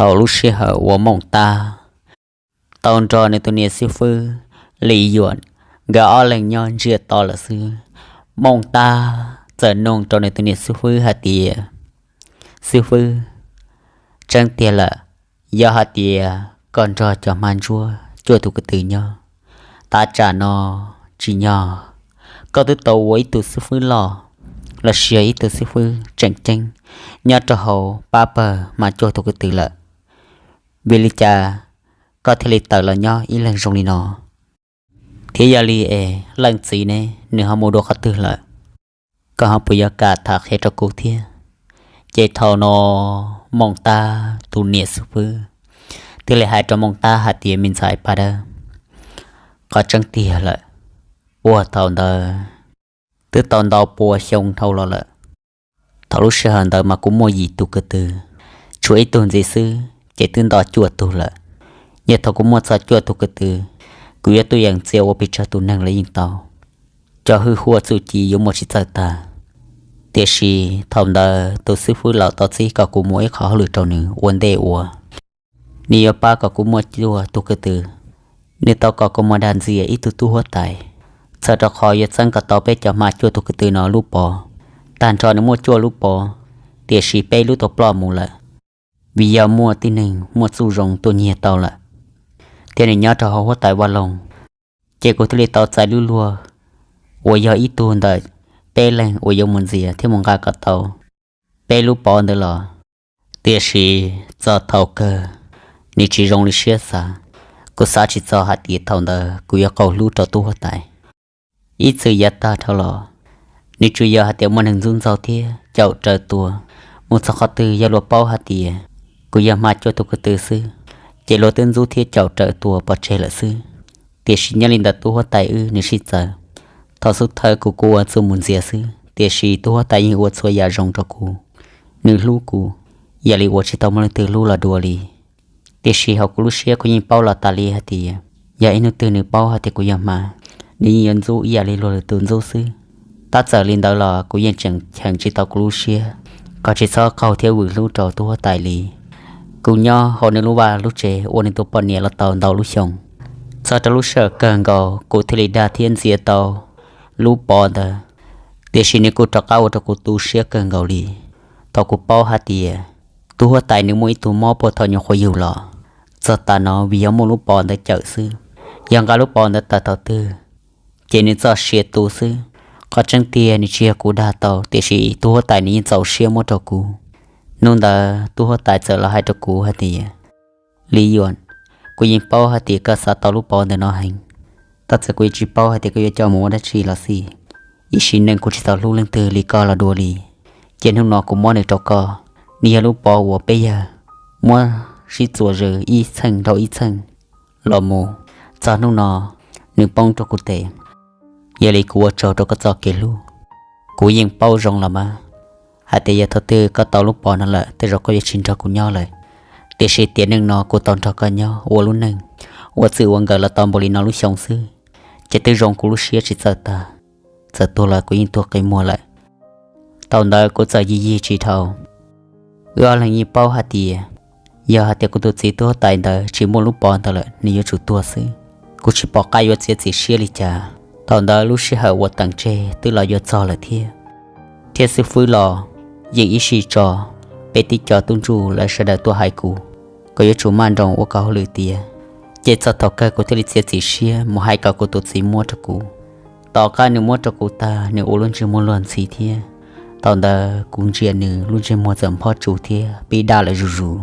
Thaum lub sij hawm uas Mooj Tab tau nrog nws tus niam xib fwb Li Yuam nkawd ob leeg nyob ntsiag to lawm xwb, Mooj Tab txawm nug rau nws tus niam xib fwb hais tias, Xib fwb, tseeb tiag lawm, yog hais tias koj nrog cov hmab ntsuab cuaj tus kwv tw nyob, tab tsam no tsim nyog koj twb tau ua ib tug xib fwb loj los sis yog ib tug xib fwb tseem ceeb nyob rau hauv pab pawg hmab cuaj tus kwv tw lawm, vim li cas koj thiaj li tawm los nyob ib leeg zoo li no? Thiab yog li es leej txiv ne, nws ho mus dua qhov twg lawm? Koj ho puas yuav kam tham qhia rau kuv thiab? Ces thaum no Mooj Tab tus niam xib fwb thiaj li hais rau Mooj Tab hais tias, Me ntxhais Paj Dawb, qhov tseeb tiag lawm, puag thaum ntawd twb tau ntau pua xyoo dhau los lawm. Thaum lub sij hawm ntawd mas kuv muaj yim tus kwv tw, tshuav ib tug ntxiv xwb ces twb nto cuaj tug lawm. Yog thaum kuv muaj txog cuaj tug kwv tw, kuv yuav tuaj yeem txia ua pes tsawg tus neeg los yeej tau. Cov hwj huaj txuj ci yuav muaj tsis txawj tag. Tiam sis thaum ntawd tus xib fwb laus tau txib kom kuv muaj ib qho hauj lwm rau nws ua ntej uas nws yuav pab kom kuv muaj cuaj tus kwv tw. Nws tau kom kuv mus dag ntxias ib tug tub huab tais, txhawm rau qhov yuav txeeb kom tau peb cov hmab cuaj tus kwv tw no lub pov. Tag nrho nws muaj cuaj lub pov, tiam sis peb lub tau ploj mus lawm, vim yog muaj tib neeg muaj txuj zoo tuaj nyiag tau lawm, thiab nws nyob rau hauv huab tais vaj loog. Ces kuv thiaj li tau txais lub luag uas yog ib tug ntawm peb leeg uas yuav mus ntxias thiab mus nqa kom tau peb lub pov ntawd los. Tiam sis txog thaum kawg, nws tsis zoo li siab xav. Kuv xav tsis txog hais tias thaum ntawd kuv yuav qaug hlub rau tub huab tais. Ib txwm yav tag dhau los, nws tsuas yog hais tias muaj neeg ntxub ntxaug thiab caum raws tua. Mus txog qhov twg yog luag paub hais tias kuv yog hmab cuaj tus kwv tw xwb, ces luag twb ntxub thiab caum raws tua pov tseg lawm xwb. Tiam sis nyob li ntawd tub huab tais wb nws sib txawv. Thaum xub thawj kuv kuj ua txuj mus ntxias xwb, tiam sis tub huab tais yeej ua txhua yam zoo rau kuv. Nws hlub kuv ib yam li uas tsis tau muaj leej twg hlub los dua li. Tiam sis hauv kuv lub siab kuv yeej paub los tas li hais tias yog ib hnub twg nws paub hais tias kuv yog hmab, nws yeej yuav ntxub ib yam li luag lwm tus ntxub xwb. Tab txawm li ntawd los kuv yeej tseem cheem tsis tau kuv lub siab kom tsis txhob qaug thiab vwm hlub rau tub huab tais li. Kuv nyob hauv nws lub vaj lub tsev ua nws tus poj niam los tau ntau lub xyoo. Txog rau lub sij hawm kawg nkaus kuv thiaj li dag thiab ntxias tau lub pov ntawd, tiam sis nws kuj rov qab ua rau kuv tu siab kawg nkaus li. Thaum kuv paub hais tias tub huab tais nws muaj ib tug mob puag thaum nyuam qhuav yug los, txog tav no vim yog muaj lub pov ntawd cawm xwb, yog nqa lub pov ntawd tawm thaum twg, ces nws txoj sia tu xwb. Qhov tseeb tiag nws tsis yog kuv dag tau, tiam sis tub huab tais nws yeej txaus siab muab rau kuv. Hnub ntawd tub huab tais txawm los hais rau kuv hais tias, Li Yuam, kuv yeej paub hais tias koj xav tau lub pov ntawm no heev, tab txawm kuv yeej tsis paub hais tias koj yuav coj mus ua dab tsi los xij. Ib sim neej kuv tsis tau hlub leej twg li koj los dua li, ces hnub no kuv muab nws rau koj. Nws yog lub pov uas peb yawg muab sib txuas zws ib txheej dhau ib txheej los mus, txog hnub no nws poob rau kuv tes. Yog li kuv ua tsaug rau koj txoj kev hlub. Kuv yeej paub zoo los mas hais tias yog thaum twg koj tau lub pov no lawm tej zaum koj yuav tsis nrog kuv nyob lawm, tiam sis tiam neej no kuv tau nrog koj nyob ua lub neej, ua txwj ua nkawm los tau npaum li no lub xyoo xwb, ces twb zoo kuv lub siab tsis txawj tag. Txawm tuag los kuv yeej tuag qi muag lawm. Thaum ntawd kuv txawm yig yig tsis dhau. Wb ob leeg yeej paub hais tias yog hais tias kuv tus txiv tub huab tais ntawd tsis muaj lub pov ntawd lawm nws yuav tsum tuag xwb. Kuv tsis pom qab yuav txiav txim siab li cas. Thaum ntawd lub sij hawm uas teem tseg twb los yuav txog lawm thiab, thiab xib fwb los yeej ib sij tso peb tib co tub ntsuj lawv sawv daws tuaj hais kuv kom yuav tsum maj nroos ua kom hauj lwm tiav. Ces txog thaum kawg kuv thiaj li txiav txim siab mus hais kom kuv tus txiv muab rau kuv. Tom qab nws muab rau kuv tag nws ua lub ntsej muag luag ntxhi thiab. Thaum ntawd kuv ntsia nws lub ntsej muag txawm nphob tsu thiab pib daj lawm zuj zus.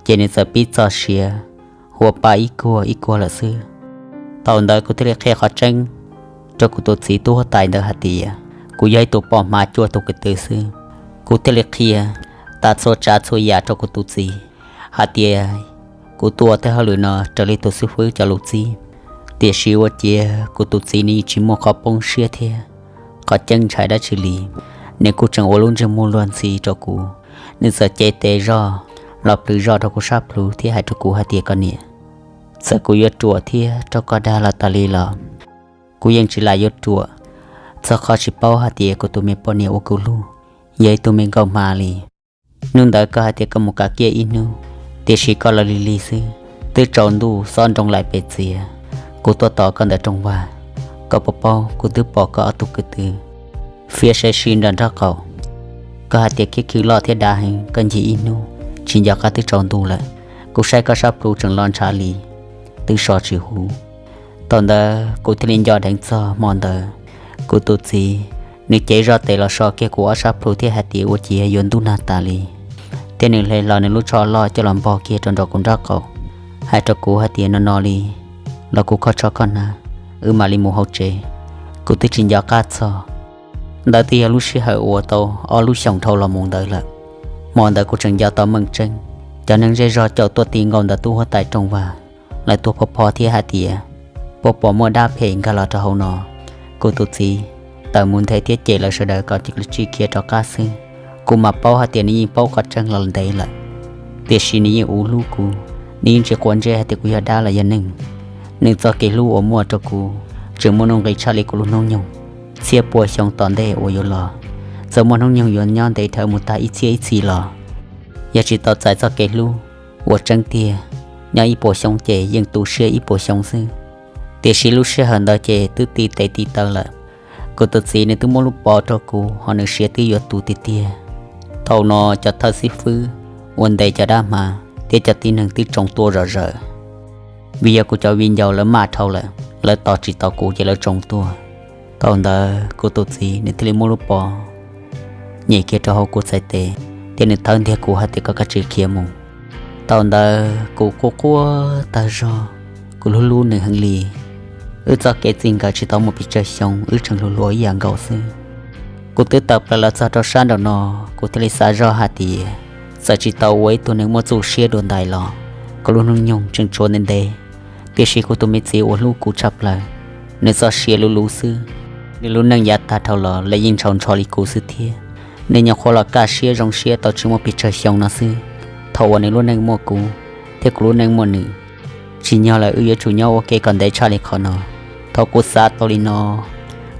Ces nws txawm pib txoj sia hua pa ib kuag ib kuag lawm xwb. Thaum ntawd kuv thiaj li qhia qhov tseeb rau kuv tus txiv tub huab tais ntawd hais tias kuv yog ib tug poj hmab cuaj tus kwv tw xwb. Kuv thiaj li qhia tas txhua tsav txhua yam rau kuv tus txiv hais tias kuv tuaj ua tej hauj lwm no raws li tus xib fwb cov lus txib. Tiam sis ua ciav kuv tus txiv nws yeej tsis muaj qhov poob siab thiab qhov ceeb ntshai dab tsi li. Nws kuj tseem ua lub ntsej muag luag ntxhi rau kuv. Nws txawm cev tes zog los plhws zog rau kuv sab plhu thiab hais rau kuv hais tias, Koj niam, txawm kuv yuav ruam thiab raug koj dag los tas li los kuv yeej tsis lam yuav ruam txog qhov tsis paub hais tias kuv tus me poj niam uas kuv hlub yog ib tug me nkauj hma li. Hnub ntawd koj hais tias koj mus kav kiab ib hnub, tiam sis koj los lig lig xwb. Twb tsaus ntuj xob nroo laim pes txias, kuv tuaj tos koj ntawm rooj vag, koj puas paub kuv twb pom koj ob tug kwv tw fiab saib sib nram nraub qaum. Koj hais tias kiab khw loj thiab dav heev, koj ncig ib hnub tsis nco qab twb tsaus ntuj lawm. Kuv saib koj sab plhu tseem lo ntshav li, twb so tsis huv. Thaum ntawd kuv thiaj li nco dheev txog hmo ntawd, kuv tus txiv nws cev zoj tes los so kiag kuv ob sab plhu thiab hais tias ua ciav yuav ntub nag tas li, thiab nws hle hlo nws lub tsho loj coj los npog kiag rau nraum kuv nraub qaum, hais rau kuv hais tias no no li los kuv koj tsho koj nag, wb mam li mus hauv tsev. Kuv twb tsis nco qab txog. Ntawd twb yog lub sij hawm uas tau ob lub xyoos dhau los mus ntawd lawm. Hmo ntawd kuv tseem nco tau meej tseeb, cov neeg zej zog caum tuaj ti nkaus ntawm tub huab tais rooj vag, lawv tuaj phov pho thiab hais tias puas pom muaj dab phem nkag los rau hauv no. Kuv tus txiv tawm mus nthe thiab cem lawv sawv daws kom cia li khiav rov qab xwb. Kuv mam paub hais tias nws yeej paub qhov tseeb los ntev lawm, tiam sis nws yeej ua hlub kuv, nws yeej tsis quav ntsej hais tias kuv yog dab los yog neeg. Nws txoj kev hlub uas muaj rau kuv tseem muaj nuj nqis tshaj li kuv lub hnub nyoog. Txhiab pua xyoo tom ntej uas yuav los, txawm muaj hnub nyoog yuav nyob ntev dhawv mus tag ib txhiab ib txhis los, yog tsis tau txais txoj kev hlub uas tseeb tiag, nyob ib puas xyoo ces yeej tu siab ib puas xyoo xwb. Tiam sis lub sij hawm ntawd ces twb ti tes ti taw lawm. Kuv tus txiv nws twb muab lub pov rau kuv, ho nws siav twb yuav tu tiag tiag. Thaum no cov thawj xib fwb uas ntes cov dab hma thiab cov tib neeg twb tsoo tuaj zom zaws, vim yog kuv cov viv ncaus lawv maj dhau lawm, lawv tos tsis tau kuv ces lawv tsoo tuaj. Thaum ntawd kuv tus txiv nws thiaj li muab lub pov nyem kiag rau hauv kuv txhais tes, thiab nws thawb ntiag kuv hais tias kom kav tsij khiav mus. Thaum ntawd kuv quaj quaj tag zog, kuv hlub hlub nws heev li. Wb txoj kev txij nkawm tsis tau muaj pes tsawg xyoo, wb tseem hluas hluas ib yam nkaus xwb. Kuv twb tawm plaws los txog rau sab nraum no, kuv thiaj li xav zoj hais tias txawm tsis tau ua ib tug neeg muaj txuj siab dua ntais los kuv lub hnub nyoog tseem tshuav ntev ntev. Tiam sis kuv tus me txiv uas hlub kuv tshaj plaws, nws txoj sia luv luv xwb. Nws lub neej yav tag dhau los lawv yeej ntshaus ntsho li kuv xwb thiab. Nws nyuam qhuav los kaj siab zoo siab tau tsis muaj pes tsawg xyoo no xwb, thaum uas nws lub neej muaj kuv, thiab kuv lub neej muaj nws. Tsim nyog lawm wb yuav tsum nyob ua ke kom ntev tshaj li qhov no. Thaum kuv xav tau li no,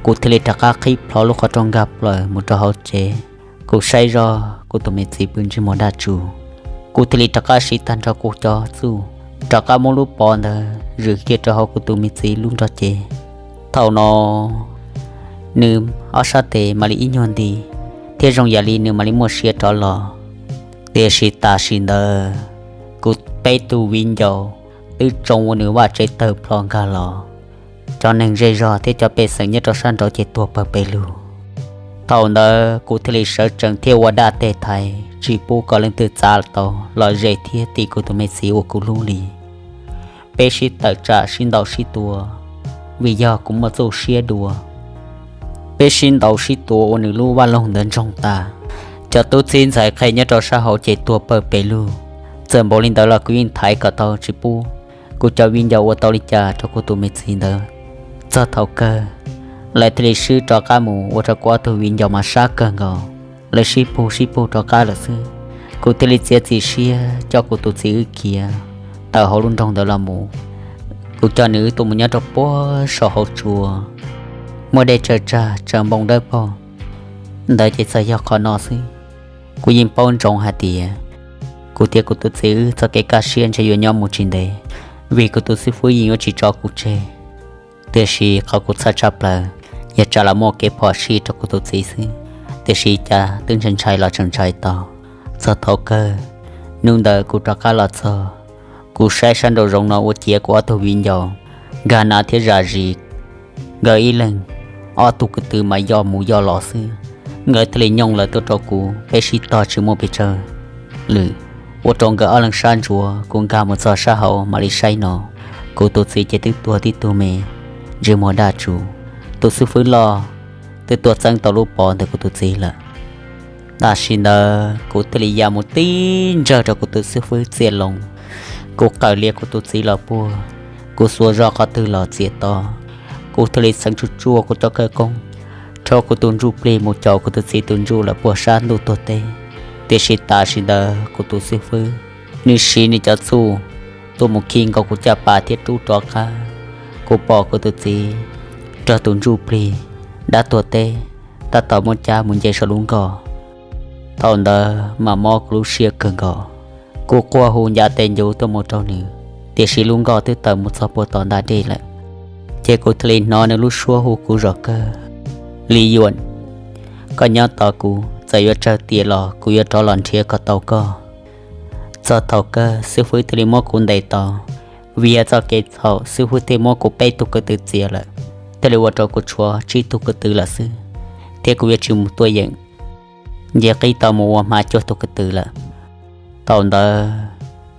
kuv thiaj li rov qab qhib plho lub qhov rooj nkag plaws mus rau hauv tsev. Kuv saib zoj kuv tus me txiv pw ntsej muag daj tsuag, kuv thiaj li rov qab siv tag nrho kuv cov txuj, rov qab muab lub pov ntawd zwm kiag rau hauv kuv tus me txiv lub nrog cev. Thaum no nws ob sab tes mam li ib nyuag nti, thiab zoo yam li nws mam li muaj siab rov los. Tiam sis tam sim ntawd, kuv peb tug viv ncaus twb tsoo ua nws vaj tsev tawg plho nkag los. Cov neeg zej zog thiab cov pej xeem nyob rau sab nraud ces tuag pawg pes lug. Thaum ntawd kuv thiaj li sawv tsees thiab ua daj teg thaiv tsis pub kom leej twg txav tau los ze thiab tim kuv tus me txiv uas kuv hlub li. Peb sib tawm tsam sib ntaus sib tua, vim yog kuv muaj txuj siab dua. Peb sib ntaus sib tua ua nws lub vaj loog ntawd ntsoog tas. Cov tub txib ntxhais qhe nyob rau sab hauv ces tuag pawg pes lug. Txawm npaum li ntawd los kuv yeej thaiv kom tau tsis pub kuv cov viv ncaus ua tau li cas rau kuv tus me txiv ntawd. Txog thaum kawg, lawv thiaj li swb rov qab mus ua rau kuv ob tug viv ncaus mas sab kawg nkaus. Lawv sib pug sib pug rov qab lawm xwb. Kuv thiaj li txiav txim siab coj kuv tus txiv wb khiav tawm hauv lub nroog ntawd los mus. Kuv coj nws wb tuaj mus nyob rau puag saum hauv tsua, muaj dej tsaws tsag tsaws npoo dawb paug. Ntawd ces txawm yog qhov no xwb. Kuv yeej paub ntsoov hais tias kuv thiab kuv tus txiv wb txoj kev kaj siab ntshe yuav nyob mus tsis ntev, vim kuv tus xib fwb yeej yuav tsis tso kuv tseg. Tiam sis qhov kuv txhawj tshaj plaws yog tsam los muaj kev phom sij rau kuv tus txiv xwb. Tiam sis cas twb ntshai ntshai los tseem ntshai tau. Txog thaum kawg, hnub ntawd kuv rov qab los txog, kuv saib sab nraum zoov no ua ciav kuv ob tug viv ncaus nkag nav thiab zam zis. Nkawd ib leeg ob tug kwv tw mas yoj mus yoj los xwb. Nkawd thiaj li nyooj lawv tuaj rau kuv, peb sib tog tsis muaj pes tsawg lwm, ua rau nkawd ob leeg sab ntsuav. Kuv nkag mus txog sab hauv mam li saib no, kuv tus txiv ces twb tuag tib tug me ntsej muag daj tsuag. Tus xib fwb loj twb tuaj txeeb tau lub pov ntawm kuv tus txiv lawm. Tam sim ntawd kuv thiaj li ya mus tib ntsawg rau kuv tus xib fwb txiaj loos. Kuv qawm lias kuv tus txiv los puag, kuv xuas zog qhov twg los txias to. Kuv thiaj li txheev tsuj tsuaj kuv cov khawv koob, rho kuv tus ntsuj plig mus caum kuv tus txiv tus ntsuj lawm puag sab ntuj tuag teb. Tiam sis tam sim ntawd kuv tus xib fwb, nws siv nws cov txuj tuaj mus khi nkaus kuv caj pas thiab rub rov qab. Kuv pom kuv tus txiv nrog tus ntsuj plig dab tuag teb tab tom muab cab mus nce saum lub nkoj. Thaum ntawd mas mob kuv lub siab kawg nkaus. Kuv quaj hu ncav tes ncuv tuaj mus rau nws, tiam sis lub nkoj twb tawm mus txog puag tom ntag dej lawm. Ces kuv thiaj li hnov nws lub suab hu kuv zom kawg, Li Yuam, koj nyob tos kuv, txawm yuav tsawg tiam los kuv yuav rov los nrhiav kom tau koj. Txog thaum kawg xib fwb thiaj li muab kuv ntes tau, vim yog txoj kev txhaum xib fwb thiaj muab kuv peb tug kwv tw txiav lawm, thiaj li ua rau kuv tshuav tsib tug kwv tw lawm xwb, thiab kuv yuav tsis mus tuaj yeem, nce qib tau mus ua hma cuaj tug kwv tw lawm. Thaum ntawd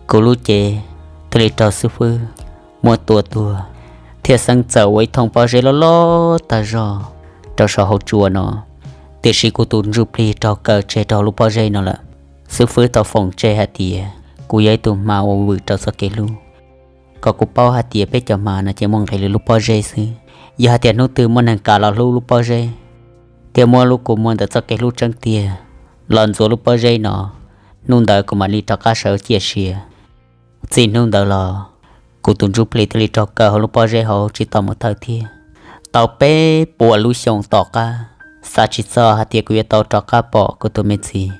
kuv lub cev thiaj li raug xib fwb muab tua tuag, thiab xeeb txawm ua ib thooj pob zeb loj loj tag zog rau saum hauv tsua no, tiam sis kuv tus ntsuj plig raug kaw tseg rau hauv lub pob zeb no lawm. Xib fwb tau foom tseg hais tias kuv yog ib tug hma uas vwm rau txoj kev hlub, kom kuv paub hais tias peb cov hma no ces muaj nqis li lub pob zeb xwb. Yog hais tias hnub twg muaj neeg kam los hlub lub pob zeb, thiab muab lub kua muag ntawm txoj kev hlub tseeb tiag los ntxuav lub pob zeb no, hnub ntawd kuv mam li rov qab sawv ciaj sia. Txij hnub ntawd los, kuv tus ntsuj plig thiaj li raug kaw hauv lub pob zeb hauv tsis tau mus thawj thiab. Tau peb puas lub xyoo tom qab, xav tsis txog hais tias kuv yuav tau rov qab pom kuv tus me txiv.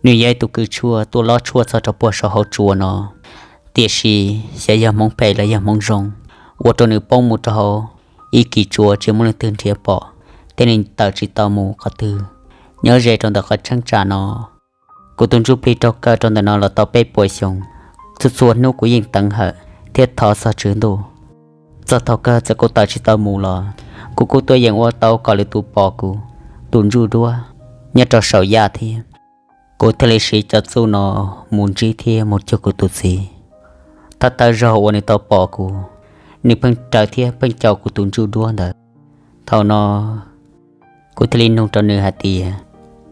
Nws yog ib tug kws tshuaj tuaj lob tshuaj txog rau puag saum hauv tsua no, tiam sis xyov yog hmoov phem los yog hmoov zoo, ua rau nws poob mus rau hauv ib kis tsua tsis muaj leej twg nrhiav pom, thiab nws tawm tsis tau mus qhov twg. Nyob ze rau ntawm qhov cheeb tsam no, kuv tus ntsuj plig raug kaw rau ntawm no los tau peb puas xyoo. Txhua txhua hnub kuv yeej teev hawm thiab thov txog Tswv Ntuj. Txog thaum kawg txawm kuv tawm tsis tau mus los, kuv kuj tuaj yeem ua tau kom lwm tus pom kuv tus ntsuj duab nyob rau saum yaj thiab. Kuv thiaj li siv cov txuj no mus ntsib thiab mus cuag kuv tus txiv. Thawj thawj zaug uas nws tau pom kuv, nws pheej raws thiab pheej caum kuv tus ntsuj duab ntawd. Thaum no kuv thiaj li nug rau nws hais tias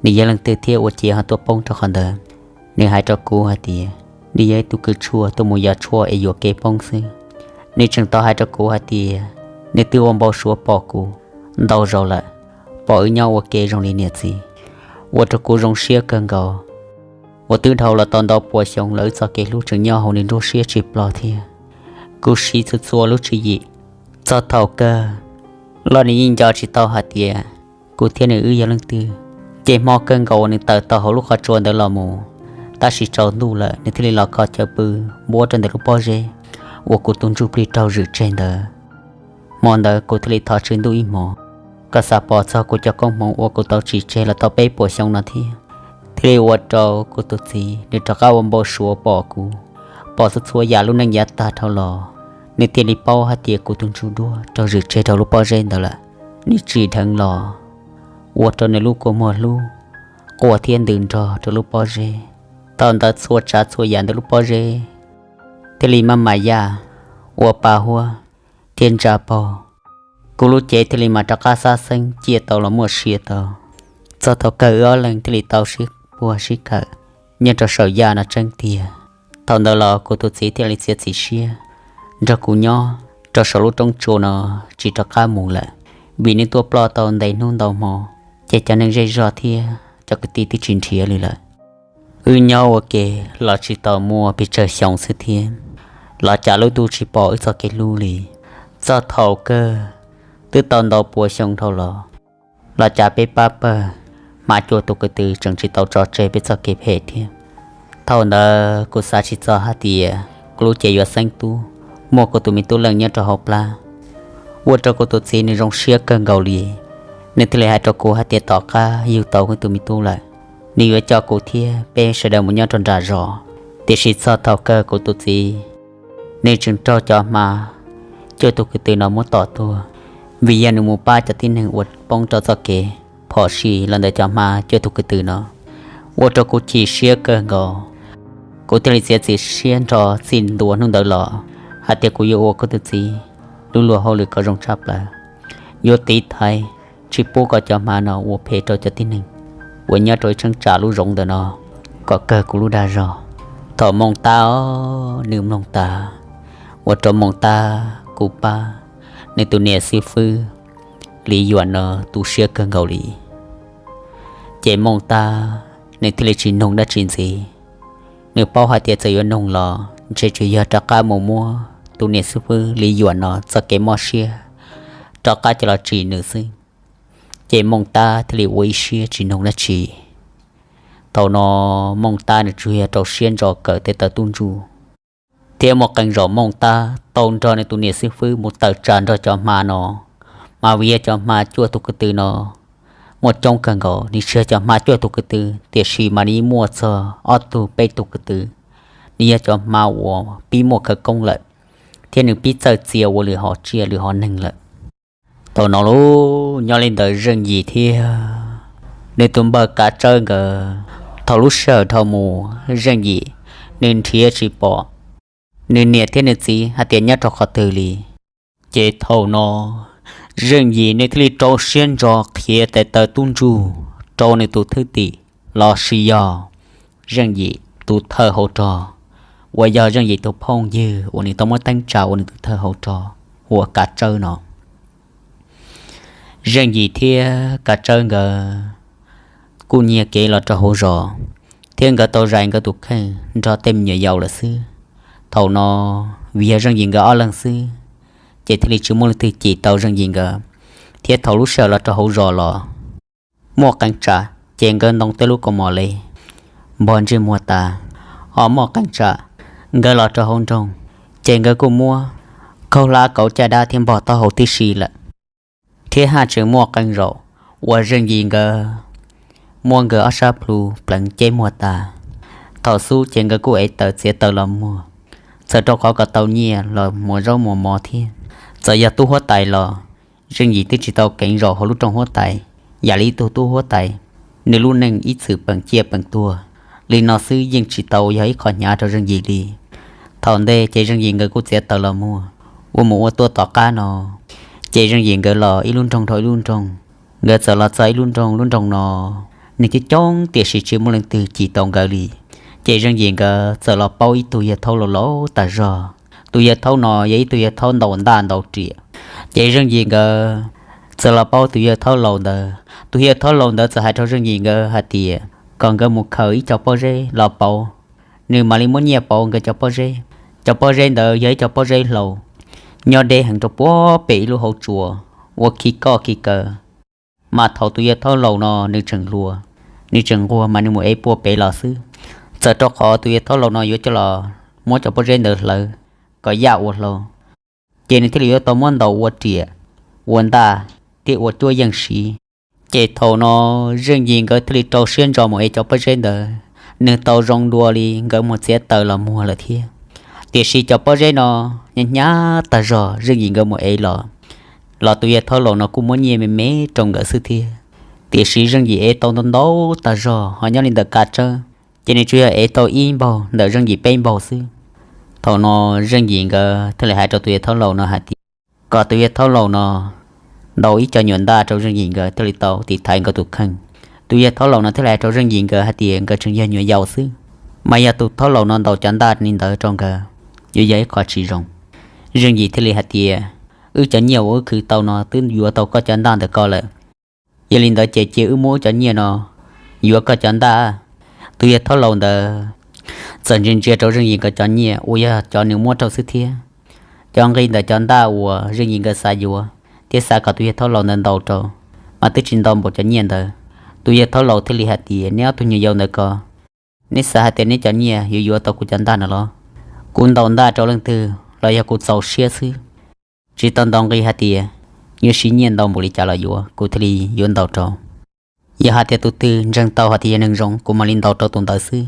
nws yog leej twg thiab ua cas ho tuaj poob rau qhov ntawd. Nws hais rau kuv hais tias nws yog ib tug kws tshuaj tuaj mus yos tshuaj es yuam kev poob xwb. Nws tseem tau hais rau kuv hais tias nws twb ua npau suav pom kuv ntau zaus lawm, pom wb nyob ua ke zoo li niam txiv, ua rau kuv zoo siab kawg nkaus. Uas twb dhau los tau ntau puas xyoo lawm wb txoj kev hlub tseem nyob hauv nws nruab siab tsis ploj thiab. Kuv siv txhua txhua lub tswv yim, txog thaum kawg los nws yeej nco tsis tau hais tias kuv thiab nws wb yog leej twg. Ces hmo kawg nkaus uas nws tawm tau hauv lub qhov tsua ntawd los mus, tab sis tsaus ntuj lawm nws thiaj li los kho chaw pw npuab rau ntawm lub pob zeb uas kuv tus ntsuj plig raug zwm tseg ntawd. Hmo ntawd kuv thiaj li thov Tswv Ntuj ib hmos, kom xam pom txog kuv cov koob hmoov uas kuv tau tsim tseg los tau peb puas xyoo no thiab. Thiaj li ua rau kuv tus txiv nws rov qab ua npau suav pom kuv, pom txhua txhua yam lub neej yav tag dhau los, nws thiaj li paub hais tias kuv tus ntsuj duab raug zwm tseg rau lub pob zeb ntawd lawm. Nws tsim dheev los, ua rau nws lub kua muag hlub, quaj thiab ntws nrog rau lub pob zeb. Thaum ntawd txhua tsav txhua yam ntawm lub pob zeb thiaj li maj mam yaj, ua pa huab thiab ntsa paug. Kuv lub cev thiaj li mam rov qab xab xeeb ciaj tau los muaj sia tau. Txog thaum kawg wb ob leeg thiaj li tau sib puag sib khawm nyob rau saum yaj no tseeb tiag. Thaum ntawd los kuv tus txiv thiaj li txiav txim siab nrog kuv nyob rau saum lub roob tsua no tsis rov qab mus lawm, vim nws tuaj ploj tau ntev hnub ntau hmo, ces cov neeg zej zog thiab cov kwv tij twb tsis nrhiav li lawm. Wb nyob ua ke los tsis tau muaj pes tsawg xyoo xwb thiab, los cas lub ntuj tsis pom wb txoj kev hlub li. Txog thaum kawg twb tau ntau puas xyoo dhau los, los cas peb pab pawg hma cuaj tus kwv tw tseem tsis tau tso tseg peb txoj kev phem thiab. Thaum ntawd kuv xav tsis txog hais tias kuv lub cev yuav xeeb tub, muaj kuv tus me tub leej nyob rau hauv plab, ua rau kuv tus txiv nws zoo siab kawg nkaus li. Nws thiaj li hais rau kuv hais tias tom qab yug tau kuv tus me tub lawm, nws yuav coj kuv thiab peb sawv daws mus nyob rau nram zos. Tiam sis txog thaum kawg kuv tus txiv, nws tseem raug cov hma cuaj tus kwv tw no muab tom tuag, vim yog nws mus pab cov tib neeg uas poob rau txoj kev phom sij los ntawm cov hma cuaj tus kwv tw no, ua rau kuv chim siab kawg nkaus. Kuv thiaj li txiav txim siab nrho txij ntua hnub ntawd los hais tias kuv yuav ua kuv tus txiv lub luag hauj lwm kom zoo tshaj plaws, yuav tiv thaiv tsis pub kom cov hma no ua phem rau cov tib neeg uas nyob rau ib cheeb tsam lub zoov ntawm no kom kawg kuv lub dag zog. Thaum Mooj Tab nws mloog tas, ua rau Mooj Tab kuv pab nws tus niam xib fwb Li Yuam no tu siab kawg nkaus li. Ces Mooj Tab nws thiaj li tsis nug dab tsi ntxiv. Nws paub hais tias txawm yuav nug los ntshe tsuas yog rov qab mus muab tus niam xib fwb Li Yuam no txoj kev mob siab rov qab coj los tsim nws xwb. Ces Mooj Tab thiaj li ua ib siab tsis nug dab tsi. Thaum no Mooj Tab nws tsuas yog rau siab ntso kawm tes taw tub ntsuj thiab muaj qee zaum Mooj Tab tau nrog nws tus niam xib fwb mus tawm tsam nrog cov hma no, mas vim yog cov hma cuaj tug ko tw no muaj coob kawg nkaus, nws tsis yog cov hma cuaj tug ko tw tiam sis mas nws muaj txog ob tug peb tug ko tw, nws yog cov hma uas pib muaj khawv koob lawm, thiab nws pib txawj txia ua lwm hom tsiaj lwm hom neeg lawm. Thaum no los nyob li ntawd Zeej Yim thiab nws tus npawg Kav Tsawb nkawd, thaum lub sij hawm dhau mus Zeej Yim nws nrhiav tsis pom nws niam thiab nws txiv hais tias nyob rau qhov twg li. Ces thaum no Zeej Yim nws thiaj li rau siab ntso qhia tes taw tub ntsuj rau nws tus thwj tim los sis yog Zeej Yim tus thawj hauv rog, uas yog Zeej Yim tus phooj ywg uas nws tau muab teeb tsa ua nws tus thawj hauv rog, uas Kav Tsawb no. Zeej Yim thiab Kav Tsawb nkawd kuj nyiag kev los rau hauv zos, thiab nkawd tau zais nkawd tus kheej nrog tej me nyuam yaus lawm xwb. Thaum no vim yog Zeej Yim nkawd ob leeg xwb, ces thiaj li tsis muaj leej twg cim tau Zeej Yim nkawd, thiab thaum lub sij hawm los rau hauv zos los muaj qee tsam ces nkawd ntoo tej lub kaus mom li npog ntsej muag tas, ho muaj qee tsam nkawd los rau hauv nroog ces nkawd kuj muab khaub hlab kauv caj dab thiab npog taub hau tib si lawm. Thiab haj tseem muaj qee zaum uas Zeej Yim nkawd muab nkawd ob sab plhu pleev ceb muag tas, thaum xub ces nkawd kuj ev taws txiav taws los muag, txawm rau qhov kom tau nyiaj los muas zaub muas mov thiab. Txawm yog tub huab tais los Zeej Yim twb tsis tau keev zaum hauv lub rooj huab tais, yam li ib tug tub huab tais, nws lub neej ib txwm peem ciaj peem tuag li no xwb yeej tsis tau yog ib qho hnyav rau Zeej Yim li. Thaum ntej ces Zeej Yim nkawd kuj txiav taws los muag, ua mus ua tuaj tom qab no, ces Zeej Yim nkawd los ib lub nroog dhau ib lub nroog, nkawd txawm los txog ib lub nroog, lub nroog no neeg coob coob tiam sis tsis muaj leej twg cim tau nkawd li. Ces Zeej Yim nkawd txawm los paub ib tug yawg thaub laus laus tas zog. Tus yawg thaub no yog ib tug yawg thaub ntaus ntaj ntaus riam. Ces Zeej Yim nkawd txawm los paub tus yawg thaub laus ntawd. Tus yawg thaub laus ntawd txawm hais rau Zeej Yim nkawd hais tias kom nkawd mus khaws ib co pob zeb los pauv, nws mam li muab nyiaj pauv nkawd cov pob zeb. Cov pob zeb ntawd yog ib co pob zeb hlau, nyob deb heev rau puag pem ib lub hauv tsua, ua khi koj khi kaw. Mas thaum tus yawg thaub laus no nws tseem hluas, nws tseem nquag mas nws mus ev puag pem los xwb. Txawm rau qhov tus yawg thaub laus no yuav coj los muab cov pob zeb ntawd hlawv kom yaj ua hlau, ces nws thiaj li yuav tau muab ntaus ua riam, ua ntaj, thiab ua cuab yeej siv. Ces thaum no Zeej Yim nkawd thiaj li rau siab ntso mus ev cov pob zeb ntawd, nws tau zoo dua li nkawd mus txiav taws los muag lawm thiab. Tiam sis cov pob zeb no hnyav hnyav tag zog, Zeej Yim nkawd mus ev los, los tus yawg thaub laus no kuj muab nyiaj me me rau nkawd xwb thiab. Tiam sis Zeej Yim ev tau ntau ntau tag zog, ho nyob li ntawm Kav Tsawb, ces nws tsuas yog ev tau ib npaug ntawm Zeej Yim peb npaug xwb. Thaum no Zeej Yim nkawd thiaj li hais rau tus yawg thaub laus no hais tias kom tus yawg thaub laus no ntaus ib co nyuam ntaj rau Zeej Yim nkawd thiaj li tau tiv thaiv nkawd tus kheej. Tus yawg thaub laus no thiaj li hais rau Zeej Yim nkawd hais tias nkawd tseem yog nyuam yaus xwb, mas yog tus thaub laus no ntaus cov ntaj li ntawd rau nkawd, yuav yog ib qho tsis zoo. Zeej Yim thiaj li hais tias, wb cov nyiaj uas wb khwv tau no twb yuav tau koj cov ntaj ntawm ko lawm. Yog li ntawd ces cia wb muab wb cov nyiaj no yuav koj cov ntaj. Tus yawg thaub laus ntawd txawm ntsia ntsia rau Zeej Yim nkawd cov nyiaj uas yog cov nws muab rau xwb thiab. Cov nqi ntawm cov ntaj uas Zeej Yim nkawd xav yuav thiab xav kom tus yawg thaub laus ntawd ntaus rau, mas twb tsis ntau npaum cov nyiaj ntawd. Tus yawg thaub laus thiaj li hais tias, neb ob tug nyuam yaus ntawm ko, neb xav hais tias neb cov nyiaj yuav yuav tau kuv cov ntaj no los? Kuv ntaus ntaj rau leej twg los yog kuv txaus siab xwb, tsis tau ntaus nqi hais tias yuav siv nyiaj ntau npaum li cas los yuav, kuv thiaj li yuav ntaus rau. Yog hais tias tus twg ntseeg tau hais tias yog neeg zoo, kuv mam li ntaus rau tus ntawd xwb.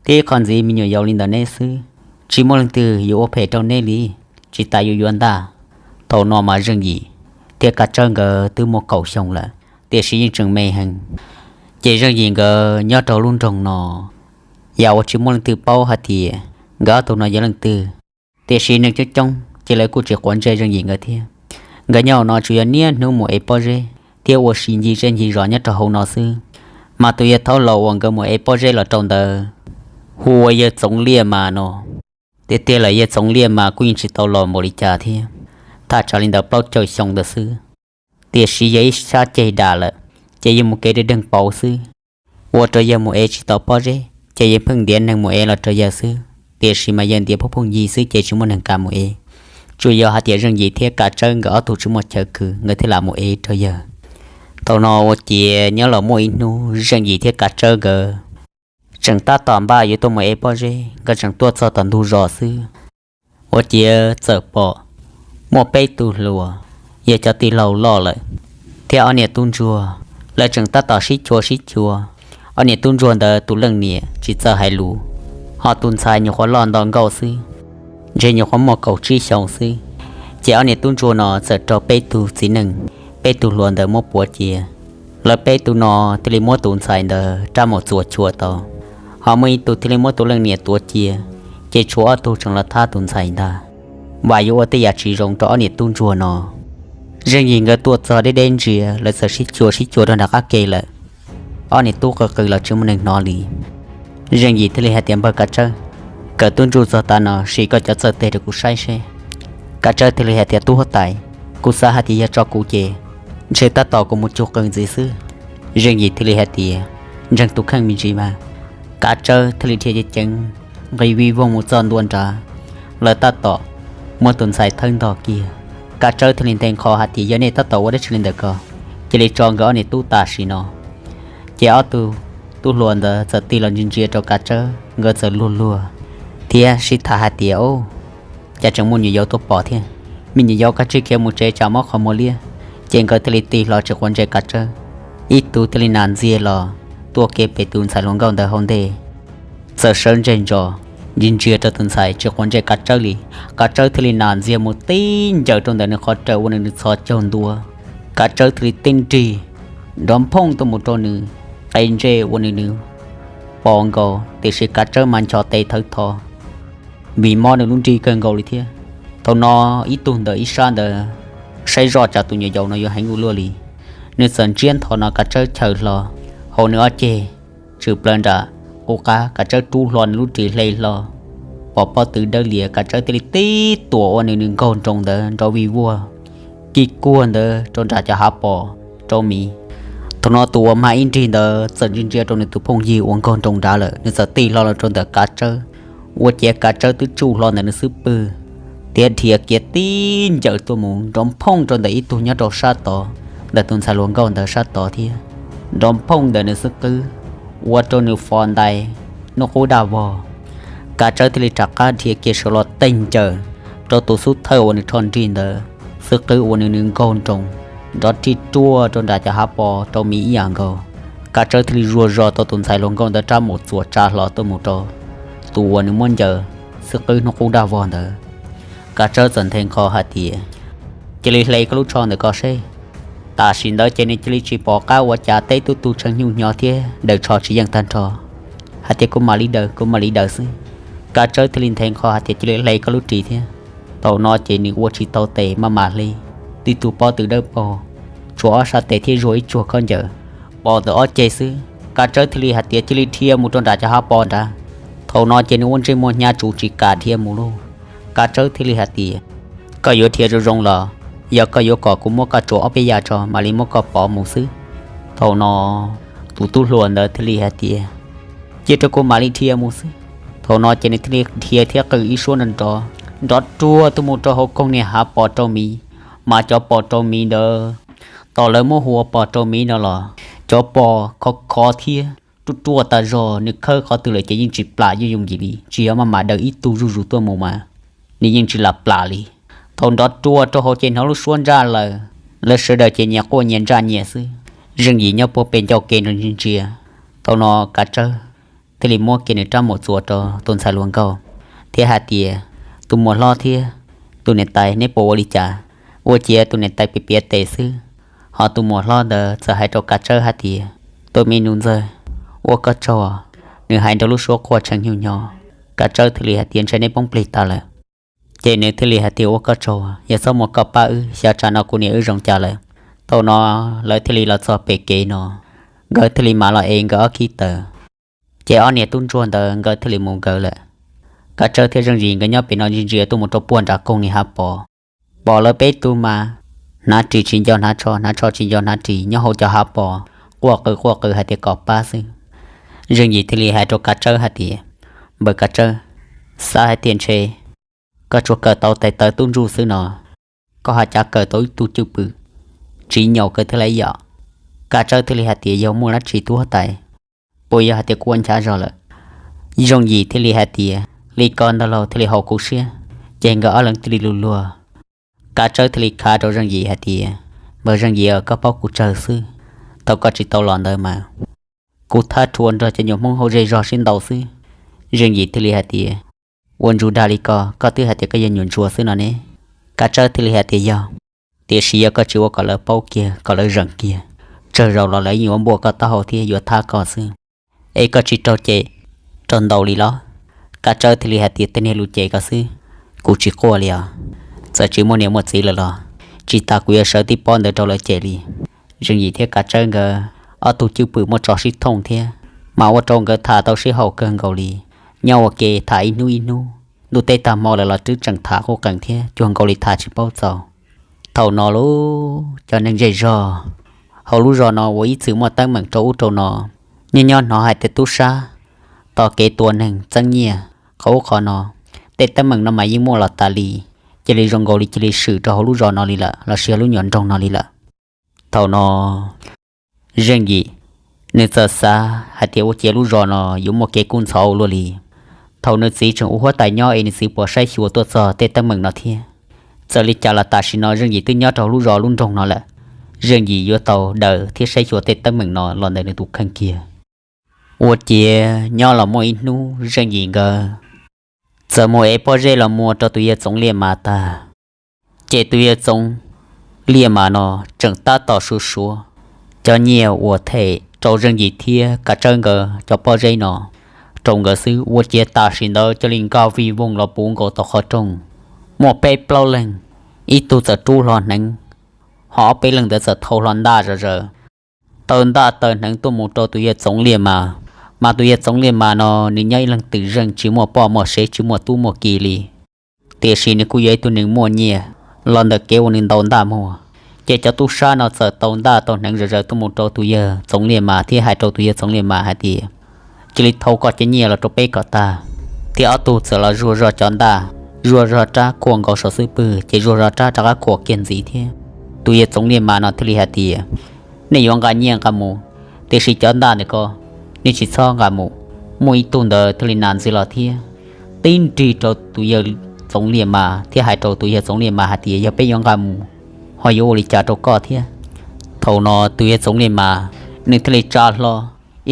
Thiab ib qho ntxiv, me nyuam yaus li ntawm neb xwb, tsis muaj leej twg yuav ua phem rau neb li, tsis tas yuav yuav ntaj. Thaum no mas Zeej Yim thiab Kav Tsawb nkawd twb muaj kaum xyoo lawm, tiam sis yeej tseem me heev. Ces Zeej Yim nkawd nyob rau lub nroog no, yam uas tsis muaj leej twg paub hais tias nkawd ob tug no yog leej twg. Tiam sis neeg coob coob ces lawv kuj tsis quav ntsej Zeej Yim nkawd thiab. Nkawd nyob hauv no tsuas yog niaj hnub mus ev pob zeb thiab ua si ncig zej ncig zos nyob rau hauv no xwb. Mas tus yawg thaub laus uas nkawd mus ev pob zeb los rau ntawd hu ua yawg Txoov Liaj Mas no. Tiag tiag lawm yawg Txoov Liaj Mas kuj yeej tsis tau laus npaum li cas thiab, thaj tsam li ntawd plaub caug xyoo ntawd xwb. Tiam sis yawg ib sab ceg dam lawm, ces yawg mus kev dawg deeg pauv xwb, ua rau yawg mus ev tsis tau pob zeb, ces yawg pheej ntiav neeg mus ev los rau yawg xwb. Tiam sis mas yawg ntiav phooj phooj ywg xwb ces tsis muaj neeg kam mus ev. Tsuas yog hais tias Zeej Yim thiab Kav Tsawb nkawd ob tug tsis muaj chaw khwv nkawd thiaj lam mus ev rau yawg. Thaum no ua ciav nyob los muaj ib hnub Zeej Yim thiab Kav Tsawb nkawd tseem tab tom npaj yuav tuaj mus ev pob zeb, nkawd tseem tuaj txog tom ntug zos xwb, ua ciav txawm pom muaj peb tug hluas yog cov tij laug loj lawm, thiab ob niam tub ntsuag lawv tseem tab tom sib chua sib chua. Ob niam tub ntsuag ntawd tus leej niam tsis txawj hais lus, ho tus ntxhais nyuam qhuav loj nto nkauj xwb, ntshe nyuam qhuav muaj kaum tsib xyoos xwb. Ces ob niam tub ntsuag no txawm raug peb tug txiv neej, peb tug hluas ntawd muab puav cia. Lawv peb tug no thiaj li muab tus ntxhais ntawd rab mus txuas chua tau, ho muaj ib tug thiaj li muab tus leej niam tuav cia, ces tshuav ob tug tseem los thab tus ntxhais ntag. Vam yuav ua tej yam tsis zoo rau ob niam tub ntsuag no. Zeej Yim nkawd tuaj txog deb deb ntsia, lawv txawm sib chua sib chua rau nram qab ke lawm. Ob niam tub qw qw los tsis muaj neeg hnov li. Zeej Yim thiaj li hais tias, Npawg Kav Tsawb, kawm tub ntsuj txog tav no, sim koj cov txawj teg rau kuv saib seb. Kav Tsawb thiaj li hais tias, Tub huab tais, kuv xav hais tias yog tso kuv ces ntshe tab tom kuv mus cug qws ntxiv xwb. Zeej Yim thiaj li hais tias, Ntseeg tus kheej me ntsis mas. Kav Tsawb thiaj li dhia ceev ceev nqis vij voog mus txog ntua nrad, lawv tab tom muab tus ntxhais thawb ntog kiag. Kav Tsawb thiaj li nthe nqho hais tias, Yog nej tab tom ua dab tsi li ntawm ko, cia li tso nkawd ob niam tub tam sim no. Ces ob tug tub hluas ntawd txawm tig los ntsia ntsia rau Kav Tsawb, nkawd txawm luag luag thiab sib tham hais tias, Ub, cas tseem muaj nyuam yaus tuaj pom thiab. Me nyuam yaus kav tsij khiav mus tsev tsam mob qhov muag liab. Ces nkawd thiaj li tig hlo tsis quav ntsej Kav Tsawb. Ib tug thiaj li nas ntxiag los tuaj kiag pem tus ntxhais hluas nkauj ntawd hauv ntej, txawm sawv ntseg ntsos ntsia ntsia rau tus ntxhais tsis quav ntsej Kav Tsawb li. Kav Tsawb thiaj li nas ntxiag mus tib ncaws rau ntawm nws qhov raws ua nws nws txhos caug ntua. Kav Tsawb thiaj li tib nrig nrov nphooj tuaj mus rau nws qe ntsej ua nws nws pos nkaus, tiam sis Kav Tsawb mas nchos tes thawv tho vim mob nws lub nrig kawg nkaus li thiab. Thaum no ib tug ntawm ib sab ntawd saib zoj tsam tus nyuam yaus no yuav heev ua luaj li, nws txawm ntsiab nthos no Kav Tsawb chaws hlo hauv nws ob ceg, tshwm plaws nram qub qab. Kav Tsawb rub hlo nws lub ris hle hlo, pom pob tw dawb lias, Kav Tsawb thiaj li tib tuam ua nws nws nkaug nroos ntawd nrov vij vuag kig kuag ntawd rau nram cov hav pos rau miv. Thaum no tus uas mag ib nrig ntawd txawm ntsia ntsia rau nws tus phooj ywg uas nkaug nroos nrad lawm, nws txawm tig hlo los rau ntawm Kav Tsawb, ua ciav Kav Tsawb twb tsuj hlo ntawm nws xub pwg thiab dhia kiag tib ncaws tuaj mus nrov nphooj rau ntawm ib tug nyob rau sab tod, ntawm tus ntxhais hluas nkauj ntawd sab tod thiab nrov nphooj ntawm nws xub qwb, ua rau nws fos ntais hnub qub daj vog. Kav Tsawb thiaj li rov qab dhia kiag sawv los teg ncaws rau tus xub thawj uas nws rho nrig ntawd xub qwb ua nws nws nkaug nroos nrov rij ruaj rau nram cov hav pos rau miv ib yam nkaus. Kav Tsawb thiaj li zuag zog tau tus ntxhais hluas nkauj ntawd rab mus txuas tsa hlo tuaj mus rau tus uas nws muab ncaws xub qwb hnub qub daj vog ntawd. Kav Tsawb txawm nthe nqho hais tias, Cia li hle koj lub tsho ntawm ko seb. Tam sim ntawd ces nws cia li tsis pom qab ua cas, teb tub tu tshee nyuj hnyo thiab daws tsho tsis yeej tag nrho. Hais tias, Kuv mam li daws, kuv mam li daws xwb. Kav Tsawb thiaj li nthe nqho hais tias, Cia li hle koj lub ris thiab. Thaum no ces nws ua tsis tau tes maj mam hle, tib tug pob tw dawb paug, tshuav ob sab tes thiab zuag ib tsuag khaub ncaws pom ntawm ob ceg xwb. Kav Tsawb thiaj li hais tias, Cia li dhia mus rau nram cov hav pos nrad. Thaum no ces nws ua ntsej muag hnyav tsuv tsis kam dhia mus lauj. Kav Tsawb thiaj li hais tias, Koj yuav dhia zoo zoo los yog koj yuav kom kuv muab koj tsuav ob peb yav tso mam li muab koj pov mus xwb? Thaum no tus tub hluas ntawd thiaj li hais tias, Cia rau kuv mam li dhia mus xwb. Thaum no ces nws thiaj li dhia thiab qw ib suab nrov nrov, nrov ruaj tuaj mus rau hauv koog niag hav pos rau miv, mas cov pos rau miv ntawd tos lawv muab hu ua pos rau miv no los cov pos khov khov thiab ruaj ruaj tas zog, nws khawb qhov twg lawm ces yeej tsis plam yooj yooj yim li, tsis yog maj mam daws ib tug zuj zus tuaj mus mas nws yeej tsis lam plam li. Thaum nrov ruaj rau hauv ces hnov lub suab ntsaj lawm, lawv sawv daws ces nyias quaj nyias ntsaj nyias xwb. Zeej Yim nyob puag pem ncauj ke nrog ntsia ntsia. Thaum no Kav Tsawb thiaj li muab kiag nws rab mus txuas rau tus ntxhais hluas nkauj thiab hais tias, Tus muam hlob thiab tus niam tais, neb puas ua li cas? Ua ciav tus niam tais piav piav tes xwb, ho tus muam hlob ntawd txawm hais rau Kav Tsawb hais tias, Tus me nus ntxawg, ua koj tsaug. Nws hais nrog lub suab quaj tshee nyuj hnyo. Kav Tsawb thiaj li hais tias, Ntshe neb poob plig tas lawm. Ces nws thiaj li hais tias, Ua koj tsaug, yog txhob muaj koj pab wb, xyov tsam no kuv niam wb zoo cas lawm. Thaum no lawv thiaj li los txog pem kev no, nkawd thiaj li mam los ev nkawd ob khib taws. Ces ob niam tub ntsuag ntawd nkawd thiaj li mus nkawd lawm. Kav Tsawb thiab Zeej Yim nkawd nyob pem no ntsia ntsia tuaj mus rau puag nram koog niag hav pos, pom lawv peb tug mas hnav ris tsis nco hnav tsho, hnav tsho tsis nco hnav ris nyob hauv cov hav pos, quaj qw quaj qw hais tias kom pab xwb. Zeej Yim thiaj li hais rau Kav Tsawb hais tias, Npawg Kav Tsawb, xav hais tias ntshe koj tsuas kawm tau tais taws tub ntsuj xwb no, koj ho cav kawm tau ib tug cwj pwm tsis nyaum kawg thiab lauj yom? Kav Tsawb thiaj li hais tias, Yog muaj dab tsi tub huab tais? Puas yog hais tias kuv ua nchav zog lawm? Zeej Yim thiaj li hais tias, Li ko ntag lauj, thiaj li haum kuv siab. Ces nkawd ob leeg thiaj li luag luag. Kav Tsawb thiaj li khav rau Zeej Yim hais tias, Npawg Zeej Yim, koj paub kuv tsawg xwb, thaum koj tsis tau los ntawd mas kuv thab rhuav nrog cov nyuam Hmoob hauv zej zog sib ntaus xwb. Zeej Yim thiaj li hais tias, Ua ntsuag dag li ko, koj twb hais tias koj yog nyuam ntsuag xwb no ne. Kav Tsawb thiaj li hais tias, Yog, tiam sis yog koj tsis ua kom lawv paub kiag, kom lawv zeem kiag, tsawg zaus los lawv yeej yuav npuaj koj taub hau thiab yuav thab koj xwb. Es koj tsis raug cem raug ntaus li los? Kav Tsawb thiaj li hais tias, Tej niag lus cem ko xwb, kuv tsis quaj li os. Txawm tsis muaj niam muaj txiv lawm los tsis tas kuv yuav sawv tib pob ntawd rau lawv cem li. Zeej Yim thiab Kav Tsawb nkawd ob tug cwj pwm muaj tso sib thooj thiab, mas ua rau nkawd tham tau sib haum kawg nkaus li. Nyob ua ke tham ib hnub ib hnub, ntuj teb tag hmo lawm los twb tseem tham qub qees thiab cuag nkaus li tham tsis paub txaus. Thaum no lub cov neeg zej zog hauv lub zos no uas ib txwm muaj teeb meem rau ub rau no, nyob nyob hnov hais tias tub sab tos kev tua neeg txeeb nyiaj qhov ub qhov no, tej teeb meem no mas yeej muaj los tas li, cia li zoo nkaus li cia li swm rau hauv lub zos no li lawm los sis lub nyuam nroog no li lawm. Thaum no Zeej Yim nws txawm xav hais tias ua ciav lub zos no yuav muaj kev kub ntxhov ua luaj li. Thaum nws txiv tseem ua huab tais nyob es nws txiv puas saib xyuas tuaj txog tej teeb meem no thiab. Txawm li cas los tam sim no Zeej Yim twb nyob rau hauv lub zos lub nroog no lawm, Zeej Yim yuav tau daws thiab saib xyuas tej teeb meem no los ntawm nws tus kheej kiag. Ua ciav nyob los muaj ib hnub Zeej Yim nkawd txawm mus ev pob zeb los muag rau tus yawg Txoov Liaj Mas tag, ces tus yawg Txoov Liaj Mas no tseem tab tom suav suav cov nyiaj uas them rau Zeej Yim thiab Kav Tsawb nkawd cov pob zeb no rau nkawd xwb. Ua ciav tam sim ntawd cia li nkag vij voog los puv nkaus tom qhov rooj, muaj peb plaub leeg, ib tug txawm rub hlo hneev, ho ob peb leeg ntawd txawm thau hlo ntaj zom zaws, taw ntaj taw hneev tuaj mus rau tus yawg Txoov Liaj Mas. Mas tus yawg Txoov Liaj Mas no nws nyob ib leeg twm zeej tsis muaj poj muaj sev tsis muaj tub muaj ki li, tiam sis nws kuj yog ib tug neeg muaj nyiaj los ntawm kev uas nws ntaus ntaj muag. Ces cov tub sab no txawm tau ntaj tau hneev zom zaws tuaj mus rau tus yawg Txoov Liaj Mas thiab hais rau tus yawg Txoov Liaj Mas hais tias, Cia li thau koj cov nyiaj los rau peb kom tag. Thiab ob tug txawm los zuag zog cov ntaj, zuag zog rab khuam nkaus saum xub pwg ces zuag zog rab rov qab khuam kiag ntxiv thiab. Tus yawg Txoov Liaj Mas no thiaj li hais tias, Nej yuav nqa nyiaj nqa mus, tiam sis cov ntaj ntawm ko nej tsis txhob nqa mus. Muaj ib tug ntawd thiaj li nas ntxias los thiab tib nrig rau tus yawg Txoov Liaj Mas thiab hais rau tus yawg Txoov Liaj Mas hais tias, Yog peb yuav nqa mus ho yuav ua li cas rau koj thiab? Thaum no tus yawg Txoov Liaj Mas nws thiaj li tsa hlo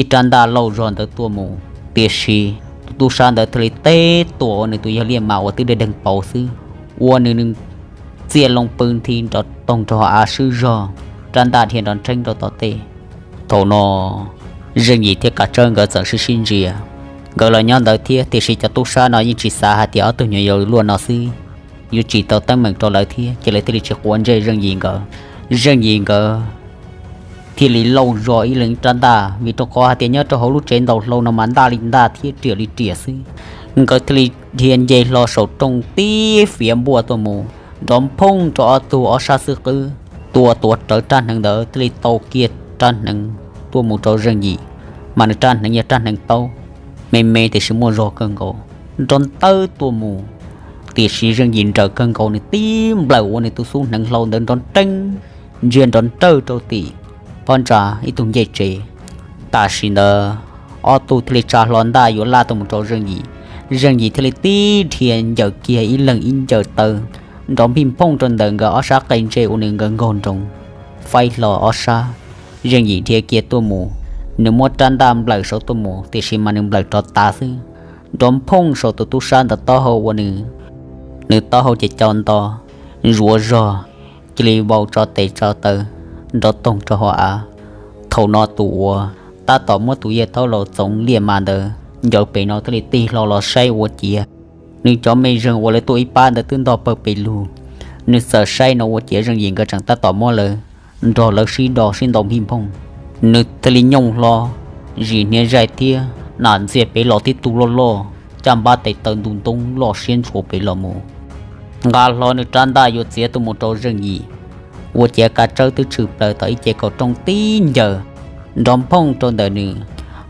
ib rab ntaj lauj zog ntawd tuaj mus, tiam sis tus tub sab ntawd thiaj li teb tuam ua nws tus yawg Liaj Mas uas twb dawb deeg pauv xwb, ua nws txiaj loo pw nthi nrov toog rau hauv av swb zog, rab ntaj dhia nrov nrheeb rau tom tej. Thaum no Zeej Yim thiab Kav Tsawb nkawd txawm sib sib ntsia. Nkawd los nyob ntawd thiab, tiam sis cov tub sab no yeej tsis xav hais tias ob tug nyuam yaus luaj no xwb yuav tsim tau teeb meem rau lawv thiab, ces lawv thiaj li tsis quav ntsej Zeej Yim nkawd. Zeej Yim nkawd thiaj li lauj zog ib leeg rab ntaj, vim rau qhov hais tias nyob rau hauv lub tsev ntaus hlau no mas ntaj li ntaj thiab riam li riam xwb. Nkawd thiaj li dhia nce hlo saum rooj tib fiav npuaj tuaj mus, nrov nphooj rau ob tug ob sab xwb qwb, tua tuav rawv rab hneev ntawd thiaj li tau kiag rab hneev tuaj mus rau Zeej Yim. Mas nws rab hneev yog rab hneev taub, me me tiam sis muaj zog kawg nkaus, nrov ntawd tuaj mus. Tiam sis Zeej Yim nrawm kawg nkaus, nws tib nplawm ua nws tus xub hneev hlau ntawd nrov nreeb, ntsia nrov nrawj rau tim phab ntsa ib tug ncej tsev. Tam sim ntawd ob tug thiaj li tsa hlo ntaj yuav laj tuaj mus rau Zeej Yim. Zeej Yim thiaj li tib dhia ncaws kiag ib leeg ib ncaws taw, nrov npij nphooj rau ntawm nkawd ob sab qe ntsej ua nws nkawd nkaug nroos, faib hlo ob sab. Zeej Yim dhia kiag tuaj mus, nws muab rab ntaj nplawm saud tuaj mus, tiam sis mas nws nplawm rov tas xwb, nrov nphooj saum tus tub sab ntawd taub hau ua nws, nws taub hau ces co nto zuav zog, cia li vau tso tes tso taw nrov toog rau hauv av. Thaum no tus uas tab tom muab tus yawg thaub laus Txoov Liaj Mas ntawd ncaws pem no thiaj li tig hlo los saib ua ciav nws cov mej zeeg uas lawv tuaj ib pab ntawd twb ntog pawg pes lug. Nws txawm saib no ua ciav Zeej Yim nkawd tseem tab tom muab lawv nrog lawv sib do sib ntaus npij nphooj. Nws thiaj li nyooj hlo zis hniav zaij thiab nas ntxiag pem los tib tug loj loj, caj npab tes taw ntu ntoob loj siab ntshua pem los mus, nqa hlo nws rab ntaj yuav txiav tuaj mus rau Zeej Yim. Ua ciav Kav Tsawb twb tshwm plaws tom ib ce kaum rooj tib ncaws nrov nphooj rau ntawm nws,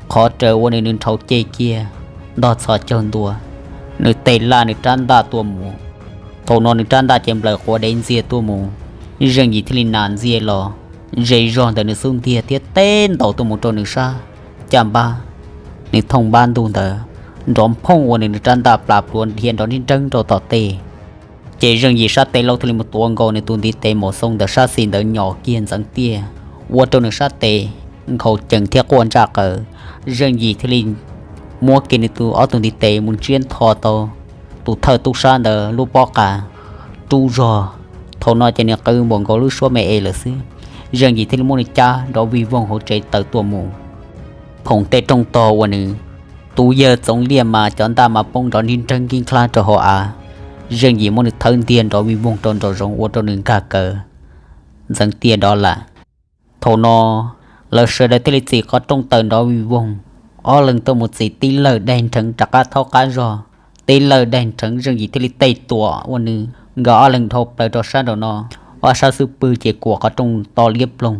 qhov raws ua nws nws nrhau ceg kiag, ntog txhos caug ntua, nws tes laj nws rab ntaj tuaj mus. Thaum no nws rab ntaj ces nplawm quav dev ntxiag tuaj mus. Zeej Yim thiaj li nas ntxiag los ze zog ntawm nws xub ntiag thiab teb ntaus tuaj mus rau nws sab caj npab, nws thooj npab ntug ntawd nrov phooj ua nws nws rab ntaj plas pluav dhia nrov nreeb nreeb rau tom tej. Ces Zeej Yim sab tes laub thiaj li mus tuav nkaus nws tus ntiv tes maum xoo ntawm sab xis ntawd nyos kiag ntxeev tiaj, ua rau nws sab tes nkhaus cees thiab quaj ntsaj qawv. Zeej Yim thiaj li muab kiag nws tus ob tug ntiv tes mus ntsiab ntho tau tus thawj tub sab ntawd lub pob qa rub zog. Thaum no ces nws qw npaum nkaus lub suab me es lawm xwb. Zeej Yim thiaj li muab nws cab nrov vij voog hauv tsev tawm tuaj mus. Phoom tej rooj tog ua nws, tus yawg Txoov Liaj mas cov ntaj mas poob nrov nreeb nreeb nkib nkhav rau hauv av. Zeej Yim muab nws thawb ntiag nrov vij voog rau nraum zoov ua rau nws nkag kawg ntxeev tiaj nrov lawm. Thaum no lawv sawv daws thiaj li txim qhov rooj tawm nrov vij voog, ob leeg tuaj mus txim tib lawj daig nrheev rov qab thaub qab zog. Tib lawj daig nrheev Zeej Yim thiaj li tej tuam ua nws, nkawd ob leeg dhau plaws rau sab nraum no, ob sab xub pwg ces kuam qhov rooj to liab ploog.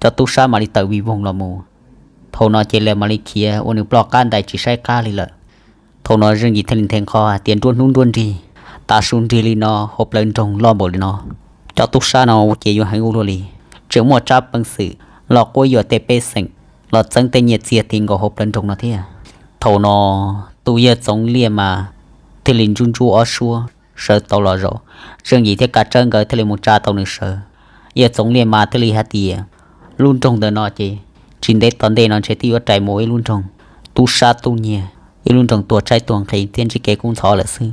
Cov tub sab mam li tawm vij voog los mus. Thaum no ces lawv mam li khiav ua nws ploj qab ntais tsis saib qab li lawm. Thaum no Zeej Yim thiaj li nthe nqho hais tias nruab hnub nruab nrig, tav su nrig li no hauv plawv nroog loj npaum li no, cov tub sab no ua ces yuav heev ua luaj li. Tseem muaj tsab peev xwm los quab yuam tej pej xeem, los txeeb tej nyiaj txiag ti nkaus hauv plawv nroog no thiab. Thaum no tus yawg Txoov Liaj mas thiaj li ntsuj ntsuj ob suab sawv tau los zaum. Zeej Yim thiab Kav Tsawb nkawd thiaj li mus tsa tau nws sawv. Yawg Txoov Liaj mas thiaj li hais tias lub nroog ntawm no ces tsis ntev tom ntej no ntshe twb yuav rais mus ib lub nroog tub sab tub nyiag, ib lub nroog tuag tshaib tuag nqhis thiab ntsib kev kub ntxhov lawm xwb.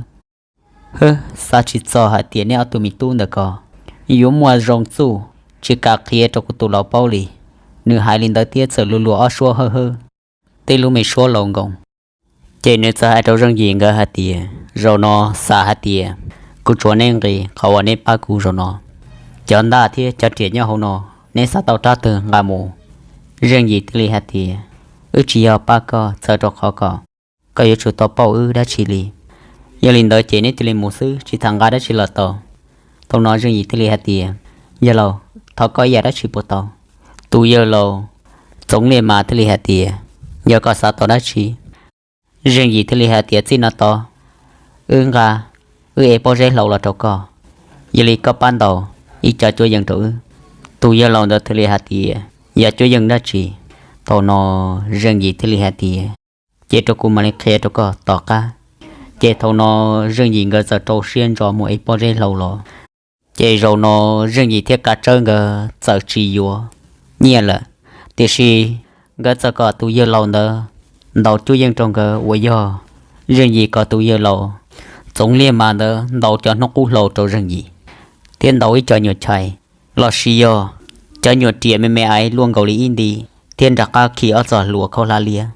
Hwb, xav tsis txog hais tias neb ob tug me tub ntawm ko yuav muaj zoo txuj tsis kam qhia rau kuv tus laus paub li. Nws hais li ntawd thiab txawm luag luag ob suab hawb hawb, tib lub me suab laus nkoos. Ces nws txawm hais rau Zeej Yim nkawd hais tias zaum no xav hais tias kuv tsuav neb nqis qhov uas neb pab kuv zaum no. Cov ntaj thiab cov riam nyob hauv no, neb xav tau rab twg nqa mus. Zeej Yim thiaj li hais tias wb tsis yog pab koj txhawm rau qhov kom koj yuav tsum tau pauj wb dab tsi li. Yog li ntawd ces neb cia li mus xwb tsis tas nqa dab tsi los tau. Thaum no Zeej Yim thiaj li hais tias yawg laus, thov koj ib yam dab tsi puas tau? Tus yawg laus Txoov Liaj mas thiaj li hais tias yog koj xav tau dab tsi? Zeej Yim thiaj li hais tias txij no tod wb nqa wb ev pob zeb hlau los rau koj, yog li koj pab ntaus ib co cuab yeej rau wb. Tus yawg laus ntawd thiaj li hais tias yog cuab yeej dab tsi? Thaum no Zeej Yim thiaj li hais tias ces rau kuv mam li qhia rau koj tom qab. Ces thaum no Zeej Yim nkawd txawm rau siab ntso mus ev pob zeb hlau los. Ces zaum no Zeej Yim thiab Kav Tsawb nkawd txawm tsis yuav nyiaj lawm, tiam sis nkawd txawm kom tus yawg laus ntawd ntaus cuab yeej rau nkawd uas yog Zeej Yim kom tus yawg laus Txoov Liaj mas ntawd ntaus cov hnub qub hlau rau Zeej Yim, thiab ntaus ib co nyuam chais los sis yog cov nyuam riam me me aiv luaj nkaus li ib nti, thiab nram qab khi ob txoj hlua khaub hlab liab.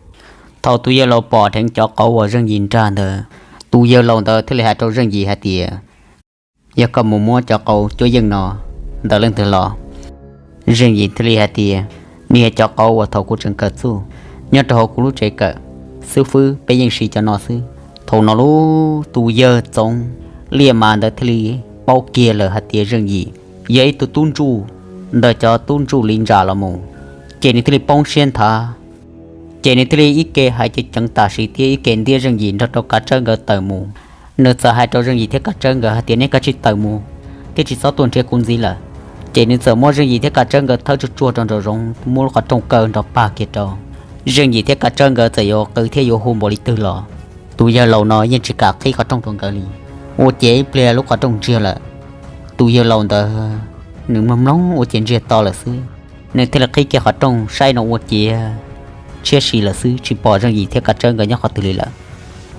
Thaum tus yawg laus pom dheev cov qauv uas Zeej Yim nrag ntawd, tus yawg laus ntawd thiaj li hais rau Zeej Yim hais tias yog koj mus muab cov qauv cuab yeej no ntawm leej twg los? Zeej Yim thiaj li hais tias nws yog cov qauv uas thaum kuv tseem kawm txuj nyob rau hauv kuv lub tsev kawm xwb fwb peb yeej siv cov no xwb. Thaum no lub tus yawg Txoov Liaj mas ntawd thiaj li paub kiag lawm hais tias Zeej Yim yog ib tug tub ntsuj ntawm cov tub ntsuj li ntsa los mus, ces nws thiaj li poob siab nthav. Ces nws thiaj li ib ke hais ceev ceev tam sim thiab ib ke ntiab Zeej Yim nrog rau Kav Tsawb nkawd tawm mus. Nws txawm hais rau Zeej Yim thiab Kav Tsawb nkawd hais tias nej kav tsij tawm mus, thiab tsis txhob tuaj nrhiav kuv ntxiv lawm. Ces nws txawm muab Zeej Yim thiab Kav Tsawb nkawd thawb tsuag tsuag rau nraum zoov muab lub qhov rooj kaw nrov pag kiag rau. Zeej Yim thiab Kav Tsawb nkawd txawm yuav qw thiab yuav hu npaum li twg los tus yawg laus no yeej tsis kam qhib qhov rooj rau nkawd li. Ua ciav ib pliag lub qhov rooj ntsiag lawm. Tus yawg laus ntawd nws mloog mloog ua ciav ntsiag to lawm xwb, nws thiaj li qhib kiag qhov rooj saib no ua ciav tshiab si lawm xwb tsis pom Zeej Yim thiab Kav Tsawb nkawd nyob qhov twg li lawm.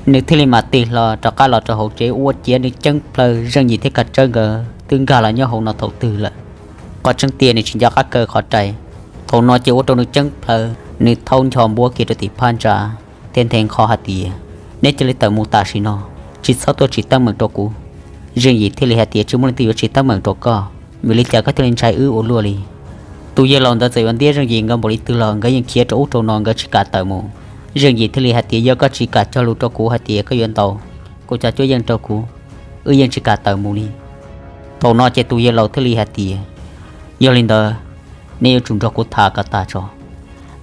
Nws thiaj li mam tig hlo rov qab los rau hauv tsev ua ciav nws ceeb plhaw Zeej Yim thiab Kav Tsawb nkawd twb nkag los nyob hauv no thaum twg lawm. Qhov tseeb tiag nws tsis nco qab kaw qhov rais. Thaum no ces ua rau nws ceeb plhaw, nws thaub ncho npuab kiag rau tim phab ntsa thiab nthe nqho hais tias neb cia li tawm mus tam sim no, tsis txhob tuaj tsim teeb meem rau kuv. Zeej Yim thiaj li hais tias tsis muaj leej twg yuav tsim teeb meem rau koj, vim li cas koj thiaj li ntshai wb ua luaj li? Tus yawg laus ntawd txawm yuav ntiab Zeej Yim nkawd npaum li twg los nkawd yeej khiav rau ub rau no nkawd tsis kam tawm mus. Zeej Yim thiaj li hais tias yog koj tsis kam cog lus rau kuv hais tias koj yuav ntaus kuv cov cuab yeej rau kuv, wb yeej tsis kam tawm mus li. Thaum no ces tus yawg laus thiaj li hais tias yog li ntawd, neb yuav tsum nrog kuv tham kom tag tso.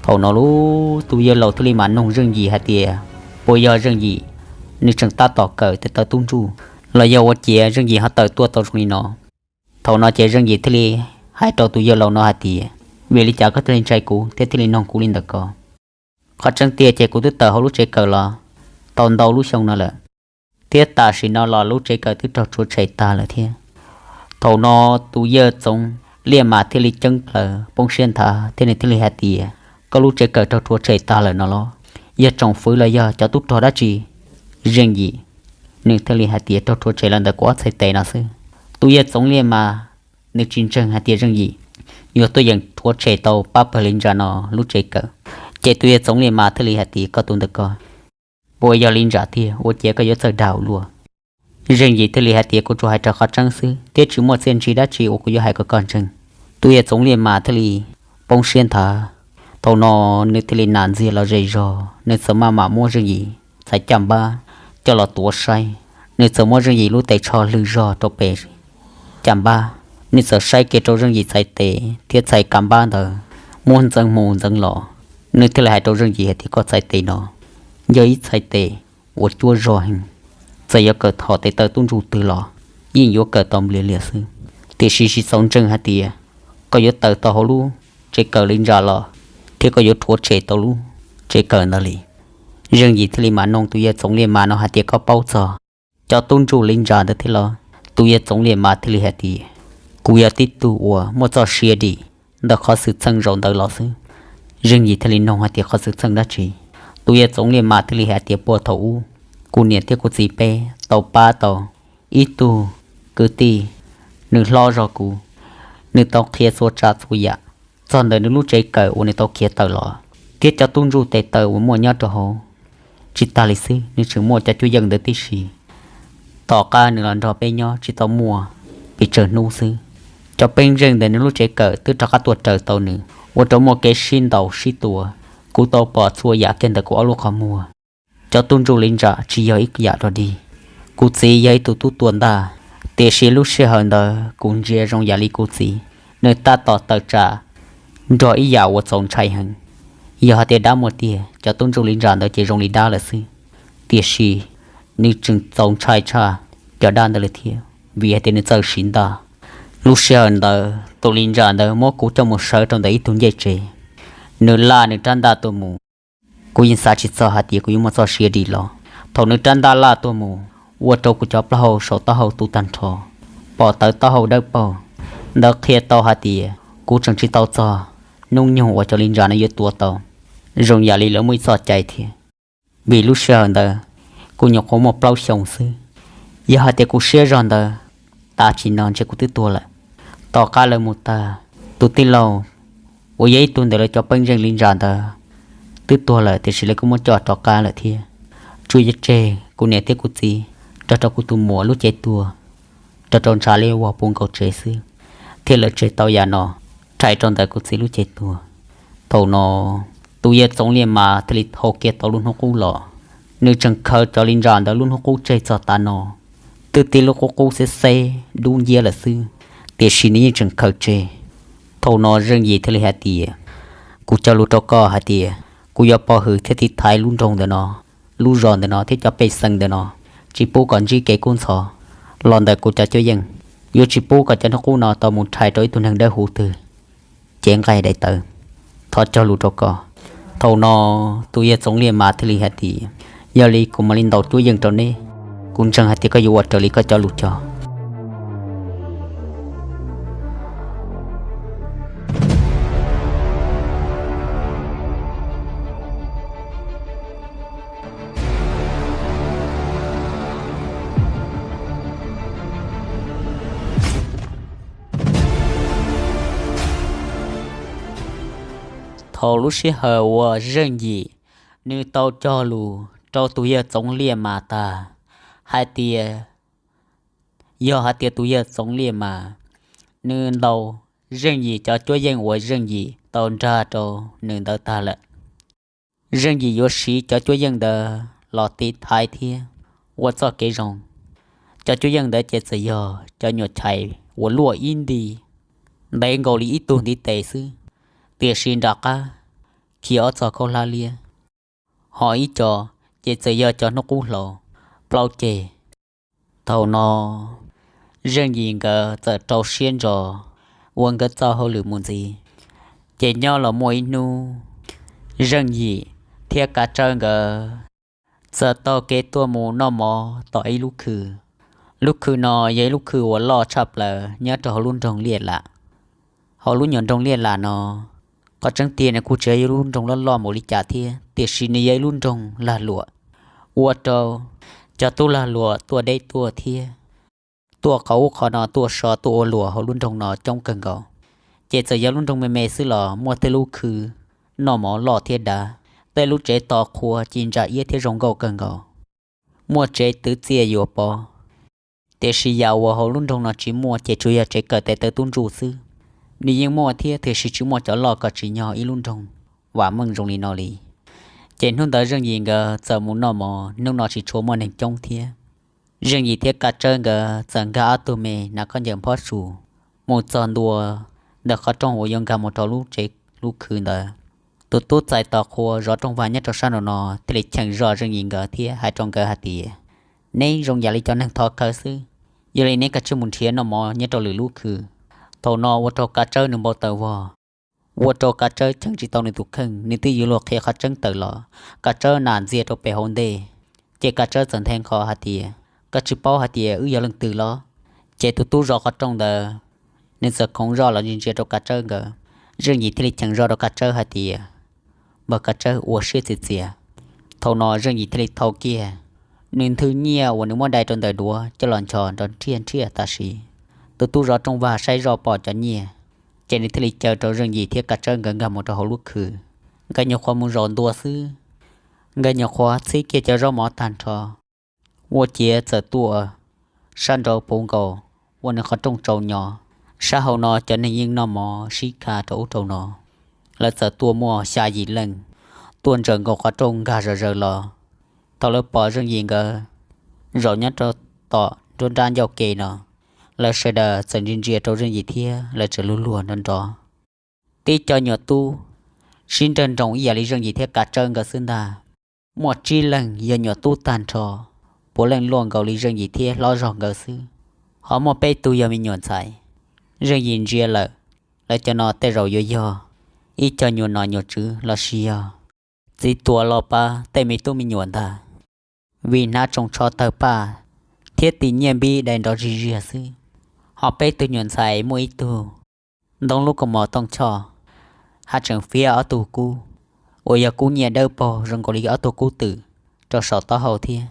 Thaum no lub tus yawg laus thiaj li mam noog Zeej Yim hais tias puas yog Zeej Yim nws tseem tab tom kawm tes taw tub ntsuj los yog ua ciav Zeej Yim ho tawm tuaj tau zoo li no. Thaum no ces Zeej Yim thiaj li hais rau tus yawg laus no hais tias vim li cas koj thiaj li ntshai kuv thiab thiaj li noog kuv li ntawd ko? Qhov tseeb tiag ces kuv twb tawm hauv lub tsev kawm los tau ntau lub xyoo no lawm, thiab tam sim no los lub tsev kawm twb raug rhuav tshem tag lawm thiab. Thaum no tus yawg Txoov Liaj Mas thiaj li ceeb plaws poob siab nthav thiab nws thiaj li hais tias, koj lub tsev kawm raug rhuav tshem tag lawm no los yog tsoom fwv los yog cov tub rog dab tsi? Zeej Yim, nws thiaj li hais tias, raug rhuav tshem los ntawm kuv ob txhais tes no xwb. Tus yawg Txoov Liaj Mas nws tsis ntseeg hais tias Zeej Yim yuav tuaj yeem rhuav tshem tau pab pawg li ntsa no lub tsev kawm. Ces tus yawg Txoov Liaj Mas thiaj li hais tias, koj tus ntawm ko puas yog li ntsa tiag ua cas koj yuav txawj dag luaj? Zeej Yim thiaj li hais tias, kuv tsuas hais raws qhov tseeb xwb thiab tsis muaj txiaj ntsig dab tsi uas kuv yuav hais kom koj ntseeg. Tus yawg Txoov Liaj Mas thiaj li poob siab nthav. Thaum no nws thiaj li nam ntxiag los ze zog, nws txawm maj mam muab Zeej Yim txhais caj npab coj los tuav saib. Nws txawm muab Zeej Yim lub tes tsho hlwb zog rau pem caj npab. Nws txawm saib kiag rau Zeej Yim txhais tes thiab txhais kav npab ntawd muab ntxeev mus ntxeev los. Nws thiaj li hais rau Zeej Yim hais tias, koj txhais tes no yog ib txhais tes uas cuab zog heev, txawm yuav kawm thom tes taw tub ntsuj twg los yeej yuav kawm tau nplias lias xwb. Tiam sis tsis txaus ntseeg hais tias koj yuav tawm tau hauv lub tsev kawm li ntsa los thiab koj yuav rhuav tshem tau lub tsev kawm ntawd li. Zeej Yim thiaj li mam noog tus yawg Txoov Liaj Mas no hais tias, koj paub txog cov tub ntsuj li ntsa ntawd thiab los? Tus yawg Txoov Liaj Mas thiaj li hais tias, kuv yog tib tug uas muaj txoj sia dim ntawm qhov xwm txheej zaum ntawd los xwb. Zeej Yim thiaj li noog hais tias, qhov xwm txheej dab tsi? Tus yawg Txoov Liaj Mas thiaj li hais tias, puag thaum ub kuv niam thiab kuv txiv peb tau pab tau ib tug kwv tij, nws hlob zog kuv, nws tau qhia txhua tsav txhua yam txog ntawm nws lub tsev kawm uas nws tau khiav tawm los thiab cov tub ntsuj tes taw uas muaj nyob rau hauv. Tsis tas li xwb, nws tseem muaj cov cuab yeej ntawd tib si. Tom qab nws los nrog peb nyob tsis tau muaj pes tsawg hnub xwb, cov pej xeem ntawm nws lub tsev kawm twb rov qab tuaj raws tau nws, ua rau muaj kev sib ntaus sib tua. Kuv tau pom txhua yam kiag ntawm kuv ob lub qhov muag. Cov tub ntsuj li ntsa tsis yog ib yam rog dig. Kuv txiv yog ib tug tub tua ntaj, tiam sis lub sij hawm ntawd kuv ntsia zoo yam li kuv txiv nws tab tom tawm tsam nrog ib yam uas txaus ntshai heev. Yog hais tias dab muaj tiag, cov tub ntsuj li ntsa ntawd ces zoo li dab lawm xwb, tiam sis nws tseem txaus ntshai tshaj cov dab ntawd lawm thiab, vim hais tias nws txawj siv ntaj. Lub sij hawm ntawd tus li ntsa ntawd muab kuv coj mus sawv rau ntawm ib tug ncej tsev, nws laj nws rab ntaj tuaj mus. Kuv yeej xav tsis txog hais tias kuv yuav muaj txoj sia dim los. Thaum nws rab ntaj laj tuaj mus, ua rau kuv cov plaub hau saum taub hau tu tag nrho, pom tawv taub hau dawb paug. Ntawd qhia tau hais tias kuv tseem tsis tau txog hnub nyoog uas cov li ntsa no yuav tua tau, zoo yam li lawv muaj ib txoj cai thiab. Vim lub sij hawm ntawd kuv nyuam qhuav muaj plaub xyoos xwb. Yog hais tias kuv siab zog ntawd, tav tsis no ntshe kuv twb tuag lawm. Tom qab lawv mus tag, tus tij laug uas yog ib tug ntawm lawv cov pej xeem li ntsa ntawd twb tuag lawm, tiam sis lawv kuj muab coj rov qab lawm thiab. Tsuas yog tseg kuv niam thiab kuv txiv nrog rau kuv tus muam lub cev tuag rau rau ntshav li uas puv nkaus tsev xwb, thiab lawv tseg tau yam no rhais rau ntawm kuv txiv lub cev tuag. Thaum no tus yawg Txoov Liaj Mas thiaj li thau kiag tau lub hnub qub los. Nws tseem khaws cov li ntsa ntawd lub hnub qub tseg txog tav no, twb tib lub qub qub xeb xeb dub nciab lawm xwb, tiam sis nws yeej tseem khaws tseg. Thaum no Zeej Yim thiaj li hais tias, kuv cog lus rau koj hais tias kuv yuav pov hwm thiab tiv thaiv lub nroog ntawm no, lub zos ntawm no thiab cov pej xeem ntawm no, tsis pub kom ntsib kev kub ntxhov los ntawm kuv cov cuab yeej. Yuav tsis pub kom cov hnub qub no tau mus rhais rau ib tug neeg dawb huv twg cev nqaij daim tawv. Thov cog lus rau koj. Thaum no tus yawg Txoov Liaj Mas thiaj li hais tias, yog li kuv mam li ntaus cuab yeej rau neb, kuv ntseeg hais tias koj yuav ua raws li koj cov lus cog. Thaum lub sij hawm uas Zeej Yim nws tau cog lus rau tus yawg Txoov Liaj Mas tag, hais tias yog hais tias tus yawg Txoov Liaj Mas nws ntaus Zeej Yim cov cuab yeej uas Zeej Yim tau nrag rau nws ntawd tag lawm, Zeej Yim yuav siv cov cuab yeej ntawd los tiv thaiv thiab ua txoj kev zoo. Cov cuab yeej ntawd ces txawm yog cov nyuam chais uas luaj ib nti ntev nkaus li ib tug ntiv tes xwb, tiam sis nram qab khi ob txog khaub hlab liab. Ho ib co ces txawm yog cov hnub qub hlau plaub ceg. Thaum no Zeej Yim nkawd txawm rau siab ntso ua nkawd txoj hauj lwm mus ntxiv. Ces nyob los muaj ib hnub, Zeej Yim thiab Kav Tsawb nkawd Txawm taug kev tuaj mus noj mov tom ib lub khw. Lub khw no yog ib lub khw uas loj tshaj plaws nyob rau hauv lub nroog Liaj Lam. Hauv lub nyuam nroog Liaj Lam no, qhov tseeb tiag nws kuj tsis yog ib lub nroog loj loj npaum li cas thiab, tiam sis nws yog ib lub nroog lag luam, ua rau cov tub lag luam tuaj deb tuaj thiab tuaj qhov ub qhov no tuaj so tuaj ua luam hauv lub nroog no coob kawg nkaus. Ces txawm yog lub nroog me me xwb los muaj tej lub khw noj mov loj thiab dav, tej lub tsev tos qhua ci ntsa iab thiab zoo nkauj kawg nkaus, muaj tsev twv txiaj yuav pov. Tiam sis yam uas hauv lub nroog no tsis muaj ces tsuas yog tsev kawm tes taw tub ntsuj xwb. Nws yeej muaj thiab, tiam sis tsis muaj cov loj kom tsim nyog ib lub nroog vam meej zoo li no li. Ces hnub ntawd Zeej Yim nkawd txawm mus noj mov, hnub no tsis tshua muaj neeg coob thiab. Zeej Yim thiab Kav Tsawb nkawd txawm nkag ob tug me hnav khaub ncaws nphob su mus txog ntua ntawm qhov rooj uas yuav nkag mus rau lub tsev lub khw ntawd. Tus tub txais tos qhua zov rooj vag nyob rau sab nraum no thiaj li cheem zog Zeej Yim nkawd thiab hais rau nkawd hais tias, Neb zoo yam li cov neeg thov khawv xwb, yog li neb kav tsij mus nrhiav noj mov nyob rau lwm lub khw. Thaum no ua rau Kav Tsawb nws npau taws vog, ua rau Kav Tsawb cheem tsis tau nws tus kheej, nws twb yuav luag qhia qhov tseeb tawm los Kav Tsawb nam ntxias rau pem hauv ntej. Ces Kav Tsawb txawm nthe nqho hais tias, Koj tsis paub hais tias wb yog leej twg los? Ces tus tub zov qhov rooj ntawd, nws txawm khoov zog los ntsia ntsia rau Kav Tsawb nkawd. Zeej Yim thiaj li cheem zog rau Kav Tsawb hais tias, Npawg Kav Tsawb, ua siab txias txias. Thaum no Zeej Yim thiaj li thau kiag nws nthwv nyiaj uas nws muab dai rau ntawm duav coj los nchos nrov nrhiaj nrhiaj tam sim. Tus tub zov rooj vag saib zoj pom cov nyiaj, ces nws thiaj li caw rau Zeej Yim thiab Kav Tsawb nkawd nkag mus rau hauv lub khw. Nkawd nyuam qhuav mus zaum ntua xwb, nkawd nyuam qhuav txhib kiag cov zaub mov tag nrho, ua ciav txawm tuaj sab nraud puv nkaus, ua nws qhov rooj tsaus nyo. Sab hauv no cov neeg yeej noj mov sib kha rau ub rau no. Lawv txawm tuaj muaj xya yim leej, tuaj ntsaws nkaus qhov rooj nkag zom zaws los. Thaum lawv pom Zeej Yim nkawd zaum nyob rau tom nruab nrab ncauj ke no, lawv sawv daws txawm ntsia ntsia rau Zeej Yim thiab lawv txawm luag luag nrov nrov. Tib co nyuam tub sib nrawg nroos ib yam li Zeej Yim thiab Kav Tsawb nkawd xwb ntag. Muaj tsib leeg yog nyuam tub tag nrho, puav leej luaj nkaus li Zeej Yim thiab hlob zog nkawd xwb. Ho muaj peb tug yog me nyuam ntxhais. Zeej Yim ntsia lawm, lawv cov no tej zaum yuav yog ib co nyuam nom nyuam tswv los sis yog txiv tuas los pab tej me tub me nyuam ntag, vim hnav tsoos tsho tawg paj thiab tis nyiaj npib dai nrov zig ziag xwb. Ho peb tug nyuam ntxhais muaj ib tug ntoo lub kaus mom tooj choj, haj tseem fiab ob tug kub uas yog kub nyiaj dawb paug zoo nkaus li ob tug kub twm rau saum taub hau thiab.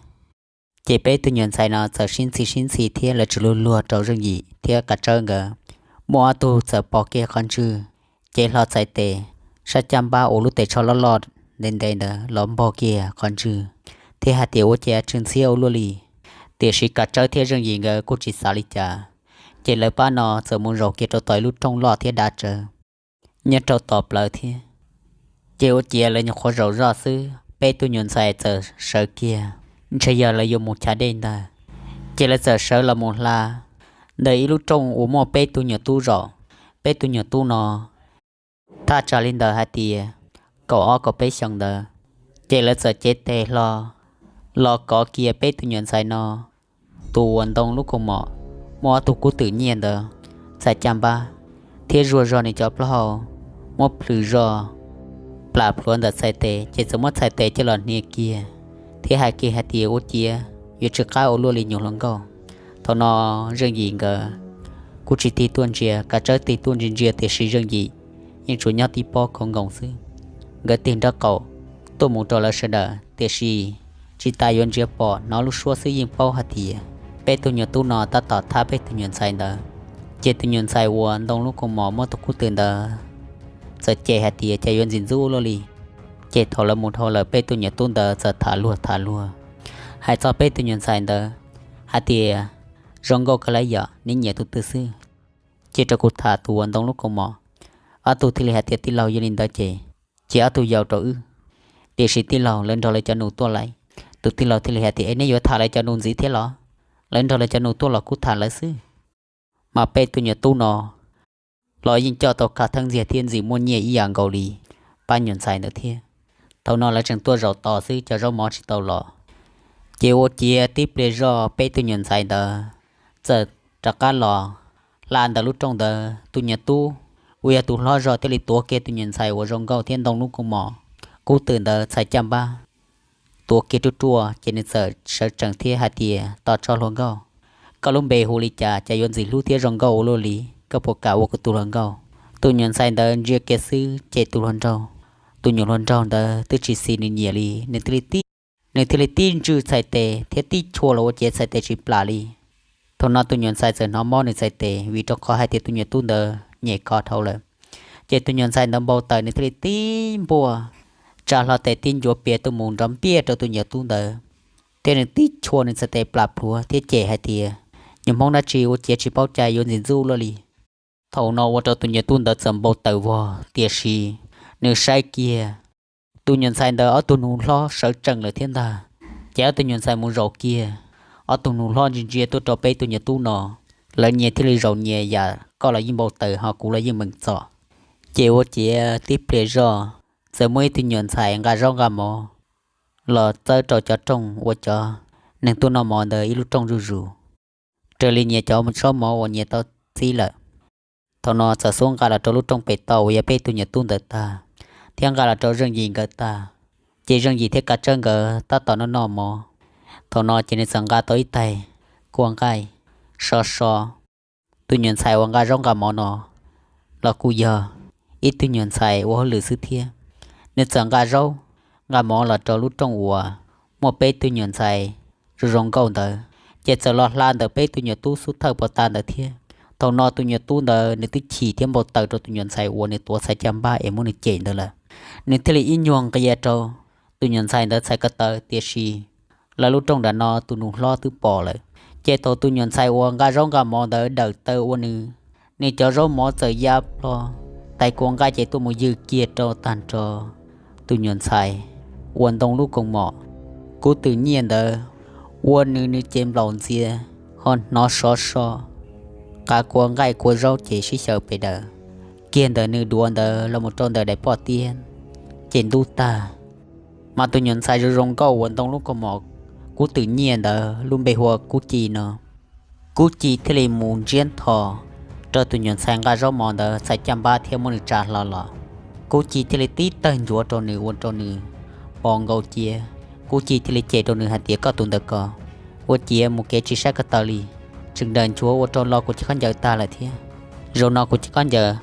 Ces peb tug nyuam ntxhais no txawm sib ntxhi sib ntxhi thiab lawv txawm luag luag rau Zeej Yim thiab Kav Tsawb nkawd. Muaj ob tug txawm pov kiag qhov ntswg, ces hlo txhais tes, sab caj npab uas lub tes tsho loj loj ntev ntev ntawd los npog kiag qhov ntswg, thiab hais tias, Ua cas tsw ntxhiab ua luaj li? Tiam sis Kav Tsawb thiab Zeej Yim nkawd kuj tsis xav li cas, ces lawv pab no txawm mus zaum kiag rau tom ib lub rooj loj thiab dav tsawv nyob rau tom plawv thiab. Ces ua ciav lawv nyuam qhuav zaum zoj xwb, peb tug nyuam ntxhais txawm sawv kiag, ntshe yog lawv yuav mus chav dej ntag. Ces lawv txawm sawv los mus hla ntawm ib lub rooj uas muaj peb tug nyuam tub zaum. Peb tug nyuam tub no thaj tsam li ntawd hais tias kaum ob kaum peb xyoos ntawd. Ces lawv txawm cev tes hlo los kov kiag peb tug nyuam ntxhais no, tus uas ntoo lub kaus mom muaj ob tug kub twm nyiaj ntawd, txhais caj npab thiab zuag zog nws cov plaub hau, muab plhws zog plam plhuav ntawm txhais tes, ces txawm muab txhais tes coj los hnia kiag thiab hais kiag hais tias, Ua ciav yuav tsw qab ua luaj li nyuam hluas nkauj. Thaum no Zeej Yim nkawd kuj tsis tig tuaj ntsia, Kav Tsawb tig tuaj ntsia ntsia, tiam sis Zeej Yim yeej tsuas nyob tib pob khov nkoos xwb. Nkawd tig nraub qaum tuaj mus rau lawv sawv daws, tiam sis tsis tas yuav ntsia pom hnov lub suab xwb yeej paub hais tias peb tug nyuam tub no tab tom thab peb tug nyuam ntxhais ntawd. Ces tus nyuam ntxhais uas ntoo lub kaus mom muaj tus kub twm ntawd txawm cem hais tias, Cas yuav ntxim ntxub ua luaj li? Ces thaum lawv mus dhau lawm, peb tug nyuam tub ntawd txawm tham luag tham luag hais txog peb tug nyuam ntxhais ntawd hais tias, Zoo nkauj kawg li yom, neb nyiam tus twg xwb? Cia rau kuv tham tus uas ntoo lub kaus mom. Ob tug thiaj li hais tias, Tij laug, yog li ntawd ces cia ob tug yau rau wb. Tiam sis tij laug, lawv nrog lawv cov nus tuaj lauj. Tus tij laug thiaj li hais tias, Es neb yuav tham lawv cov nus ntxiv thiab los? Lawv nrog lawv cov nus tuaj los kuj tham lawv xwb. Mas peb tug nyuam tub no los yeej coj tau khav theeb ntxiag thiab ntxim muaj nyiaj ib yam nkaus li pab nyuam ntxhais ntawd thiab. Thaum no lawv tseem tuaj zaum tos xwb, cov zaub mov tsis tau los. Ces ua ciav tib pliag zoj peb tug nyuam ntxhais ntawd txawm rov qab los hla ntawm lub rooj ntawd. Tus nyuam tub uas yog tus hlob zog thiaj li tuav kiag tus nyuam ntxhais uas zoo nkauj thiab ntoo lub kaus mom kub twm ntawd txhais caj npab, tuav kiag ruaj ruaj ces nws txawm sawv tsees thiab hais tias, Tos tso hluas nkauj, koj lub npe hu li cas, cas yuav ntxim hlub thiab zoo nkauj ua luaj li, koj puas kam ua kuv tus hluas nkauj? Tus nyuam ntxhais ntawd ntsia kiag xwb ces tus hluas nraug, tus nyuam hluas nraug ntawd twb tsis xis nws nyiam li, nws thiaj li tib, nws thiaj li tib ntswj txhais tes thiab tib chua los ua ciav txhais tes tsis plam li. Thaum no tus nyuam ntxhais txawm hnov mob nws txhais tes vim rau qhov hais tias tus nyuam tub ntawd nyem kho dhau lawm. Ces tus nyuam ntxhais ntawd npau taws nws thiaj li tib npuaj, tsa hlo tes tib ncuav pias tuaj mus nrov npiaj rau tus nyuam tub ntawd, thiab nws tib chua nws txhais tes plam plhuav thiab cem hais tias, Nyuag Hmoob dab tsi ua ciav tsis paub cai yuav ntxim ntxub luaj li. Thaum no ua rau tus nyuam tub ntawd txawm npau taws vog, tiam sis nws saib kiag tus nyuam ntxhais ntawd ob tug nus hlob sawv tsees lawm thiab ntag. Ces ob tug nyuam ntxhais mus zaum kiag, ob tug nus hlob ntsia ntsia tuaj rau peb tug nyuam tub no, lawv nyias thiaj li zaum nyias yam, koj los yeej npau taws ho kuv los yeej meem txom. Ces ua ciav tib pliag zoj txawm muaj ib tug nyuam ntxhais nqa zaub nqa mov los txawb rau cov rooj uas cov neeg tuaj noj mov ntawd ib lub rooj zuj zus, raws li nyias cov zaub mov uas nyias tau txib lawm. Thaum no txawm xub nqa los rau lub rooj pem toj uas yog peb tug nyuam tub ntawd tag, thiab nqa los rau Zeej Yim nkawd tag. Ces Zeej Yim thiab Kav Tsawb nkawd tab tom noj noj mov. Thaum no ces nws txawm nqa tau ib tais kua nqaij so so. Tus nyuam ntxhais uas nqa zaub nqa mov no los kuj yog ib tug nyuam ntxhais ua hauj lwm xwb thiab. Nws txawm nqa zaub nqa mov los rau lub rooj uas muaj peb tug nyuam ntxhais zoo zoo nkauj ntawd, ces txawm los hla ntawm peb tug nyuam tub xub thawj pov tas ntawd thiab. Thaum no tus nyuam tub ntawd nws twb chim thiab npau taws rau tus nyuam ntxhais uas nws tuav txhais caj npab es muab nws cem ntawd lawm. Nws thiaj li ib nyuag nqia rau tus nyuam ntxhais ntawd txhais ko taw, tiam sis lawv lub rooj nram no tus nus hlob twb pom lawm. Ces thaum tus nyuam ntxhais uas nqa zaub nqa mov ntawd dawm taw ua nws, nws cov zaub mov txawm ya plho, tais kua nqaij ces tuaj mus ywg kiag rau tag nrho tus nyuam ntxhais uas ntoo lub koos mom kub twm nyiaj ntawd, ua nws nws ces nplaum ntxias ho hnov sov so, qav kua nqaij kua zaub ces sib xyaw pes daws kiag ntawm nws duav ntawd los mus rau ntawm daim poj tiab, ces ntub tag. Mas tus nyuam ntxhais zoo zoo nkauj uas ntoo lub koos mom kub twm nyiaj ntawd lub npe hu ua Kub Ci no. Kub Ci thiaj li mus ntsiab ntho rau tus nyuam ntxhais nqa zaub mov ntawd txhais caj npab thiab muab nws tsa hlo los. Kub Ci thiaj li tib tawg ncuav rau nws ua rau nws pos nkaus cia. Kub Ci thiaj li cem rau nws hais tias, Koj tus ntawm ko ua ciav mus kev tsis saib ko taw li, tseem nrawm nchuav ua rau lo kuv cov khaub ncaws tag lawm thiab. Zaum no kuv cov khaub ncaws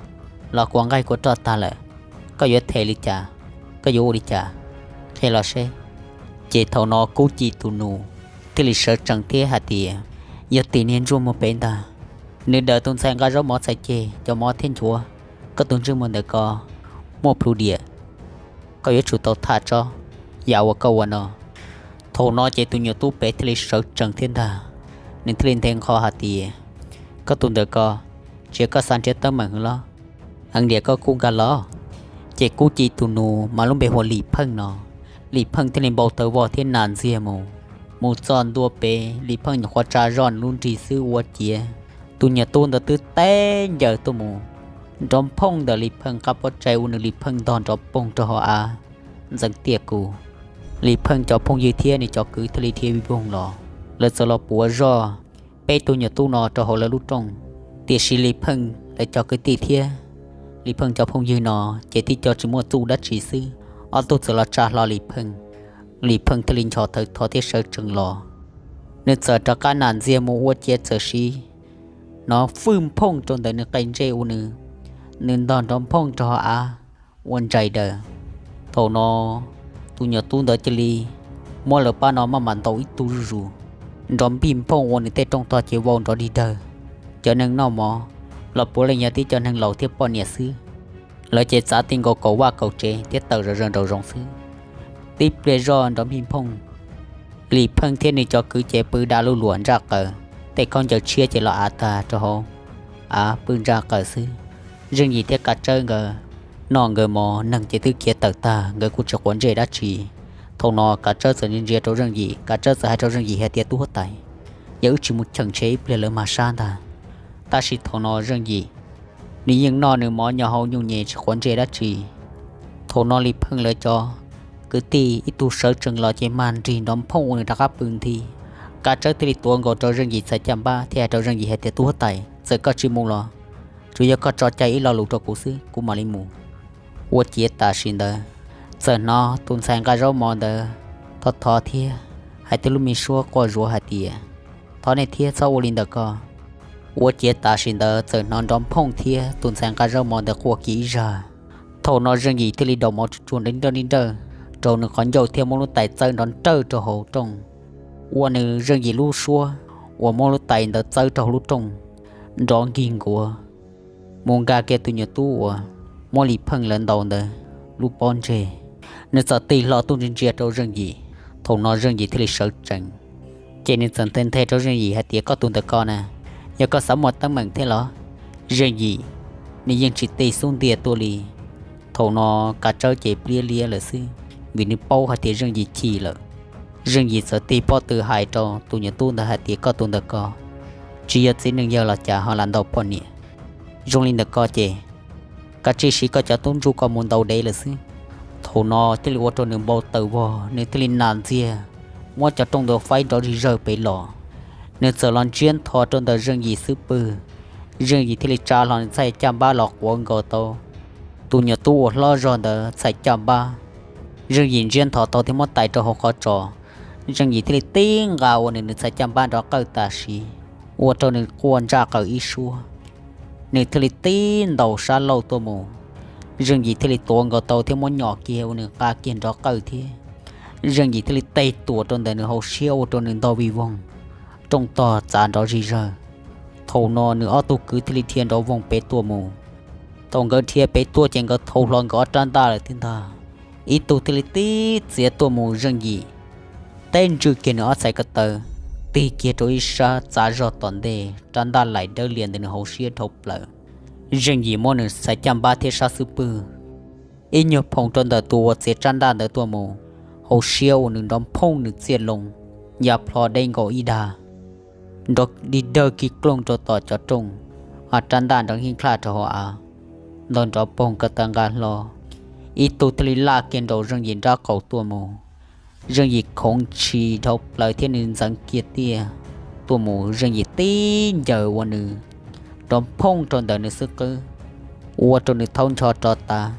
los kua nqaij kua roj tag lawm, koj yuav them li cas? Koj yuav ua li cas? Qhia los seb. Ces thaum no Kub Ci tus nus thiaj li sawv tsees thiab hais tias, Yog tim niag ntsuj muag pem ntag, nws dawm tus ntxhais nqa zaub mov txhais ceg cov mov thiab nchuav koj tus ntsej muag ntawm ko muaj plhu diam, koj yuav tsum tau tham tsob yam uas koj ua no. Thaum no ces tus nyuam tub pem thiaj li sawv tsees thiab ntag, nws thiaj li nthe nqho hais tias, Koj tus ntawm ko, tsis yog koj xav nrhiav teeb meem hwv los? Heev tiag koj kuj nkag los. Ces Kub Ci tus nus mas lub npe hu ua Lis Pheej no. Lis Pheej thiaj li npau taws vog thiab nas ntxiag mus, mus txog ntua pem, Lis Pheej nyuam qhuav tsa zoj nws lub nrig xwb ua ciav tus nyuam tub ntawd twb teb ncaws tuaj mus nrov nphooj ntawm Lis Pheej qab pob tsaig ua nws Lis Pheej ntog nrov poog rau hauv av ntxeev tiaj kus. Lis Pheej cov phooj ywg thiab nws cov kwv thiaj li dhia vij voog los, lawv txawm los puav zoj peb tug nyuam tub no rau hauv lawv lub rooj. Tiam sis Lis Pheej lawv cov kwv tij thiab Lis Pheej cov phooj ywg no ces tib co tsis muaj txuj dab tsi xwb, ob tug txawm los tsa hlo Lis Pheej. Lis Pheej thiaj li nchos thawv thov thiab sawv tsees los. Nws txawm rov qab nas ntxiag mus ua ciav txawm siv nov fwj nphooj rau ntawm nws qe ntsej ua nws, nws ntog nrov nphooj rau hauv av ua ntsais daws. Thaum no tus nyuam tub ntawd cia li muab lawv pab no maj mam ntaus ib tug zuj zus, nrov npij nphooj ua nws tej rooj tog ces vau nrov dig dawg. Cov neeg noj mov los puav leej yog tib co neeg laus thiab poj niam xwb, lawv ces txav ti nkaus kaum vaj kaum tsev thiab tawm zom zaws nraum zoov xwb. Tib pliag zoj nrov npij nphooj, Lis Pheej thiab nws cov kwv ces pw da lub luam ntsaj qaws, tej khaub ncaws tshiab ces los av tag rau hauv av pw ntsaj qaws xwb. Zeej Yim thiab Kav Tsawb nkawd noj nkawd mov, neeg ces twb khiav tawm tag, nkawd kuj tsis quav ntsej dab tsi. Thaum no Kav Tsawb txawm ntsia ntsia rau Zeej Yim, Kav Tsawb txawm hais rau Zeej Yim hais tias, Tub huab tais, yog wb tsis mus cheem ntshe ib pliag lawv mag sab ntag. Tab sis thaum no Zeej Yim nws yeej noj nws mov nyo hau nyuj nyem tsis quav ntsej dab tsi. Thaum no Lis Pheej lawv cov kwv tij ib tug sawv tsees los ces mag nrig nrov nphooj ua nws rov qab pw nthi. Kav Tsawb thiaj li tuav nkaus rau Zeej Yim txhais caj npab thiab hais rau Zeej Yim hais tias, Tub huab tais, txawm koj tsis mus los tsuas yog koj tso cai ib lo lus rau kuv xwb kuv mam li mus. Ua ciav tam sim ntawd txawm hnov tus ntxhais nqa zaub mov ntawd thov thov thiab hais tej lub me suab quaj zuav hais tias, thov nej thiab txhob ua li ntawm ko. Ua ciav tam sim ntawd txawm hnov nrov nphooj thiab tus ntxhais nqa zaub mov ntawd quaj kiag ib zag. Thaum no Zeej Yim thiaj li daus mov tsuag tsuag nrawj nrawj rau nws qhov ncauj thiab muab lub tais txawb nrov nrawj rau hauv rooj. Ua nws Zeej Yim lub suab uas muab lub tais ntawd txawb rau hauv lub rooj nrov nkig nkuav, mus nkag kiag tus nyuam tub uas muab Lis Pheej lawv ntaus ntawd lub pob ntseg. Nws txawm tig hlo tuaj ntsia ntsia rau Zeej Yim. Thaum no Zeej Yim thiaj li sawv tsees, ces nws txawm nthe nthe rau Zeej Yim hais tias, koj tus ntawm ko na, yog koj xav muaj teeb meem thiab los? Zeej Yim, nws yeej tsis tig xub ntiag tuaj li. Thaum no Kav Tsawb ces pliab liab lawm xwb, vim nws paub hais tias Zeej Yim chim lawm. Zeej Yim txawm tig pob tw hais rau tus nyuam tub ntawd hais tias, koj tus ntawm ko tsis yog txiv neej yawg los cas ho lam ntaus poj niam? Zoo li ntawm ko ces kav tsij siv koj cov tub ntsuj ko mus ntaus dev lawm xwb. Thaum no thiaj li ua rau nws npau taws vog, nws thiaj li nas ntxiag, muab cov rooj ntawd faib nrov zig zawg pem los. Nws txawm los ntsiab ntho rau ntawm Zeej Yim xub pwg. Zeej Yim thiaj li tsa hlo nws txhais caj npab los quav nkaus tau tus nyuam tub uas hlob zog ntawd txhais caj npab. Zeej Yim ntsiab ntho tau thiab muab tais rau hauv qhov tsos. Zeej Yim thiaj li tib nqa ua nws nws txhais caj npab nrov qawj tam sim, ua rau nws quaj ntsaj qaws ib suab. Nws thiaj li tib ntaus sab laug tuaj mus. Zeej Yim thiaj li tuav nkaus tau thiab muab nyom kiag ua nws nqa kiag nrov qawj thiab. Zeej Yim thiaj li teg tuam rau ntawm nws hauv siab ua rau nws ntog vij voog, rooj tog txav nrov zig zawg. Thaum no nws ob tug kwv thiaj li dhia nrov voog pem tuaj mus. Thaum nkawd dhia pem tuaj ces nkawd thau hlo nkawd ob rab ntaj lawm thiab ntag. Ib tug thiaj li tib txiav tuaj mus, Zeej Yim teb ntswj kiag nws ob txhais ko taw, tig kiag rau ib sab txav zog tom ntej, rab ntaj laim dawb lias ntawm nws hauv siab dhau plaws. Zeej Yim muab nws txhais caj npab thiab sab xub pwg ib nyuag phoo rau ntawm tus uas txiav rab ntaj ntawd tuaj mus, hauv siab ua nws nrov nphooj nws txiaj loo, ya plho deb nkaus ib dag, nrov dig dawg kig klooj rau tom cov rooj, ho rab ntaj nrov nkij nklaj rau hauv av, ntaus nrov poog ko taw nqa hlo. Ib tug thiaj li laj kiag nraum Zeej Yim nrab qaum tuaj mus. Zeej Yim khoov ntshis dhau plaws thiab nws ntxeev kiag tiaj tuaj mus, Zeej Yim tib ncaws ua nws nrov nphooj rau ntawm nws xub qwb, ua rau nws thaub ncho rov tas,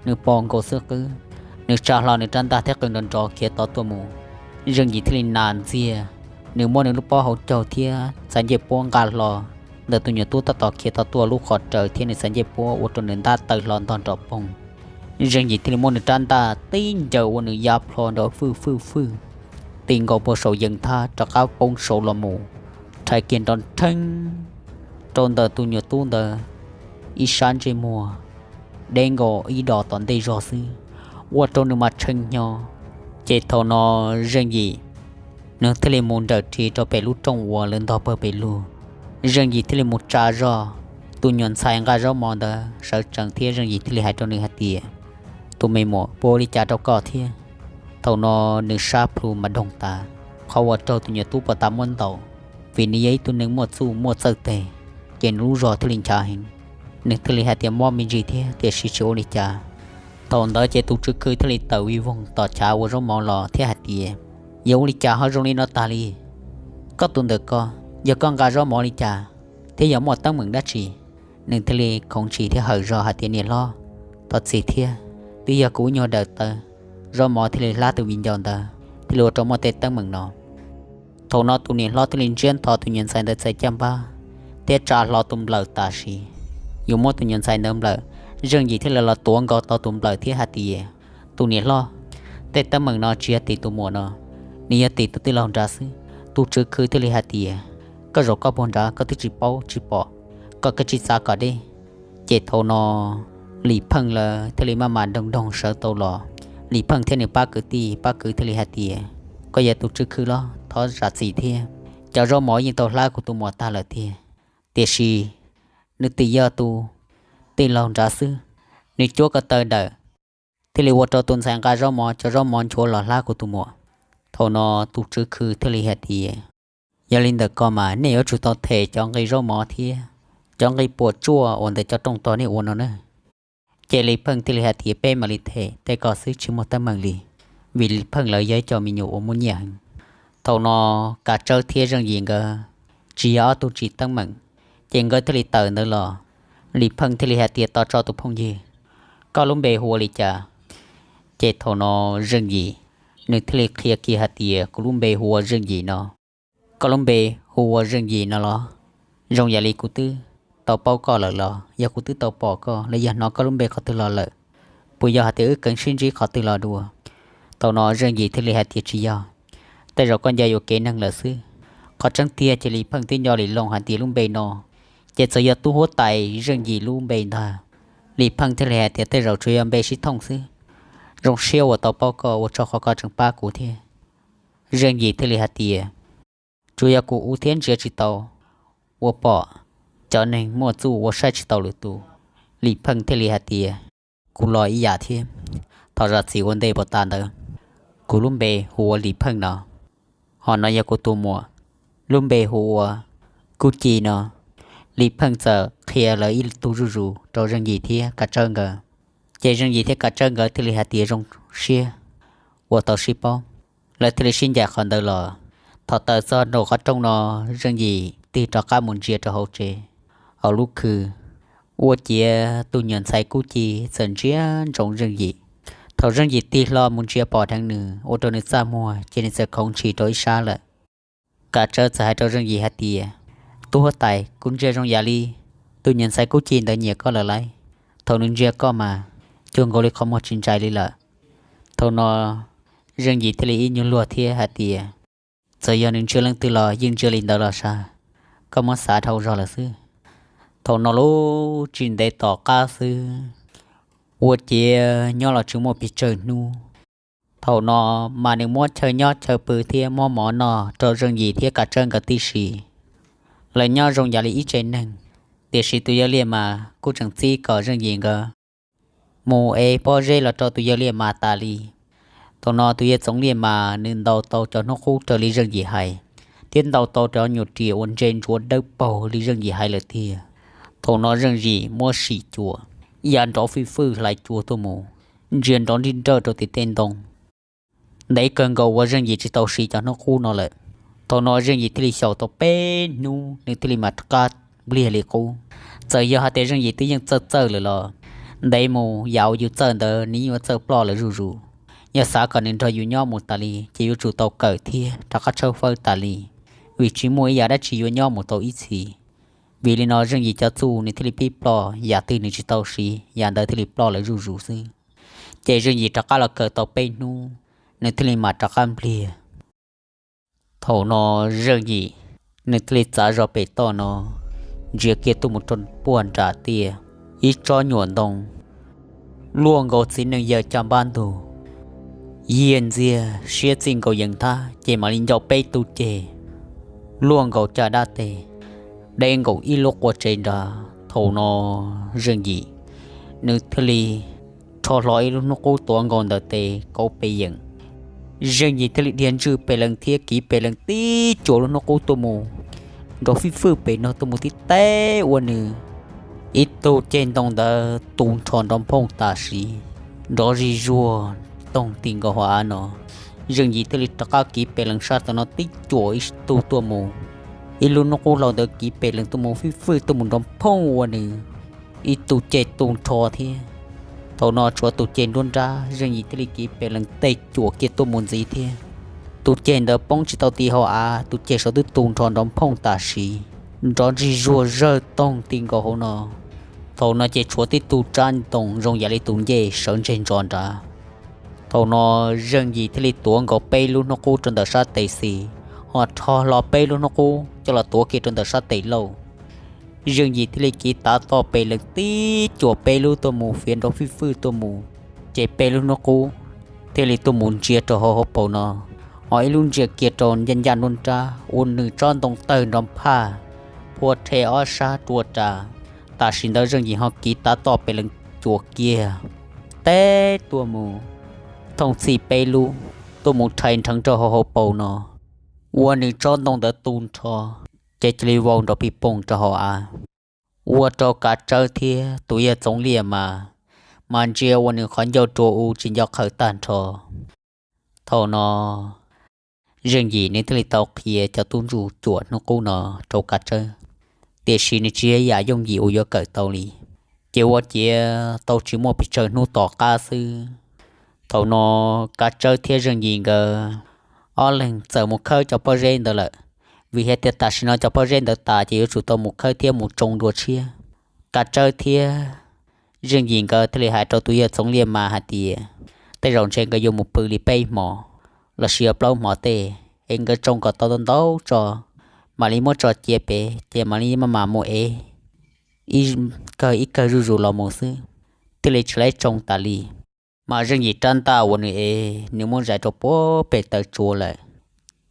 nws pos nkaus xub qwb, nws tsa hlo nws rab ntaj thiab qw nrov nrov khiav tod tuaj mus. Zeej Yim thiaj li nas ntxiag, nws muab nws lub pob hauv caug thiab txhais ncej puab nqa hlo ntawm tus nyuam tub tab tom khiav tod tuaj lub qhov raws thiab nws txhais ncej puab ua rau nws ntab taw hlo ntog nrov poog. Zeej Yim thiaj li muab nws rab ntaj tib ncaws ua nws ya plho nrov fwj fwj fwj, ti nkaus puag saum yees thab rov qab poob saud los mus, rhais kiag nrov nrheeb rau ntawm tus nyuam tub ntawd ib sab ntsej muag, deb nkaus ib dos tom ntej zog xwb, ua rau nws mas tshee hnyo. Ces thaum no Zeej Yim nws thiaj li mus nrawm ris rau pem lub rooj uas lawv ntog pawg pes lug. Zeej Yim thiaj li mus tsa zog, tus nyuam ntxhais nqa zaub mov ntawd sawv tsees thiab Zeej Yim thiaj li hais rau nws hais tias, tus me muam, puas ua li cas rau koj thiab? Thaum no nws sab plhu mas doog tas, qhov uas raug tus nyuam tub puag ta muab ntaus, vim nws yog ib tug neeg muaj txuj muaj txawj tes, ces nws lub zog thiaj li nchav heev. Nws thiaj li hais tias, mob me ntsis thiab, tiam sis tsis ua li cas. Thaum ntawd ces tus tswv khw thiaj li tawm vij voog tom chav ua zaub mov los thiab hais tias, yog ua li cas ho zoo li no tag li? Koj tus ntawm ko, yog koj nqa zaub mov li cas thiab yog muaj teeb meem dab tsi? Nws thiaj li khoov ntshis thiab hawm zog hais tias, niam hlob, thov txim thiab, twb yog kuv ib nyuag daws taw, zaub mov thiaj li hlab tus viv ncaus ntawd, thiaj li ua rau muaj tej teeb meem no. Thaum no tus niam hlob thiaj li ntsiab ntho tus nyuam ntxhais ntawd txhais caj npab thiab tsa hlo tus nplawm tam sim yuav muab tus nyuam ntxhais ntawd nplawm. Zeej Yim thiaj li los tuav nkaus tau tus nplawm thiab hais tias, tus niam hlob, tej teeb meem no tsis yog tim tus muam no, nws yog tim tus tij laug nrad xwb. Tus tswv khw thiaj li hais tias, koj zaum koj puag nrad koj twb tsis paub tsis pom, koj kav tsij txav kom deb. Ces thaum no Lis Pheej lawv thiaj li maj mam nroog nroog sawv tau los. Lis Pheej thiab nws pab kwv tij, pab kwv thiaj li hais tias, koj yog tus tswv khw los thov zam txim thiab, cov zaub mov yeej tau hlab kuv tus muam tag lawm tiag, tiam sis nws tim yog tus tij laug nrad xwb, nws cuab ko taw dawm, thiaj li ua rau tus ntxhais nqa zaub mov cov zaub mov nchuav los hlab kuv tus muam. Thaum no tus tswv khw thiaj li hais tias, yog li ntawm ko mas nej yuav tsum tau them cov nqi zaub mov thiab cov nqi puas tsuaj uas ntawm cov rooj tog nej ua no na. Ces Lis Pheej thiaj li hais tias, peb mam li them, tej ko xwb tsis muaj teeb meem li, vim Lis Pheej lawv yog ib co me nyuam uas muaj nyiaj heev. Thaum no Kav Tsawb thiab Zeej Yim nkawd tsis yog ob tug tsis teeb meem, ces nkawd thiaj li tawm ntawd los. Lis Pheej thiaj li hais tias, tos tso tus phooj ywg, koj lub npe hu ua li cas? Ces thaum no Zeej Yim nws thiaj li qhia kiag hais tias, Kuv lub npe hu ua Zeej Yim no. Koj lub npe hu ua Zeej Yim no los? Zoo yam li kuv twb tau paub koj lawm los yog kuv twb tau pom koj los yog hnov koj lub npe qhov twg los lawm? Puas yog hais tias wb kheev sib ntsib qhov twg los dua? Thaum no Zeej Yim thiaj li hais tias, Tsis yog, tej zaum koj nco yuam kev neeg lawm xwb. Qhov tseeb tiag ces Lis Pheej twb nco Lis Loo hais tias lub npe no ces txawm yog tub huab tais Zeej Yim lub npe ntag. Lis Pheej thiaj li hais tias, Tej zaum tsuas yog npe sib thooj xwb. Zoo siab uas tau paub koj, ua tsaug qhov koj tseem pab kuv thiab. Zeej Yim thiaj li hais tias, Tsuas yog kuv ua thiab ntsia tsis tau, ua pom cov neeg muaj txuj ua saib tsis taus lwm tus. Lis Pheej thiaj li hais tias, Kuv los ib yam thiab. Thov zam txim ua ntej pov tas ntawd. Kuv lub npe hu ua Lis Pheej no, ho no yog kuv tus muam, lub npe hu ua Kub Ci no. Lis Pheej txawm qhia lawv ib tug zuj zus rau Zeej Yim thiab Kav Tsawb nkawd. Ces Zeej Yim thiab Kav Tsawb nkawd thiaj li hais tias, Zoo siab uas tau sib paub. Lawv thiaj li sib ncaim qhov ntawd los. Thaum tawm txog nraum qhov rooj no, Zeej Yim tig rov qab mus ntsia rau hauv tsev, hauv lub khw. Ua ciav tus nyuam ntxhais Kub Ci txawm ntsia ntsoov Zeej Yim. Thaum Zeej Yim tig hlo mus ntsia pom dheev nws, ua rau nws txaj muag ces nws txawm khoov ntshis rau ib sab lawm. Kav Tsawb txawm hais rau Zeej Yim hais tias, Tub huab tais, kuv ntsia zoo yam li tus nyuam ntxhais Kub Ci ntawd nyiam koj lawm lauj. Thaum nws ntsia koj mas cuag nkaus li qhov muag tsis ntsais li lawm. Thaum no Zeej Yim thiaj li ib nyuag luag thiab hais tias, Txawm yog nws ntsia leej twg los yeej ntsia li ntawd los sav, koj muab xav dhau zog lawm xwb. Thaum no lub tsis ntev tom qab xwb, ua ciav nyob los tsis muaj pes tsawg hnub. Thaum no mas nws muab chaw nyob chaw pw thiab muab mov noj rau Zeej Yim thiab Kav Tsawb nkawd tib si. Lawv nyob zoo yam li ib tsev neeg, tiam sis tus yawg Liaj Mas kuj tseem txib kom Zeej Yim nkawd mus ev pob zeb los rau tus yawg Liaj Mas tas li. Thaum no tus yawg Txoov Liaj Mas nws ntaus tau cov hnub qub raws li Zeej Yim hais, thiab ntaus tau cov nyuam riam uas ntse ntsuav dawb paug li Zeej Yim hais lawm tiag. Thaum no Zeej Yim muab sim cuam ya nrov fij fwj hlais cua tuaj mus, ntsia nrov nrij nrawj rau tim tej ntoo. Ntev kawg nkaus uas Zeej Yim tsis tau siv cov hnub qub no lawm. Thaum no Zeej Yim thiaj li xyaum tau peb hnub nws thiaj li mam rov qab npliag li qub. Txawm yog hais tias Zeej Yim twb yeej txawj txawj lawm los ntev mus yam uas yus txawj ntawd nws yeej yuav txawj ploj lawm zuj zus. Yog xav kom nws nrog yus nyob mus tas li ces yuav tsum tau kawm thiab rov qab tshawb fawb tas li, vim tsis muaj ib yam dab tsi yuav nyob mus tau ib txhis. Vim li no Zeej Yim cov txuj nws thiaj li pib ploj yam twg nws tsis tau siv yam ntawd thiaj li ploj lawm zuj zus xwb. Ces Zeej Yim rov qab los kawm tau peb hnub, nws thiaj li mam rov qab npliag. Thaum no Zeej Yim nws thiaj li txav zog pem toj no, ntsia kiag tuaj mus rau puag nram tiaj, ib tsob nyuam ntoo luaj nkaus txiv neej yawg caj npab ntug, yiag ntxiag siab txij nkaus yees thab ces mam li ncau peb tug ceg luaj nkaus caj dab tes, deb nkaus ib lub qua tsev nrad. Thaum no Zeej Yim nws thiaj li rho hlo ib lub hnub qub tuav nkaus ntawm tes kauv pes yeem. Zeej Yim thiaj li dhia ntswj pes lees thiab kiv pes lees tib cuam lub hnub qub tuaj mus nrov fij fwj pem no tuaj mus tib teb ua nws ib tug ceg ntoo ntawd tu nrho nrov phooj tam sim, nrov zig zuag toog ti nkaus hauv av no. Zeej Yim thiaj li rov qab kiv pes lees sab tom no tib cuam ib tug tuaj mus. Ib lub hnub qub hlau ntawd kiv pes lees tuaj mus fij fwj tuaj mus nrov phooj ua nws ib tug ceg tu nrho thiab. Thaum no tshuav tus ceg nruab nrab, Zeej Yim thiaj li kiv pes lees tej cuam kiag tuaj mus ntxiv thiab. Tus ceg ntawd poob tsis tau ti hauv av, tus ceg saum twb tu nrho nrov phooj tam sim, nrov ntsig zuag zawg toog ti nkaus hauv no. Thaum no ces tshuav tib tug rab ntoo zoo yam li tus ncej sawv ntseg ntsos nrad. Thaum no Zeej Yim thiaj li tuav nkaus peb lub hnub qub rau ntawm sab tes xis, ho rho hlo peb lub hnub qub coj los tuav kiag rau ntawm sab tes lauj. Zeej Yim thiaj li kiv tav toj pes lees tib cuam peb lub tuaj mus fiav nrov fij fwj tuaj mus, ces peb lub hnub qub thiaj li tuaj mus ntsia rau hauv hauv paus no, ho ib lub ntsia kiag rau ncaj ncaj nruab nrab ua nws tsob ntoo tawg nrov phaj, phua rhe ob sab rua ras. Tam sim ntawd Zeej Yim ho kiv tav toj pes lees cuam kiag teb tuaj mus thooj txhij peb lub tuaj mus rhais nrheev rau hauv hauv paus no, ua nws tsob ntoo ntawd tu nrho, ces cia li vau nrov pij pooj rau hauv av, ua rau Kav Tsawb thiab tus yawg Txoov Liaj mas, mas ntsia ua nws qhov ncauj rua u tsis nco qhawv tag nrho. Thaum no Zeej Yim nws thiaj li tau qhia cov tub ntsuj cuam hnub qub no rau Kav Tsawb, tiam sis nws tsis yog ib yam yooj yim uas yuav kawm tau li. Ces ua ciav tau tsis muaj pes tsawg hnub tom qab xwb, Thaum no Kav Tsawb thiab Zeej Yim nkawd ob leeg txawm mus khawb cov pob zeb ntawd lawm, vim hais tias tam sim no cov pob zeb ntawd tas ces yuav tsum tau mus khawb thiab mus tsoo dua tshiab. Kav Tsawb thiab Zeej Yim nkawd thiaj li hais rau tus yawg Txoov Liaj mas hais tias tej zaum ntshe nkawd yuav mus pw li peb hmo lossis yog plaub hmo tej es nkawd tsoo kom tau ntau tso, mam li muab tso cia pem ces mam li maj mam mus ev ib kawg ib kawg zuj zus los mus xwb, thiaj li tsis laib tsoo tas li. Mas Zeej Yim rab ntaj uas nws ev nws muab zais rau puag pem taw tsua lawm,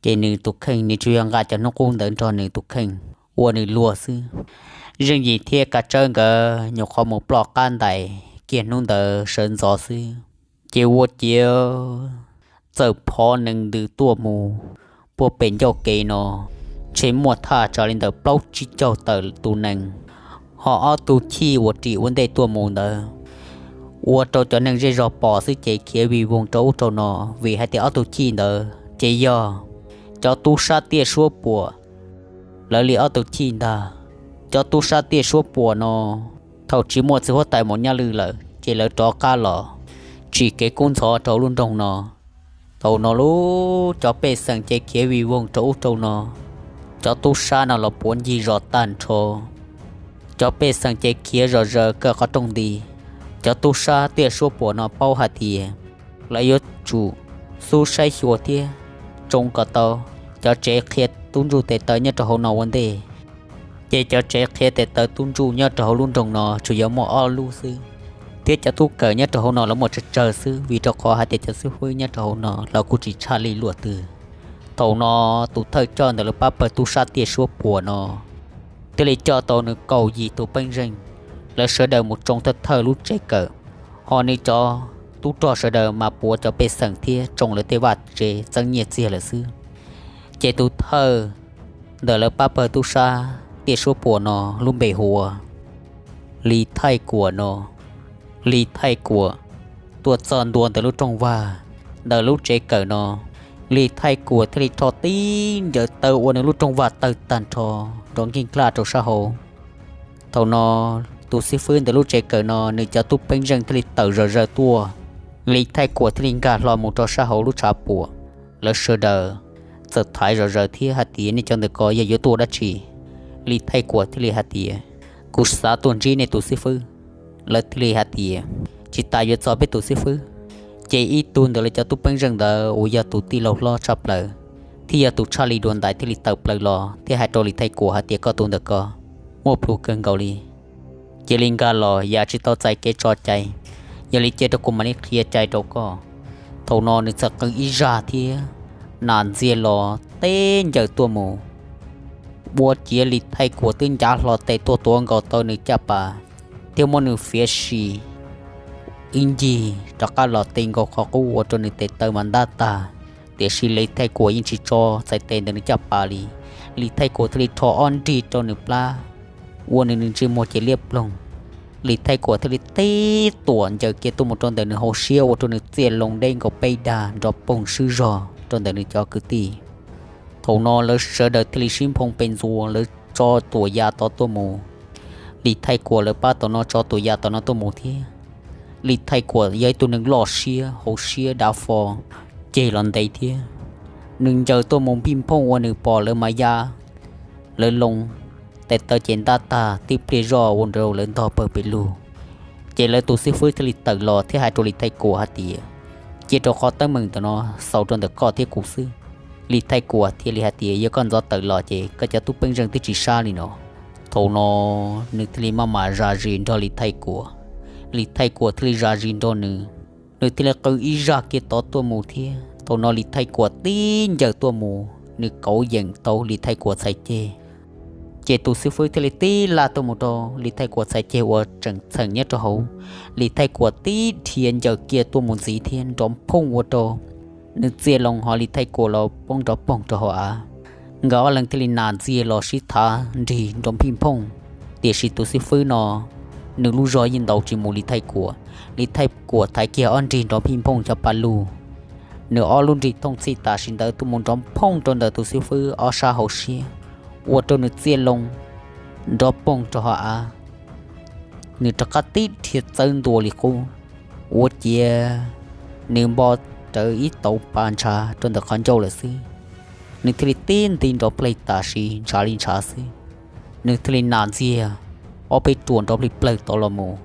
ces nws tus kheej nws tsuas yog nqa cov hnub qub ntawd nrog nws tus kheej ua nws luag xwb. Zeej Yim thiab Kav Tsawb nkawd nyuam qhuav mus ploj qab ntais kiag hnub ntawd sawv ntxov xwb, ces ua ciav txawm phov nees ntws tuaj mus puag pem ncauj kev no, ntshe muaj thaj tsam li ntawm plaub tsib caug tawm tus nees, ho ob tug chij uas ris ua ntej tuaj mus ntawd ua rau cov neeg zej zog pom xwb ces khiav vij voog rau ub rau no, vim hais tias ob tug chij ntawd ces yog cov tub sab tiaj suab puam lawv li ob tug chij ntag. Cov tub sab tiaj suab puam no thaum tsis muaj txiv huab tais Maum Nyaj Lwm lawm ces lawv rov qab los tsim kev kub ntxhov rau lub nroog no. Thaum no lub cov pej xeem ces khiav vij voog rau ub rau no, cov tub sab no los puav ncig zos tag nrho. Cov pej xeem ces khiav zom zaws kawg qhov rooj nti. Cov tub sab tiaj suab puam no paub hais tias lawv yuav tsum xub saib xyuas thiab tsoo kom tau cov tsev qhia tub ntsuj tes taw nyob rau hauv no ua ntej. Ces cov tsev qhia tes taw tub ntsuj nyob rau hauv lub nroog no tsuas yog muaj ob lub xwb, thiab cov tub kawm nyob rau hauv no lawv muaj tsawg tsawg xwb, vim rau qhov hais tias cov xib fwb nyob rau hauv no lawv kuj tsis tshaj li luaj twg. Thaum no tus thawj coj ntawm lawv pab pawg tub sab tiaj suab puam no thiaj li coj tau nws kaum yim tus pej xeem, lawv sawv daws mus tsoo thawj thawj lub tsev kawm, ho nws cov tub rog sawv daws mas puav cov pej xeem thiab tsoo lawv tej vaj tse txeeb nyiaj txiag lawm xwb. Ces tus thawj ntawm lawv pab pawg tub sab tiaj suab puam no lub npe hu ua Lis Thaij Kuam no. Lis Thaij Kuam tuaj txog ntua ntawm lub rooj vag ntawm lub tsev kawm no, Lis Thaij Kuam thiaj li rho tib ncaws taw ua nws lub rooj vag tawg tag nrho nrov nkeeg dlaj rau sab hauv. Thaum no tus xib fwb ntawm lub tsev kawm no nws cov tub pej xeem thiaj li tawm zom zaws tuaj, Lis Thaij Kuam thiaj li nkag hlo mus rau sab hauv lub tshav puam. Lawv sawv daws txawm thaiv zom zaws thiab hais tias nej cov ntawm ko yog yuav tuaj dab tsi? Lis Thaij Kuam thiaj li hais tias kuv xav tuaj ntsib nej tus xib fwb. Lawv thiaj li hais tias tsis tas yuav txog peb tus xib fwb. Ces ib tug ntawm lawv cov tub pej xeem ntawd uas yog tus tij laug hlob tshaj plaws thiab yog tus tshaj li dua ntais thiaj li tawm plaws los thiab hais rau Lis Thaij Kuam hais tias koj tus ntawm ko muaj plhus kawg nkaus li, cia li nkag los yam tsis tau txais kev tso cai, yog li cia rau kuv mam li qhia cai rau koj. Thaum no nws txawm qw ib zaj thiab nas ntxiag los tib ncaws tuaj mus, ua ciav Lis Thaij Kuam twb ncav hlo tes tuaj tuav nkaus tau nws caj pas thiab muab nws fiav sim ib ncig rov qab los tes nkaus qhov qub ua rau nws tes taw mas ntab tag. Tiam sis Lis Thaij Kuam yeej tsis tso txhais tes ntawm nws caj pas li. Lis Thaij Kuam thiaj li rho ob nrig rau nws plab, ua nws nws ntsej muag ces liab ploog. Lis Thaij Kuam thiaj li tib tuam ncaws kiag tuaj mus rau ntawm nws hauv siab ua rau nws txiaj loo deb nkaus peb dag nrov poog swb zog rau ntawm nws cov kwv tij. Thaum no lawv sawv daws thiaj li sib nphoo pes ntxuas lawv tso tuam ya tod tuaj mus. Lis Thaij Kuam lawv pab tom no tso tuam ya tom no tuaj mus thiab. Lis Thaij Kuam yog ib tug neeg loj siab hauv siab dav fo ceg los ntev thiab, nws ncaws tuaj mus npij nphooj ua nws pom lawv mas ya lawv loo, tes taw ces ntab tag tib pliag zoj ua rau lawv ntog pawg pes lug. Ces lawv tus xib fwb thiaj li tawm los thiab hais rau Lis Thaij Kuam hais tias cia rau qhov teeb meem ntawm no xaus rau ntawm koj thiab kuv xwb. Lis Thaij Kuam thiaj li hais tias yog koj ntxov tawm los ces koj cov tub pej xeem twb tsis sab li no. Thaum no nws thiaj li maj mam zam zis nrog Lis Thaij Kuam, Lis Thaij Kuam thiaj li zam zis nrog nws. Nws thiaj li qw ib zaj kiag tod tuaj mus thiab thaum no Lis Thaij Kuam tib ncaws tuaj mus nws kauv yeem tau Lis Thaij Kuam txhais ceg. Ces tus xib fwb thiaj li tib laj tuaj mus rau Lis Thaij Kuam txhais ceg uas tseem txheem nyob rau hauv. Lis Thaij Kuam tib dhia ncaws kiag tuaj mus ntxiv thiab nrov nphooj ua rau nws txiaj loo ho Lis Thaij Kuam los poob nrov poog rau hauv av. Nkawd ob leeg thiaj li nas ntxiag los sib thav nrig nrov npij nphooj. Tiam sis tus xib fwb no nws lub zog yeej ntaus tsis mus Lis Thaij Kuam. Lis Thaij Kuam thaiv kiag ob nrig nrov npij nphooj cov pa lug, nws ob lub nrig thooj txhij tam sim ntawd tuaj mus nrov nphooj rau ntawm tus xib fwb ob sab hauv siab, ua rau nws txiaj loo nrov poog rau hauv av. Nws rov qab tib dhia txawb ntua li qub, ua ciav nws npo rawv ib tauv pas ntshav rau ntawm qhov ncauj lawm xwb. Nws thiaj li tib nti nrov pleg tam sim ntshav li ntshav xwb. Nws thiaj li nas ntxiag ob peb ruam nrov plig plawg tod los mus,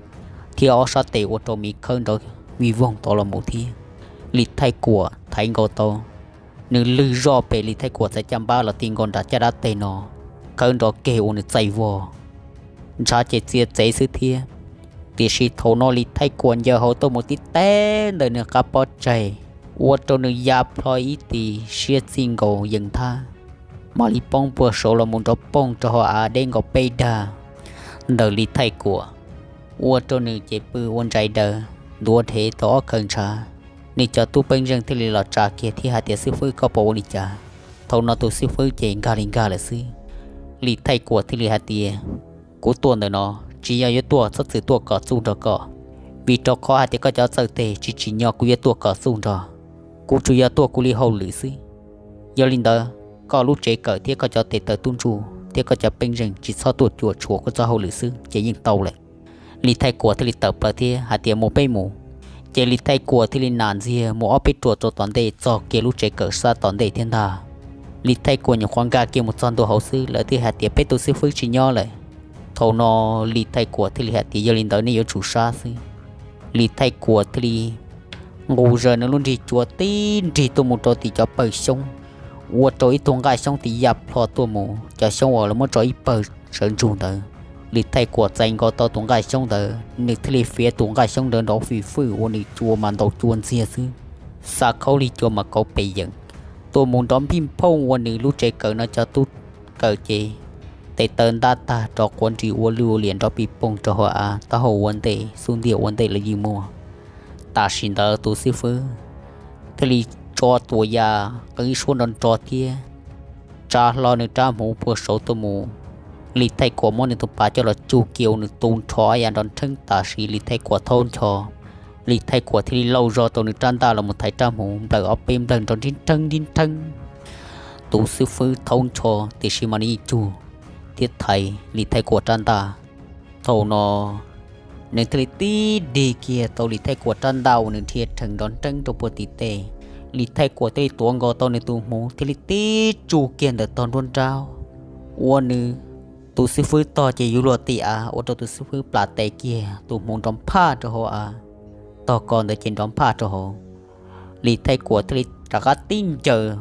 thiab ob sab tes ua rau miv khawb nrov vij voog tod los mus thiab. Lis Thaij Kuam thaiv nkaus tau, nws lwg zoj pem Lis Thaij Kuam txhais caj npab los ti nkaus nram caj dab teg no, khawb nrov keg ua nws txaij vog, ntshav ces txia txev xwb thiab. Tiam sis thaum no Lis Thaij Kuam ncaws hauv tuaj mus tib teb ntawm nws qab pob tsaig, ua rau nws ya plho ib tis siab txij nkaus yees thab, mam li poob puag saud los mus nrov poog rau hauv av deb nkaus peb dag. Ntawm Lis Thaij Kuam, ua rau nws ces pw ua ntsais daws, ntuav dhev tau ob khaw ntshav. Nws cov tub peej zeej thiaj li los tsa kiag thiab hais tias, Xib fwb, koj puas ua li cas? Thaum no tus xib fwb ces nkag li nkag lawm xwb. Lis Thaij Kuam thiaj li hais tias, Kuv tuaj ntawm no tsis yog yuav tuaj txhob txwm tuaj kom txuj nrog koj, vim rau qhov hais tias koj cov txawj teg tsis tsim nyog kuv yuav tuaj kom txuj nrog. Kuv tsuas yog tuaj kuv li hauj lwm xwb. Yog li ntawd, koj lub tsev kawm thiab koj cov tes taw tub ntsuj thiab koj cov peej zeej tsis txhob tuaj cuam tshuam kuv txoj hauj lwm xwb ces yeej tau lawm. Lis Thaij Kuam thiaj li tawm plaws thiab hais tias, Mus peb mus. Ces Lis Thaij Kuam thiaj li nas ntxiag mus ob peb ruam rau tom ntej txog kiag lub tsev kawm sab tom ntej thiab ntag. Lis Thaij Kuam nyuam qhuav nkag kiag mus txog ntua hauv xwb, lawv thiaj hais tias, Peb tus xib fwb tsis nyob lawm. Thaum no Lis Thaij Kuam thiaj li hais tias, Yog li ntawd nej yuav tsum sab xwb. Lis Thaij Kuam thiaj li nqus zaws nws lub nrig cua tib nrig tuaj mus rau tim cov pawg xyoob, ua rau ib tug nqaj xyoob tim ya plho tuaj mus, cov xyoob uas lawv muab tso ib pawg sawv ntsug ntawd. Lis Thaij Kuam txais nkaus tau tus nqaj xyoob ntawd, nws thiaj li fiav tus nqaj xyoob ntawd nrov fim fwj ua nws cua mas ntaus cua ntxiag xwb, xa khaub lig cua mas kauv pes yeem, tuaj mus nrov npij nphooj ua nws lub tsev kawm no cov tub kawm ces tes taw ntab tag rov quav nris ua lwj ua liam nrov pij poog rau hauv av, taub hau ua ntej xub ntiag ua ntej los yeej muaj. Tam sim ntawd tus xib fwb thiaj li tso tuas ya qee ib suab nrov nrov thiab tsa hlo nws rab hmuv puag saud tuaj mus. Lis Thaij Kuam muab nws tus pas coj los cug kiag ua nws tu nrho ya nrov nrheeb tam sim Lis Thaij Kuam thaub ncho. Lis Thaij Kuam thiaj li lauj zog rau nws rab ntaj los mus thaiv rab hmuv nplawm ob peb nplawg nrov nrib nrheeb nrib nrheeb. Tus xib fwb thaub ncho tiam sis mas nws yeej cug thiab thaiv Lis Thaij Kuam rab ntaj. Thaum no nws thiaj li tib dig kiag tau Lis Thaij Kuam rab ntaj uas nws dhia rhees nrov nrheeb rau puag tim tej. Lis Thaij Kuam thiaj li tuav nkaus tau nws tus hmuv thiaj li tib tsuj kiag ntawm tog nruab nrab, ua nws tus xib fwb tog ces yuav luag tim av, ua rau tus xib fwb plam tes kiag tus hmuv nrov nphaj rau hauv av, tog ko ntawd ces nrov nphaj rau hauv. Lis Thaij Kuam thiaj li rov qab tib ncaws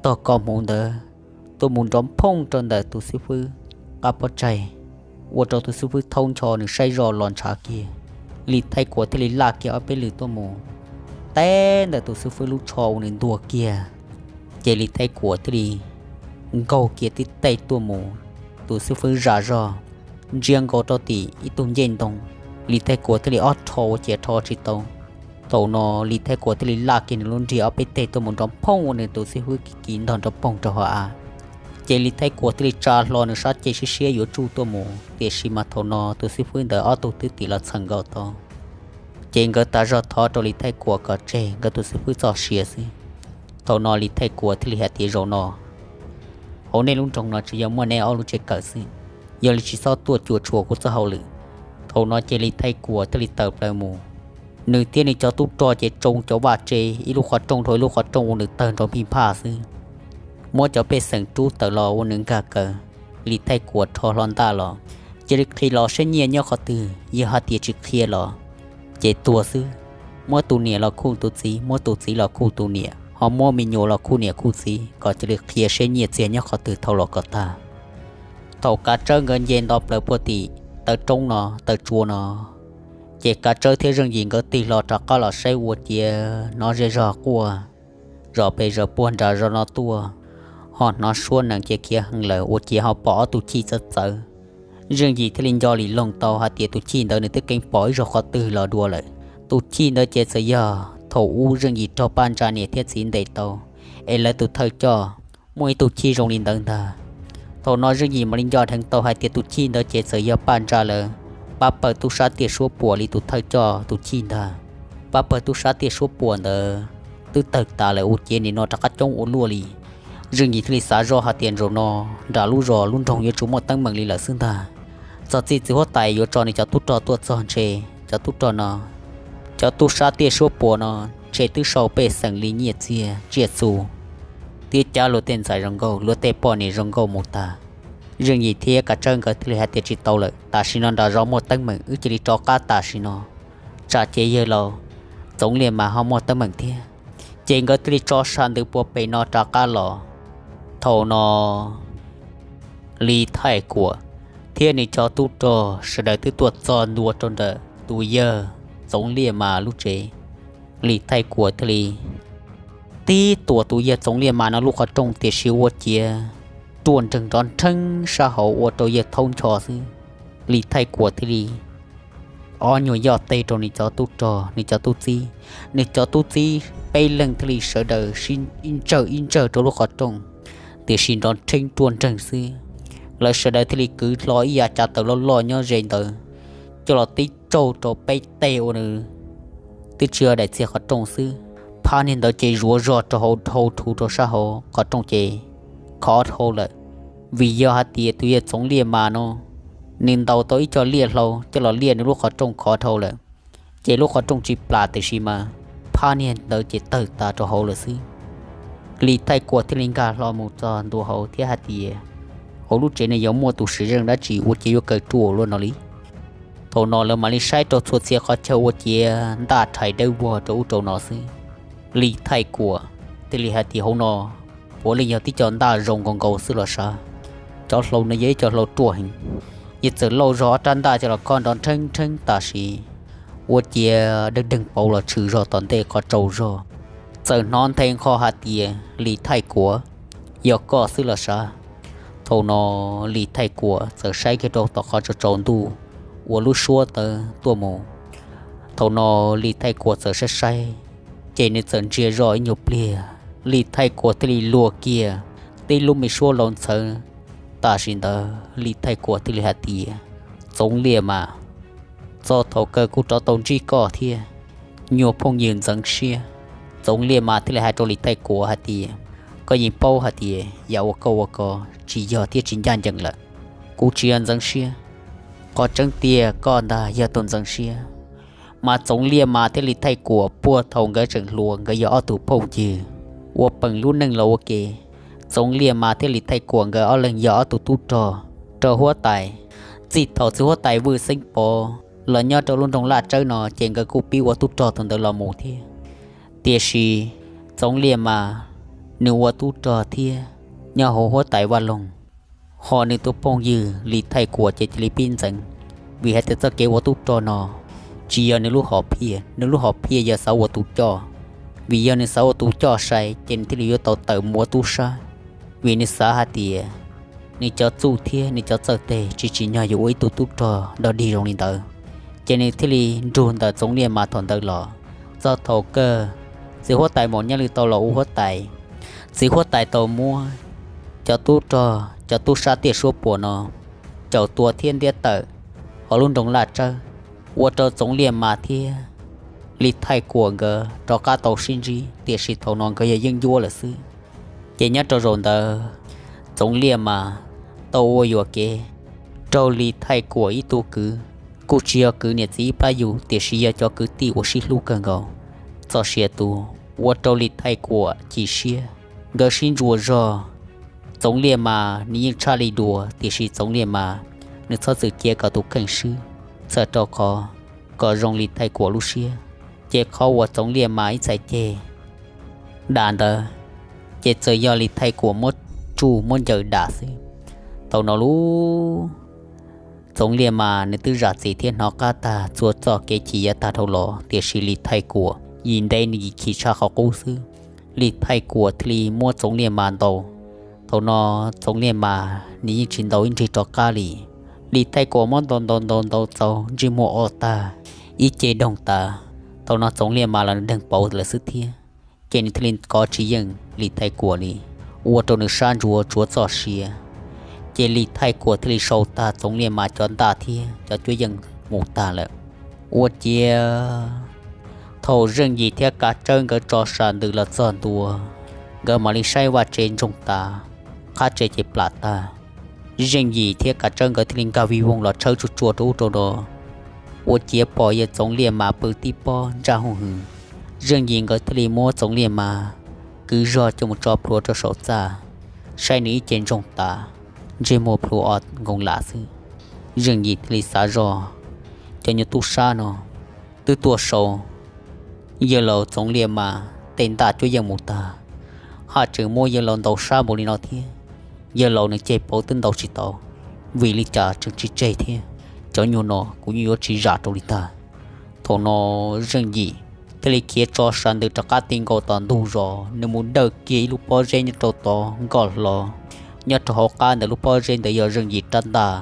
tog ko hmuv ntawd tuaj mus nrov nphooj rau ntawm tus xib fwb qab pob tsaig, ua rau tus xib fwb thaub ncho nws saib zoj los ntshav kiag. Lis Thaij Kuam thiaj li laj kiag ob peb lwm tuaj mus teb ntawm tus xib fwb lub tsho ua nws ntuag kiag. Ces Lis Thaij Kuam thiaj li nkaug kiag tib teg tuaj mus, tus xib fwb zam zog ntsia nkaus rau tim ib tug ncej ntoo, Lis Thaij Kuam thiaj li ob rho ua ciav rho tsis tau. Thaum no Lis Thaij Kuam thiaj li laj kiag nws lub nrig ob peb teg tuaj mus nrov nphooj ua nws tus xib fwb kiv kiv ntog nrov poog rau hauv av. Ces Lis Thaij Kuam thiaj li tsa hlo nws sab ceg siab siab yuav tsuj tuaj mus, tiam sis mas thaum no tus xib fwb ntawd ob tug twb tim los txheem nkaus tau. Ces nkawd tas zog thov rau Lis Thaij Kuam kom tseg nkawd tus xib fwb txoj sia xwb. Thaum no Lis Thaij Kuam thiaj li hais tias, Zaum no hauv nej lub nroog no tsuas yog muaj neb ob lub tsev kawm xwb, yog li tsis txhob tuaj cuam tshuam kuv txoj hauj lwm. Thaum no ces Lis Thaij Kuam thiaj li tawm plaws mus. Nws thiab nws cov tub rog ces tsoo cov vaj tse ib lub qhov rooj dhau ib lub qhov rooj ua nws tawg nrov nphij nphaj xwb. Muab cov pej xeem rub tawm los ua nws nkag kaws. Lis Thaij Kuam rho hlo ntaj los, cia li qhia los seb nyiaj nyob qhov twg, yog hais tias tsis qhia los ces tuag xwb. Muab tus niam los khuj tus txiv, muab tus txiv los khuj tus niam, ho muab me nyuam los khuj niam khuj txiv, kom cia li qhia seb nyiaj txiag nyob qhov twg dhau los kom tag. Thaum Kav Tsawb nkawd nce nto plaws puag tim taw roob no, taw tsua no, ces Kav Tsawb thiab Zeej Yim nkawd tig hlo rov qab los saib ua ciav hnov zej zog quaj zom pes zaws puag nram zos no tuaj, ho hnov suab nees cia khiav heev lawm ua ciav ho pom ob tug chij txawv txawv. Zeej Yim thiaj li nco li loog tau hais tias tus chij ntawd nws twb keev pom ib zaug qhov twg los dua lawm. Tus chij ntawd ces txawm yog thaum ub Zeej Yim raug Paj Ntsa niam thiab txiv ntes tau, es lawv tus thawj coj muaj ib tug chij zoo li ntawd ntag. Thaum no Zeej Yim mam li nco dheev tau hais tias tus chij ntawd ces txawm yog Paj Ntsa lawv pab pawg tub sab tiaj suab puam li tus thawj coj tus chij ntag. Pab pawg tub sab tiaj suab puam ntawd twb tawg tas lawm ua ciav nim no rov qab coob ua luaj li. Zeej Yim thiaj li xav zoj hais tias zaum no nram lub zos lub nroog yuav tsum muaj teeb meem li lawm xwb ntag. Txog txij txiv huab tais yuav tso nws cov tub rog tuaj txog ntshe cov tub rog no, cov tub sab tiaj suab puam no ntshe twb sau pej xeem li nyiaj txiag tsiaj txhu thiab cab luag tej ntxhais zoo nkauj luag tej poj niam zoo nkauj mus tag. Zeej Yim thiab Kav Tsawb nkawd thiaj li hais tias tsis tau lawm, tam sim no nram zos muaj teeb meem, wb cia li rov qab tam sim no, tsam ces yawg laus Txoov Liaj Mas ho muaj teeb meem thiab. Ces nkawd thiaj li tso sa ntws puag pem no rov qab los. Thaum no Lis Thaij Kuam thiab nws cov tub rog sawv daws twb tuaj txog ntua rau ntawm tus yawg Txoov Liaj Mas lub tsev. Lis Thaij Kuam thiaj li tib tuam tus yawg Txoov Liaj Mas no lub qhov rooj, tiam sis ua ciav ruaj nreeg nrov nrheeb sab hauv ua rau yawg thaub ncho xwb. Lis Thaij Kuam thiaj li ob nyuag yoj teg rau nws cov tub rog, nws cov tub txib. Nws cov tub txib peb leeg thiaj li sawv daws ib ntsawj ib ntsawj rau lub qhov rooj, tiam sis nrov nrheeb ruaj nreeg xwb. Lawv sawv daws thiaj li kwv hlo ib yav cav taws loj loj nyob ze ntawd coj los tib tsaug rau peb teg ua nws twb tsis yog daim txiag qhov rooj xwb. Phab niag ntawd ces zuav zog rau hauv dhau rhuv rau sab hauv qhov rooj ces khov dhau lawm. Vim yog hais tias tus yawg Txoov Liaj Mas no nws ntaus tau ib co liaj hlau coj los liaj nws lub qhov rooj khov dhau lawm, ces lub qhov rooj tsis plam tiam sis mas phab niag ntawd ces tawg tas rau hauv lawm xwb. Lis Thaij Kuam thiaj li nkag hlo mus txog ntua hauv thiab hais tias, hauv lub tsev no yuav muaj tus sim zeej dab tsi ua ciav yuav kaw ruaj luaj no li? Thaum no lawv mam li saib rau txhua txhia qhov chaw ua ciav ntaj rhais dawb vog rau ub rau no xwb. Lis Thaij Kuam thiaj li hais tias, hauv no puav leej yog tib co ntaj zoo nkaus nkaus xwb los sav. Cov hlau no yog ib co hlau ruaj heev, yog txawm lauj zog ob rab ntaj coj los koj nrov nrheeb nrheeb tam sim ua ciav deeg deeg pauv los tshwm zog tom ntej qhov tsaus zog. Txawm hnov nthe nqho hais tias, Lis Thaij Kuam, yog koj xwb los sav. Thaum no Lis Thaij Kuam txawm saib kiag rau tom qhov tsaus tsaus ntuj uas lub suab tawv tuaj mus. Thaum no Lis Thaij Kuam txawm saib saib, ces nws txawm ntsia zoj ib nyuag pliag, Lis Thaij Kuam thiaj li luag kiag tib lub me suab laus ntxhawv. Tam sim ntawd Lis Thaij Kuam thiaj li hais tias, Txoov Liaj Mas, txog thaum kawg kuj rov tau ntsib koj thiab, nyuag phooj ywg ntxeev siab. Txoov Liaj Mas thiaj li hais rau Lis Thaij Kuam hais tias, koj yeej paub hais tias yam uas koj ua ko tsis yog thiab tsis ncaj ncees lawm. Kuv tsis yog ntxeev siab, qhov tseeb tiag koj ntag yog tus ntxeev siab. Mas Txoov Liaj Mas thiab Lis Thaij Kuam puag thaum nkawd tseem hluas nkawd yog ob tug phooj ywg uas peem lub neej los ua ke. Txoov Liaj Mas thiab Lis Thaij Kuam nkawd ob leeg yog ob tug tub rog rau huab tais. Txij thaum txiv huab tais Vwj Xeeb Pov los nyob rau lub nroog Laj Tsawb no ces nkawd kuj pib ua tub rog thaum ntawd los mus thiab. Tiam sis Txoov Liaj Mas nws ua tub rog thiab nyob hauv huab tais Vaj Loog, ho nws tus phooj ywg Lis Thaij Kuam ces cia li pib ntxeev, vim hais tias txoj kev ua tub rog no tsis yog nws lub hom phiaj, nws lub hom phiaj yog xav ua tus coj. Vim yog nws xav ua tus coj sai ces nws thiaj li yuav tau tawm mus ua tub sab, vim nws xav hais tias nws cov txuj thiab nws cov txawj teg tsis tsim nyog yuav ua ib tug tub rog dog dig zoo li ntawd. Ces nws thiaj li nrug ntawm Txoov Liaj Mas thaum ntawd los. Txog thaum kawg txiv huab tais Maum Nyaj Lwj tau los ua huab tais, txiv huab tais tau muab cov tub rog cov tub sab tiaj suab puam no caum tua thiab ntiab tawm hauv lub nroog Laj Tsawb, ua rau Txoov Liaj Mas thiab Lis Thaij Kuam nkawd rov qab tau sib ntsib, tiam sis thaum no nkawd yog yeeb ncuab lawm xwb. Ces nyob rau zaum ntawd Txoov Liaj Mas tau ua yuam kev rau Lis Thaij Kuam ib tug kwv, kuj tsis yog kwv niam txiv ib plab yug tiam sis yog cov kwv tij uas sib hlub kawg nkaus. Txoj sia tus ua rau Lis Thaij Kuam chim siab, nkawd sib ntsuas zog. Txoov Liaj Mas nws yeej tshaj li dua tiam sis Txoov Liaj Mas nws txhob txwm cia kom tus kheej swb, txhawm rau qhov kom zoo Lis Thaij Kuam lub siab. Ces qhov uas Txoov Liaj Mas ib txhais ceg dam ntawd, ces txawm yog Lis Thaij Kuam muab tsuj muab ncaws dam xwb. Thaum no lub Txoov Liaj Mas nws twb zam txim thiab hnov qab tag txhua txoj kev chim yav tag dhau los, tiam sis Lis Thaij Kuam yim ntev nws yim chim tshaj qhov qub xwb. Lis Thaij Kuam thiaj li muab Txoov Liaj Mas ntaus. Thaum no Txoov Liaj Mas nws yeej tsis ntaus ib nrig rov qab li. Lis Thaij Kuam muab ntaus ntaus ntaus ntaus txaus ntsej muag o tag, ib ce doog tas. Thaum no Txoov Liaj Mas los nws deeg pauv lawm xwb thiab, ces nws thiaj li kov tsis yeej Lis Thaij Kuam li, ua rau nws sab ntsuav tsuav txoj sia. Ces Lis Thaij Kuam thiaj li sau tag Txoov Liaj Mas cov ntaj thiab cov cuab yeej mus tag lawm. Ua ciav thaum Zeej Yim thiab Kav Tsawb nkawd tso sam ntws los txog ntua, nkawd mam li saib vaj tse ntsoog tas, qab tse ces plam tag. Zeej Yim thiab Kav Tsawb nkawd thiaj li nkag vij voog los tshawb tsuag tsuag rau ub rau no. Ua ciav pom yawg Txoov Liaj Mas pw tib pob ntsaj hooj hwm, Zeej Yim nkawd thiaj li muab Txoov Liaj Mas kwv zog coj mus tso plhuav rau saum txaj, saib nws ib ce ntsoog tas, ntsej muag plhu o nkoos lam xwb. Zeej Yim thiaj li xav zog, cov nyuag tub sab no twb tuaj sau yawg laus Txoov Liaj Mas tej ntaj cuab yeej mus tag, haj tseem muab yawg laus ntaus sab npaum li no thiab. Yawg laus nws ceg pauv twb ntaus tsis tau, vim li cas tseem tsis tseg thiab? Cov nyuag no kuv yeej yuav tsis zam rau li ntag. Thaum no Zeej Yim thiaj li khiav tso sab ntws rov qab ti nkaus tom ntug zos, nws mus dawj kiag ib lub pob zeb nyob rau tod nkoj hlo. Nyob rau hauv qab ntawm lub pob zeb ntawd yog Zeej Yim rab ntaj.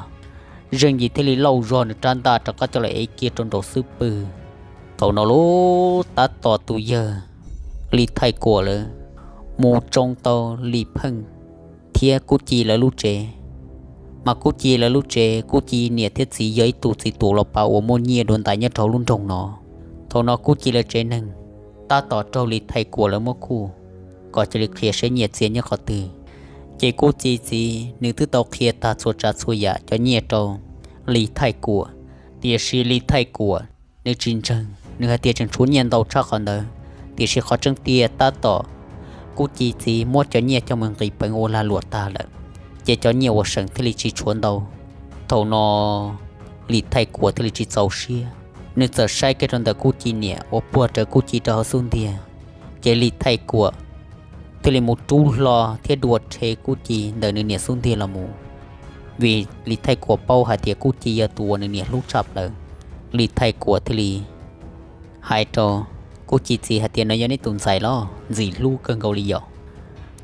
Zeej Yim thiaj li lauj zog nws rab ntaj rov qab coj los ev kiag rau nraum xub pwg. Thaum no lub tab tom tus yawg Lis Thaij Kuam lawm mus tsoo tau Lis Pheej thiab Kub Ci lawv lub tsev. Mas Kub Ci lawv lub tsev, Kub Ci niam thiab txiv yog ib tug txiv tuam los pav uas muaj nyiaj dua ntais nyob rau hauv lub nroog no. Thaum no Kub Ci lawv tsev neeg tab tom raug Lis Thaij Kuam lawv muab kuj, kom cia li qhia seb nyiaj txiag nyob qhov twg. Ces Kub Ci txiv nws twb tau qhia tag txhua tsav txhua yam cov nyiaj rau Lis Thaij Kuam, tiam sis Lis Thaij Kuam nws tsis ntseeg, nws hais tias tseem tshuav nyiaj ntau tshaj qhov ntawd, tiam sis qhov tseeb tiag tab tom Kub Ci txiv muab cov nyiaj coj mus nqis peev ua lag luam tag lawm, ces cov nyiaj uas seem thiaj li tsis tshuav ntau. Thaum no Lis Thaij Kuam thiaj li tsis txaus siab, nws txawm saib kiag rau ntawm Kub Ci niam uas puag rawv Kub Ci rau hauv xub ntiag, ces Lis Thaij Kuam thiaj li mus rub hlo thiab dua rhe Kub Ci ntawm nws niam xub ntiag los mus, vim Lis Thaij Kuam paub hais tias Kub Ci yog tus uas nws niam hlub tshaj plaws. Lis Thaij Kuam thiaj li hais rau Kub Ci txiv hais tias, no yog neb tus ntxhais los ntxim hlub kawg nkaus li yom.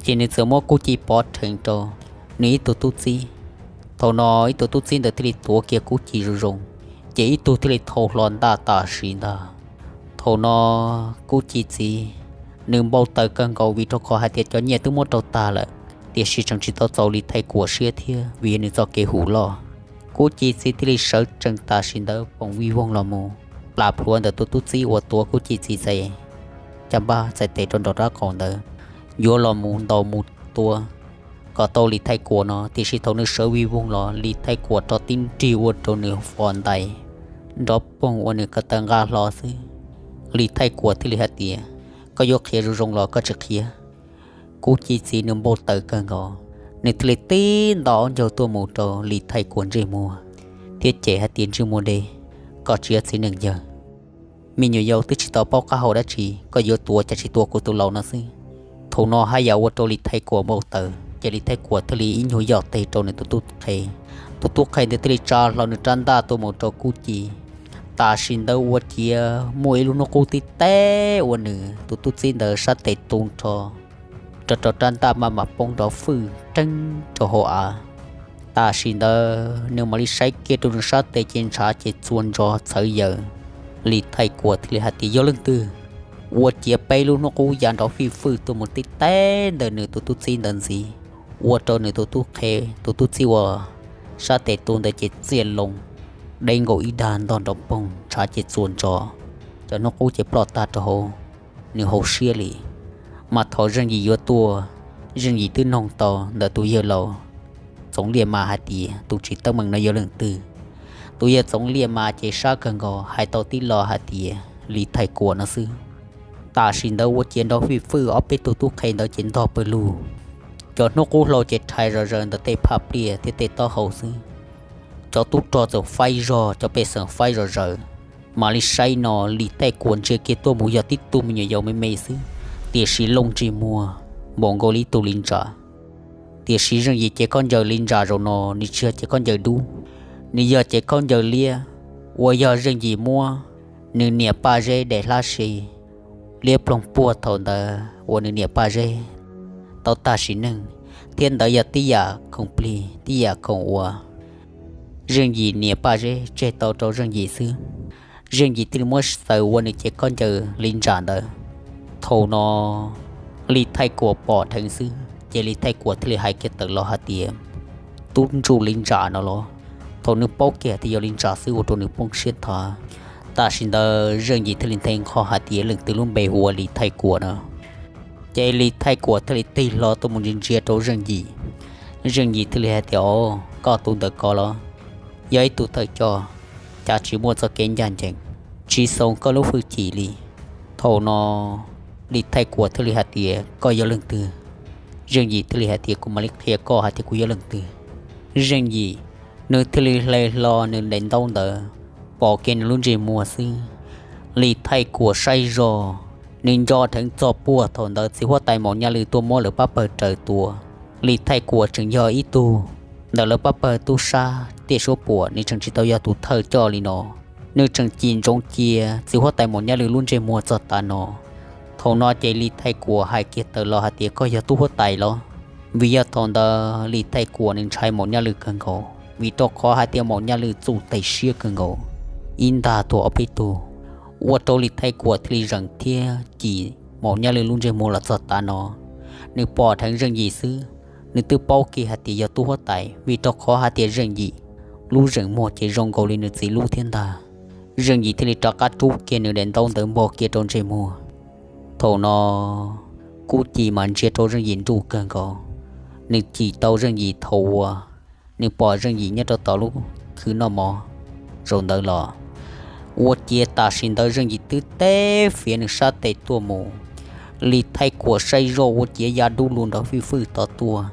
Ces nws txawm muab Kub Ci pov rhees rau nws ib tug tub txib. Thaum no ib tug tub txib ntawd thiaj li tuav kiag Kub Ci zoo zoo, ces ib tug thiaj li thau hlo ntaj tam sim ntag. Thaum no Kub Ci txiv nws npau taws kawg nkaus vim rau qhov hais tias cov nyiaj twb muab rau tag lawm, tiam sis tseem tsis tau txaus Lis Thaij Kuam siab thiab vim yog nws txoj kev hum loj. Kub Ci txiv thiaj li sawv tsees tam sim ntawd poom vij voog los mus plam plhuav ntawm tus tub txib uas tuav Kub Ci txiv txais caj npab txais tes rau nraum rab qaum ntawd, yuav los mus ntaus mus tua kom tau Lis Thaij Kuam no, tiam sis thaum nws sawv vij voog los Lis Thaij Kuam rov tib nrig ua rau nws fos ntais nrov poog ua nws ko taw nqa hlo xwb. Lis Thaij Kuam thiaj li hais tias, koj yuav qhia zoo zoo los koj tsis qhia? Kub Ci txiv nws npau taws kawg nkaus, nws thiaj li tib nto ob ncaug tuaj mus rau Lis Thaij Kuam ntsej muag thiab cem hais tias, ntsej muag deb, koj tsis yog txiv neej yawg, me nyuam yaus twb tsis tau paub qab hau dab tsi, koj yuav tua cas tsis tua kuv tus laus no xwb. Thaum no haj yam ua rau Lis Thaij Kuam npau taws, ces Lis Thaij Kuam thiaj li ib nyuag yoj tes rau nws tus tub qhe. Tus tub qhe ntawd thiaj li tsa hlo nws rab ntaj tuaj mus rau Kub Ci. Tam sim ntawd ua ciav muaj ib lub hnub qub tib teb ua nws tus tub txib ntawd sab tes tu nrho, rau rau rab ntaj maj mam poob nrov fwj reeb rau hauv av. Tam sim ntawd nws mam li saib kiag rau nws sab tes ces ntshav ces txuas ntsos txhawv yaws. Lis Thaij Kuam thiaj li hais tias, yog leej twg ua ciav peb lub hnub qub ya nrov fij fwj tuaj mus tib teb ntawm nws tus tub txib ntawd ntxiv, ua rau nws tus tub qhe, tus tub txib uas sab tes tu ntawd ces txiaj loo deb nkaus ib dag ntog nrov poog, ntshav ces txuas ntsos, cov hnub qub ces ploj tag rau hauv nws hauv siab li. Mas thaum Zeej Yim yuav tuaj, Zeej Yim twb noog tau ntawm tus yawg laus Txoov Liaj Mas hais tias tus tsis teeb meem no yog leej twg. Tus yawg Txoov Liaj Mas ces sab kawg nkaus hais tau tib lo hais tias Lis Thaij Kuam no xwb. Tam sim ntawd ua ciav nrov fij fwj, ob peb tug tub qhe ntawd ces ntog pawg lug. Cov hnub qub hlau ces rhais zom zaws ntawm tej phaj pliaj thiab tej taub hau xwb. Cov tub rog txawm faib zog, cov pej xeem faib zom zaws. Mam li saib no Lis Thaij Kuam ntsia kiag tuaj mus yog tib tug me nyuam yaus me me xwb, tiam sis loj ntsej muag npaum nkaus li ib tug li ntsa. Tiam sis Zeej Yim cev khaub ncaws li ntsa zaum no nws tsis yog cev khaub ncaws dub, nws yog cev khaub ncaws liab, uas yog Zeej Yim muab nws niam Paj Zeb daim hlab se liab ploog puag thaum ntawd uas nws niam Paj Zeb tau tag sim neej, thiab ntawd yog tib yam khoom plig tib yam khoom uas Zeej Yim niam Paj Zeb tseg tau rau Zeej Yim xwb. Zeej Yim thiaj li muab xaws ua nws cev khaub ncaws li ntsa ntawd. Thaum no Lis Thaij Kuam pom dheev xwb ces Lis Thaij Kuam thiaj li hais kiag tawm los hais tias, tub ntsuj li ntsa no los? Thaum nws paub kiag tias yog li ntsa xwb ua rau nws poob siab nthav. Tam sim ntawd Zeej Yim thiaj li nthe nqho hais tias leej twg lub npe hu ua Lis Thaij Kuam no. Ces Lis Thaij Kuam thiaj li tig hlo tuaj mus ntsia ntsia rau Zeej Yim. Zeej Yim thiaj li hais tias, o, koj tus ntawm ko los yog ib tug thawj coj, cas tsis muaj txoj kev ncaj ncees, tsis xoo koj lub hwj chim li. Thaum no Lis Thaij Kuam thiaj li hais tias, Koj yog leej twg? Zeej Yim thiaj li hais tias, Kuv mam li qhia koj hais tias kuv yog leej twg. Zeej Yim, nws thiaj li hle hlo nws daim ntaub ntawd, pom kiag nws lub ntsej muag xwb, Lis Thaij Kuam saib zog, nws nco dheev txog puag thaum ntawd txiv huab tais Maum Nyaj Lwm tuaj muab lawv pab pawg raws tua. Lis Thaij Kuam tseem yog ib tug ntawm lawv pab pawg tub sab tiaj suab puam, nws tseem tsis tau yog tus thawj coj li no. Nws tseem cim ntsoov cia txiv huab tais Maum Nyaj Lwm lub ntsej muag txog tav no. Thaum no ces Lis Thaij Kuam hais kiag tawm los hais tias, Koj yog tub huab tais los? Vim yog thaum ntawd Lis Thaij Kuam nws ntshai Maum Nyaj Lwm kawg nkaus, vim rau qhov hais tias Maum Nyaj Lwm txum tes siab kawg nkaus, ib ntag tua ob peb tug, ua rau Lis Thaij Kuam thiaj li zeem thiab cim Maum Nyaj Lwm lub ntsej muag los txog tav no. Nws pom dheev Zeej Yim xwb, nws twb paub kiag hais tias yog tub huab tais, vim rau qhov hais tias Zeej Yim lub zeem muag ces zoo nkaus li nws txiv lub thiab ntag. Zeej Yim thiaj li rov qab rub kiag nws daim ntaub ntawd npog kiag rau ntsej muag. Thaum no Kub Ci mas ntsia rau Zeej Yim nruj kawg nkaus, nws cim tau Zeej Yim thaum uas nws pom Zeej Yim nyob rau tom lub khw noj mov zaum ntawd los. Ua ciav tam sim ntawd Zeej Yim twb teb fiav nws sab tes tuaj mus, Lis Thaij Kuam saib zoj ua ciav ya dub lug nrov fij fwj tod tuaj.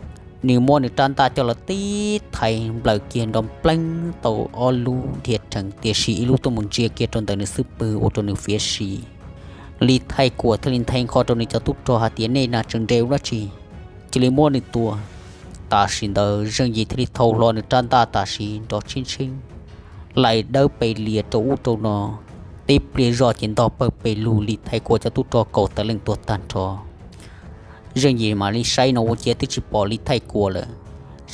Nws muab nws rab ntaj coj los tib thaiv nplawm kiag nrov npleeb tau ob lub dhia rhees, tiam sis ib lub tuaj mus ntsia kiag rau ntawm nws xub pwg ua rau nws fiav si. Lis Thaij Kuam thiaj li nthe nqho rau nws cov tub rog hais tias, Nej na tseem nres ua dab tsi? Cia li muab nws tua. Tam sim ntawd Zeej Yim thiaj li thau hlo nws rab ntaj tam sim nrov tsheeb tsheeb, lais dawb pes lias rau ub rau no, tib pliag zoj ces ntog pawg pes lug, Lis Thaij Kuam cov tub rog kaum tawm leej tuag tag nrho. Zeej Yim mam li saib no ua ciav twb tsis pom Lis Thaij Kuam lawm.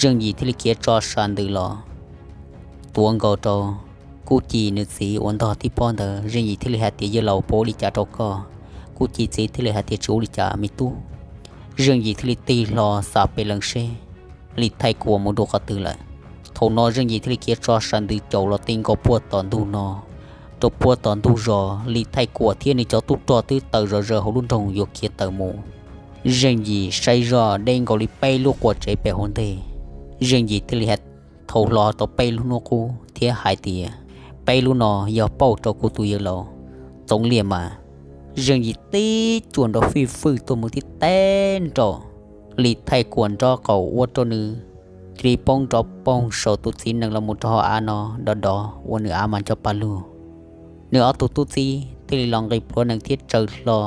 Zeej Yim thiaj li khiav tso sas ntws los tuav nkaus rau Kub Ci nws txiv uas ntog tib pob ntawd. Zeej Yim thiaj li hais tias, Yawg laus, puas ua li cas rau koj? Kub Ci txiv thiaj li hais tias, Tsis ua li cas me tub. Zeej Yim thiaj li tig hlo xam pes lees seb Lis Thaij Kuam mus rau qhov twg lawm. Thaum no Zeej Yim thiaj li khiav tso sas ntws caum los ti nkaus puag tom ntug no. Rau puag tom ntug zos, Lis Thaij Kuam thiab nws cov tub rog twb tawm zom zaws hauv lub nroog yuav khiav tawm mus. Zeej Yim saib zoj deb nkaus li peb lub quas tsev pem hauv ntej. Zeej Yim thiaj li hais, thau hlo tau peb lub hnub qub thiab hais tias, Peb lub no yog pauj rau kuv tus yawg laus Txoov Liaj mas. Zeej Yim tib cuam nrov fij fwj tuaj mus tib teb nrov, Lis Thaij Kuam nrob qaum ua rau nws cia li poob nrov poog saum tus txiv nees los mus rau hauv av no dov dov ua nws av mas ncho pa lug. Nws ob tug tub txib thiaj li los nqis plhuav nees thiab tsaws hlo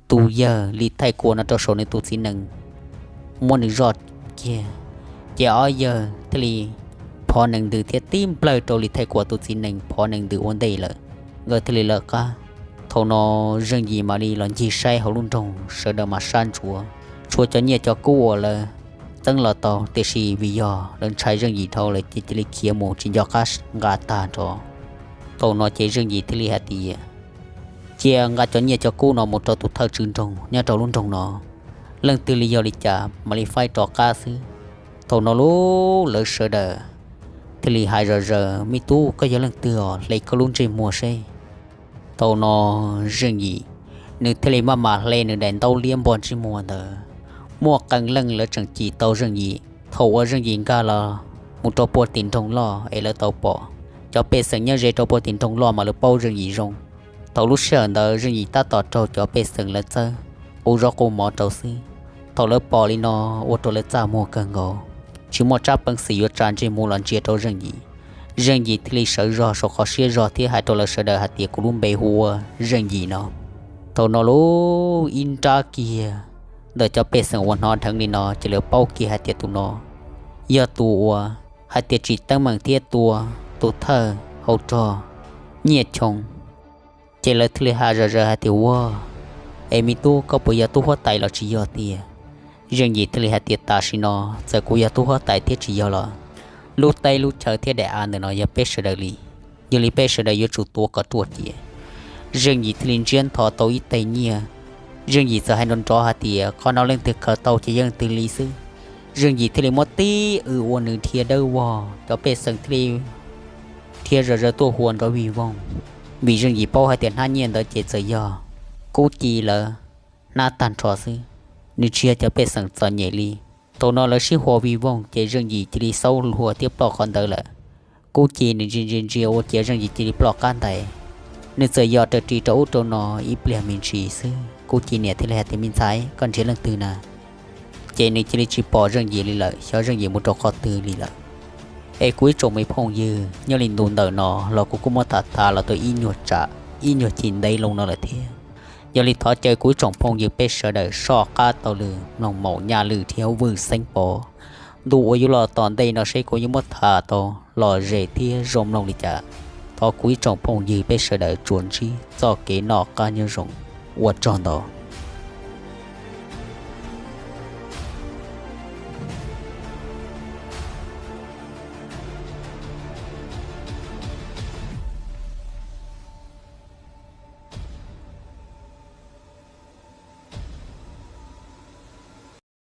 tus yawg Lis Thaij Kuam no rau saum nws tus txiv nees, muab nws zoj kiag. Ces ob yawg thiaj li phov nees ntws thiab tib nplawg rau Lis Thaij Kuam tus txiv nees phov nees ntws ua ntej lawm, nkawd thiaj li lawv qab. Thaum no Zeej Yim mam li los ncig saib hauv lub nroog, sawv daws mas sab ntsuav, tshuav cov nyiaj cov kub uas lawv txeeb los tau, tiam sis vim yog lawv ntshai Zeej Yim dhau lawm ces cia li khiav mus tsis nco qab nqa tag nrho. Thaum no ces Zeej Yim thiaj li hais tias, Cia nqa cov nyiaj cov kub no mus rau tus thawj tswj nroog nyob rau lub nroog no, leej twg li yog li cas mam li faib rov qab xwb. Thaum no lub lawv sawv daws thiaj li hais zom zaws, Me tub, koj yog leej twg os? Hle koj lub ntsej muag seb. Thaum no Zeej Yim nws thiaj li maj mam hle nws daim ntaub liab npog ntsej muag ntawd. Muaj qee leej lawv tseem cim tau Zeej Yim, thaum uas Zeej Yim nkag los mus rau puag tim nroog loj es lawv tau pom. Cov pej xeem nyob ze rau puag tim nroog loj mas lawv paub Zeej Yim zoo. Thaum lub sij hawm ntawd Zeej Yim tab tom raug cov pej xeem lawv txawb qu zaub qu mov rau xwb. Thaum lawv pom li no ua rau lawv txaj muag kawg nkaus, tsis muaj tsab peev xwm yuav tsa ntsej muag los ntsia rau Zeej Yim. Zeej Yim thiaj li sawv zog saum qhov siab zog thiab hais rau lawv sawv daws hais tias, Kuv lub npe hu ua Zeej Yim no. Thaum no lub ib nrab kiag ntawm cov pej xeem uas hnov dheev li no ces lawv paub kiag hais tias tus no yog tus uas hais tias tsim teeb meem thiab tua tus thawj hauv rog Nyiaj Choo. Ces lawv thiaj li hais zom zaws hais tias, Ua, es me tub, koj puas yog tub huab tais los tsis yog tiag? Zeej Yim thiaj li hais tias, Tam sim no txawm kuv yog tub huab tais thiab tsis yog los lub teb lub chaw thiab daim av ntawm no yog peb sawv daws li, yog li peb sawv daws yuav tsum tuav kom ruaj cia. Zeej Yim thiaj li ntsiab ntho tau ib teg nyiaj. Zeej Yim txawm hais nrov nrov hais tias, Qhov no leej twg khaws tau ces yog leej twg li xwb. Zeej Yim thiaj li muab tib w ua nws dhia dawb vog, cov pej xeem thiaj li dhia zom zaws tuaj hua nrov vij voog, vim Zeej Yim paub hais tias hnab nyiaj ntawd ces txawm yog Kub Ci lawv hnab tag nrho xwb, nws tsis yog cov pej xeem txom nyem li. Thaum no lawv sib hua vij voog ces Zeej Yim cia li xaub hlua thiab ploj qhov ntawd lawm. Kub Ci nws ntsia ntsia ntsia ua ciav Zeej Yim cia li ploj qab ntais, Nws txawm yos raws ris rau ub rau no ib pliag me ntsis xwb, Kub Ci niam thiaj li hais tias, Me ntxhais, koj nrhiav leej twg na? Ces nws cia li tsis pom Zeej Yim li lawm, xyov Zeej Yim mus rau qhov twg li lawm. Es kuv ib tsoom me phooj ywg, nyob li ntu ntawm no los kuv kuj muab tham tham los tau ib nyuag tsam ib nyuag chim ntev loo no lawm thiab. Yog li thov caw kuv ib tsoom phooj ywg peb sawv daws soj qab taug lw mloog Maum Nyaj Lwm thiab Vwj Xeeb Pov. Ntu uas yuav los tom ntej no seb kuv yuav muab tham tau lom zem thiab zoo mloog li cas. Thov kuv ib tsoom phooj ywg peb sawv daws tsuas ntsib txoj kev noj qab nyob zoo. Ua tsaug ntau.